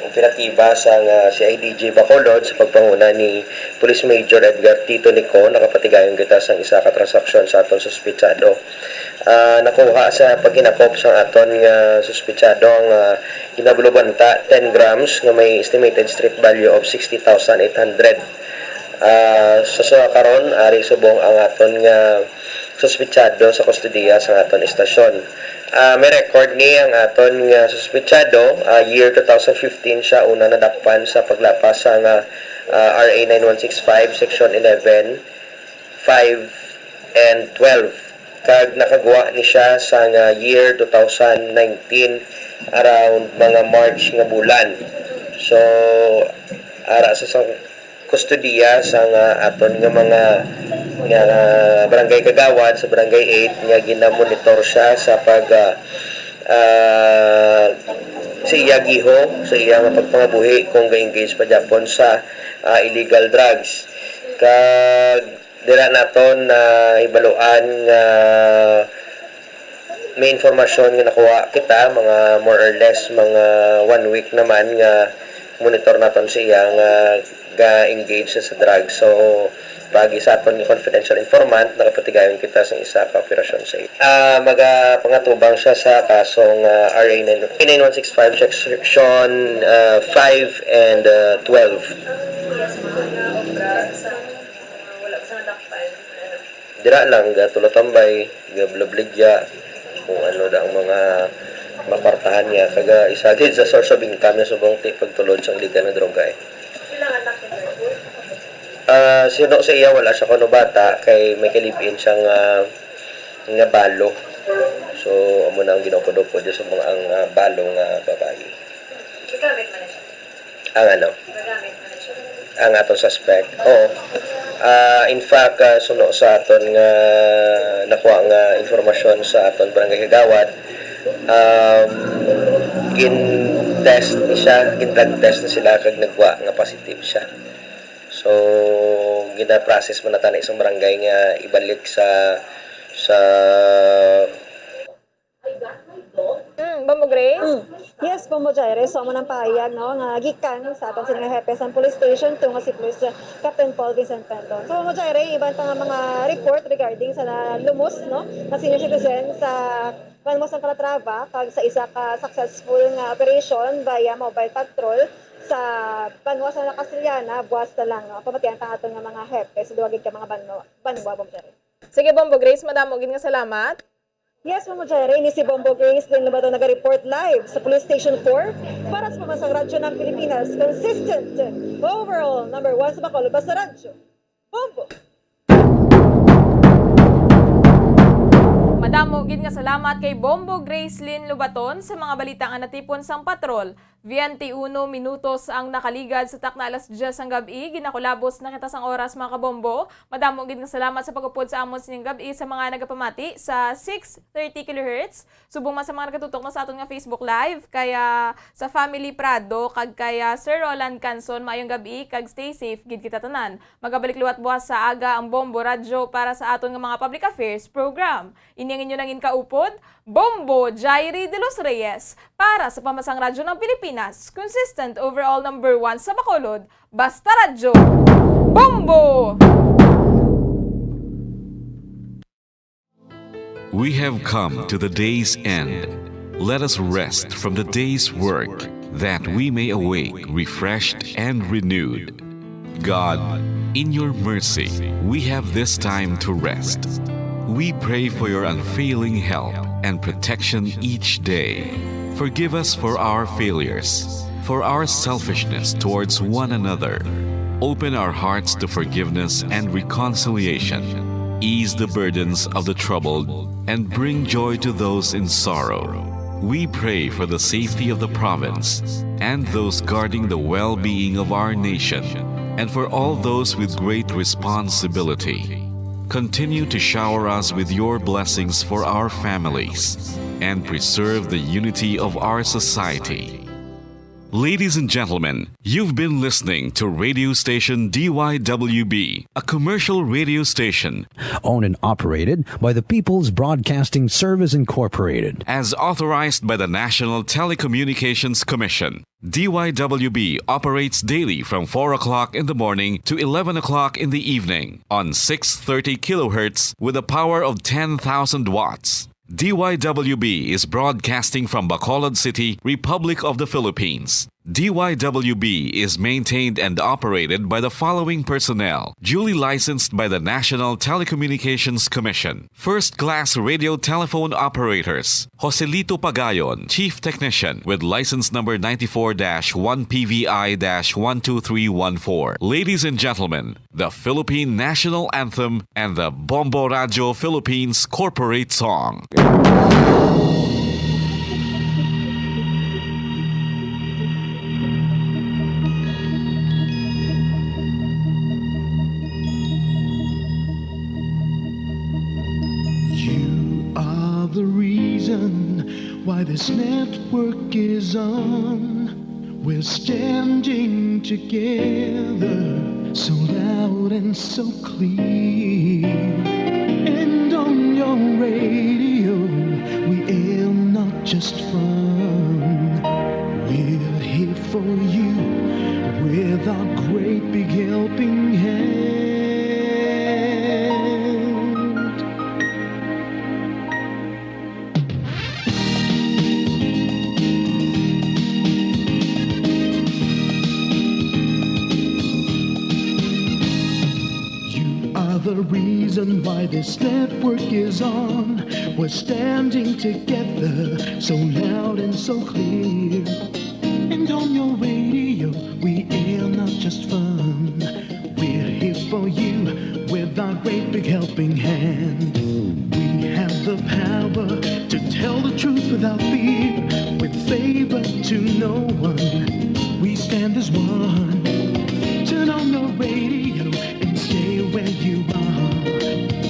operatiba sang C I D G Bacolod sa pagpanguna ni Police Major Edgar Tito Nico. Nakapatigayon kita sang isa ka transaksyon sa aton suspitsado. Ah, nakuha sa paghinakop sang aton nga suspitsado ang, ah, ginabulubanta, ten grams nga may estimated street value of sixty thousand eight hundred. Ah, sa, sa karon, ari subong ang aton nga suspitsado sa kustodiya sa aton istasyon. Ah, may record ni ang aton nga suspitsado, ah, year two thousand fifteen siya una nadakpan sa paglapas sa nga, ah, R A nine one six five, Section eleven, five, and twelve. Kag nakagwa ni siya sa nga year two thousand nineteen, around mga March nga bulan. So, ara sa, sa kustodiya sa nga aton nga mga, nga barangay kagawad sa barangay eight nga ginamonitor siya sa pag, ah, ah, sa iya giho, sa iya nga pagpangabuhi kung ga-engage pa gyapon sa, ah, illegal drugs. Kag dira naton nahibaluan nga may informasyon nga nakuha kita, mga more or less, mga one week naman nga monitor naton siya nga ga-engage sa, sa drugs. So, pagi sa aton nga confidential informant, nakapatigayon kita sa isa ka operasyon sa iya. Ah, magapangatubang siya sa kasong, ah, R A nine, nine one six five, section, ah, five and, ah, twelve. Dira lang, gatulotambay, gablabligya, kung ano da ang mga makwartahan niya. Kag, ah, isa gid sa source of income niya subong ti pagtulod sang illegal nga droga, eh. Ah, suno sa iya, wala siya kuno bata, kay may ka-live-in siya nga, nga balo. So, amo na ang ginupod-upod niya sa mga, ang, ah, balo nga babayi. Gamit man na siya. Ang ano? Ang aton suspect. Oo. Ah, in fact, ah, suno sa aton nga nakuha nga informasyon sa aton barangay kagawad, um, gin-test ni siya, gin-drug test na sila kag nagwa nga positive siya. So, gina-process man na tani isang barangay nga ibalik sa sa Mm, Bombo Grace? Mm. Yes, Bombo Jaire. So, amo nang pahayag, no, nga gikan sa aton sini nga hepe sa police station two nga si Police Captain Paul Vincent Pendon. So, Bombo Jaire, iban pa nga mga report regarding sa nalumos, no, nga senior citizen sa Banwa sang Calatrava kag sa isa ka successful nga operation via mobile patrol sa Banwa sa Castellana, buwas na lang, no? Pamatian pa aton nga mga hepe sa duha gid ka mga banwa, banwa, Bombo Jaire. Sige, Bombo Grace, madamo gid nga salamat. Yes, Mama Jerry, ini si Bombo Grace din Lubato naga-report live sa Police Station four para sa Pambansang Radyo ng Pilipinas, consistent, overall, number one sa Bacolod, basta radyo. Bombo! Madamo gid nga salamat kay Bombo Gracelyn Lubaton sa mga balita nga natipon sang patrol. Veinte y uno minutos ang nakaligad sa takna alas diyes sang gab-i. Ginakulabos na kita sang oras, mga kabombo. Madamo gid nga salamat sa pag-upod sa amon sining gab-i sa mga nagapamati sa six thirty kilohertz. Subong man sa mga nagatutok na sa aton nga Facebook Live, kaya sa Family Prado kag kaya Sir Roland Canson, maayong gab-i kag stay safe gid kita tanan. Magabalik liwat buwas sa aga ang Bombo Radyo para sa aton nga mga public affairs program. Ini ang inyo nangin kaupod, Bombo Jairi de los Reyes, para sa Pambansang Radyo ng Pilipinas, consistent overall number one sa Bacolod, basta radyo, Bombo! We have come to the day's end. Let us rest from the day's work. that we may awake refreshed and renewed. God, in your mercy, we have this time to rest. We pray for your unfailing help and protection each day. Forgive us for our failures, for our selfishness towards one another. Open our hearts to forgiveness and reconciliation. Ease the burdens of the troubled and bring joy to those in sorrow. We pray for the safety of the province and those guarding the well-being of our nation, and for all those with great responsibility. Continue to shower us with your blessings for our families and preserve the unity of our society. Ladies and gentlemen, you've been listening to radio station D Y W B, a commercial radio station owned and operated by the People's Broadcasting Service Incorporated. As authorized by the National Telecommunications Commission. D Y W B operates daily from four o'clock in the morning to eleven o'clock in the evening on six thirty kilohertz with a power of ten thousand watts. D Y W B is broadcasting from Bacolod City, Republic of the Philippines. D Y W B is maintained and operated by the following personnel, duly licensed by the National Telecommunications Commission. First-class radio telephone operators, Joselito Pagayon, Chief Technician, with license number ninety-four dash one P V I dash one two three one four. Ladies and gentlemen, the Philippine National Anthem and the Bombo Radio Philippines Corporate Song. You are the reason why this network is on. We're standing together, so loud and so clear. And on your radio, we air not just fun. We're here for you with our great big helping hand. You are the reason why this network is on. We're standing together, so loud and so clear. And on your radio, we air not just fun. We're here for you with our great big helping hand. We have the power to tell the truth without fear, with favor to no one. We stand as one. Turn on your radio and stay where you are.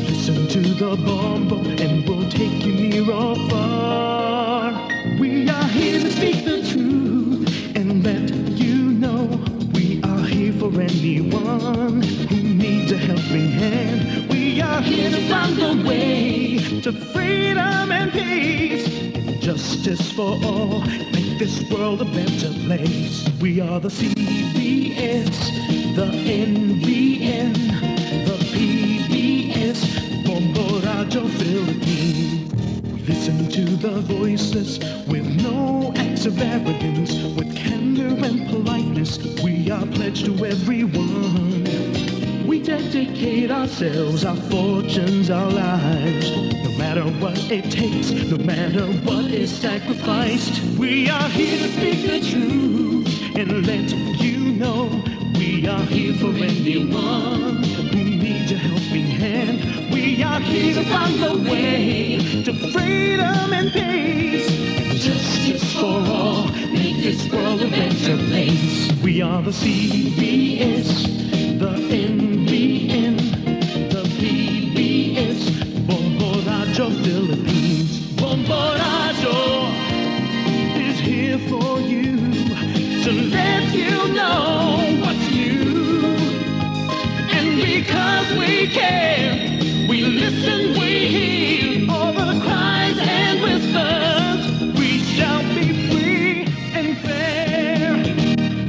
Listen to the Bombo and we'll take you near or far. We are here to speak the truth and let you know we are here for anyone who needs a helping hand. We are here to find the way to freedom and peace and justice for all. Make this world a better place. We are the C B S, the N B N, the P B S, Bombo Radio Philippines. We listen to the voices with no acts of arrogance, with candor and politeness. We are pledged to everyone. We dedicate ourselves, our fortunes, our lives. No matter what it takes, no matter what is sacrificed, we are here to speak the truth and let you know we are here for anyone who needs a helping hand. We are here to find the way to freedom and peace and justice for all. Make this world a better place. We are the C B S, the N B N, the P B S, Bombo Radio Philippines. Bombo Radio is here for you to let you know what's new. And because we care, we listen, we hear all the cries and whispers. We shall be free and fair.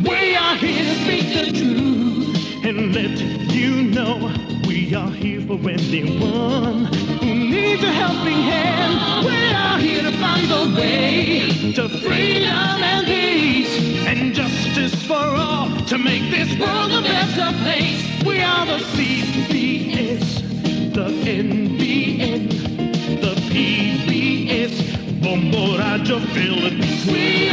We are here to speak the truth and let you know we are here for anyone who needs a helping hand. We are here to find the way to freedom and peace. World a better place. We are the C B S, the N B N, the P B S, Bombo Radyo Philippines. We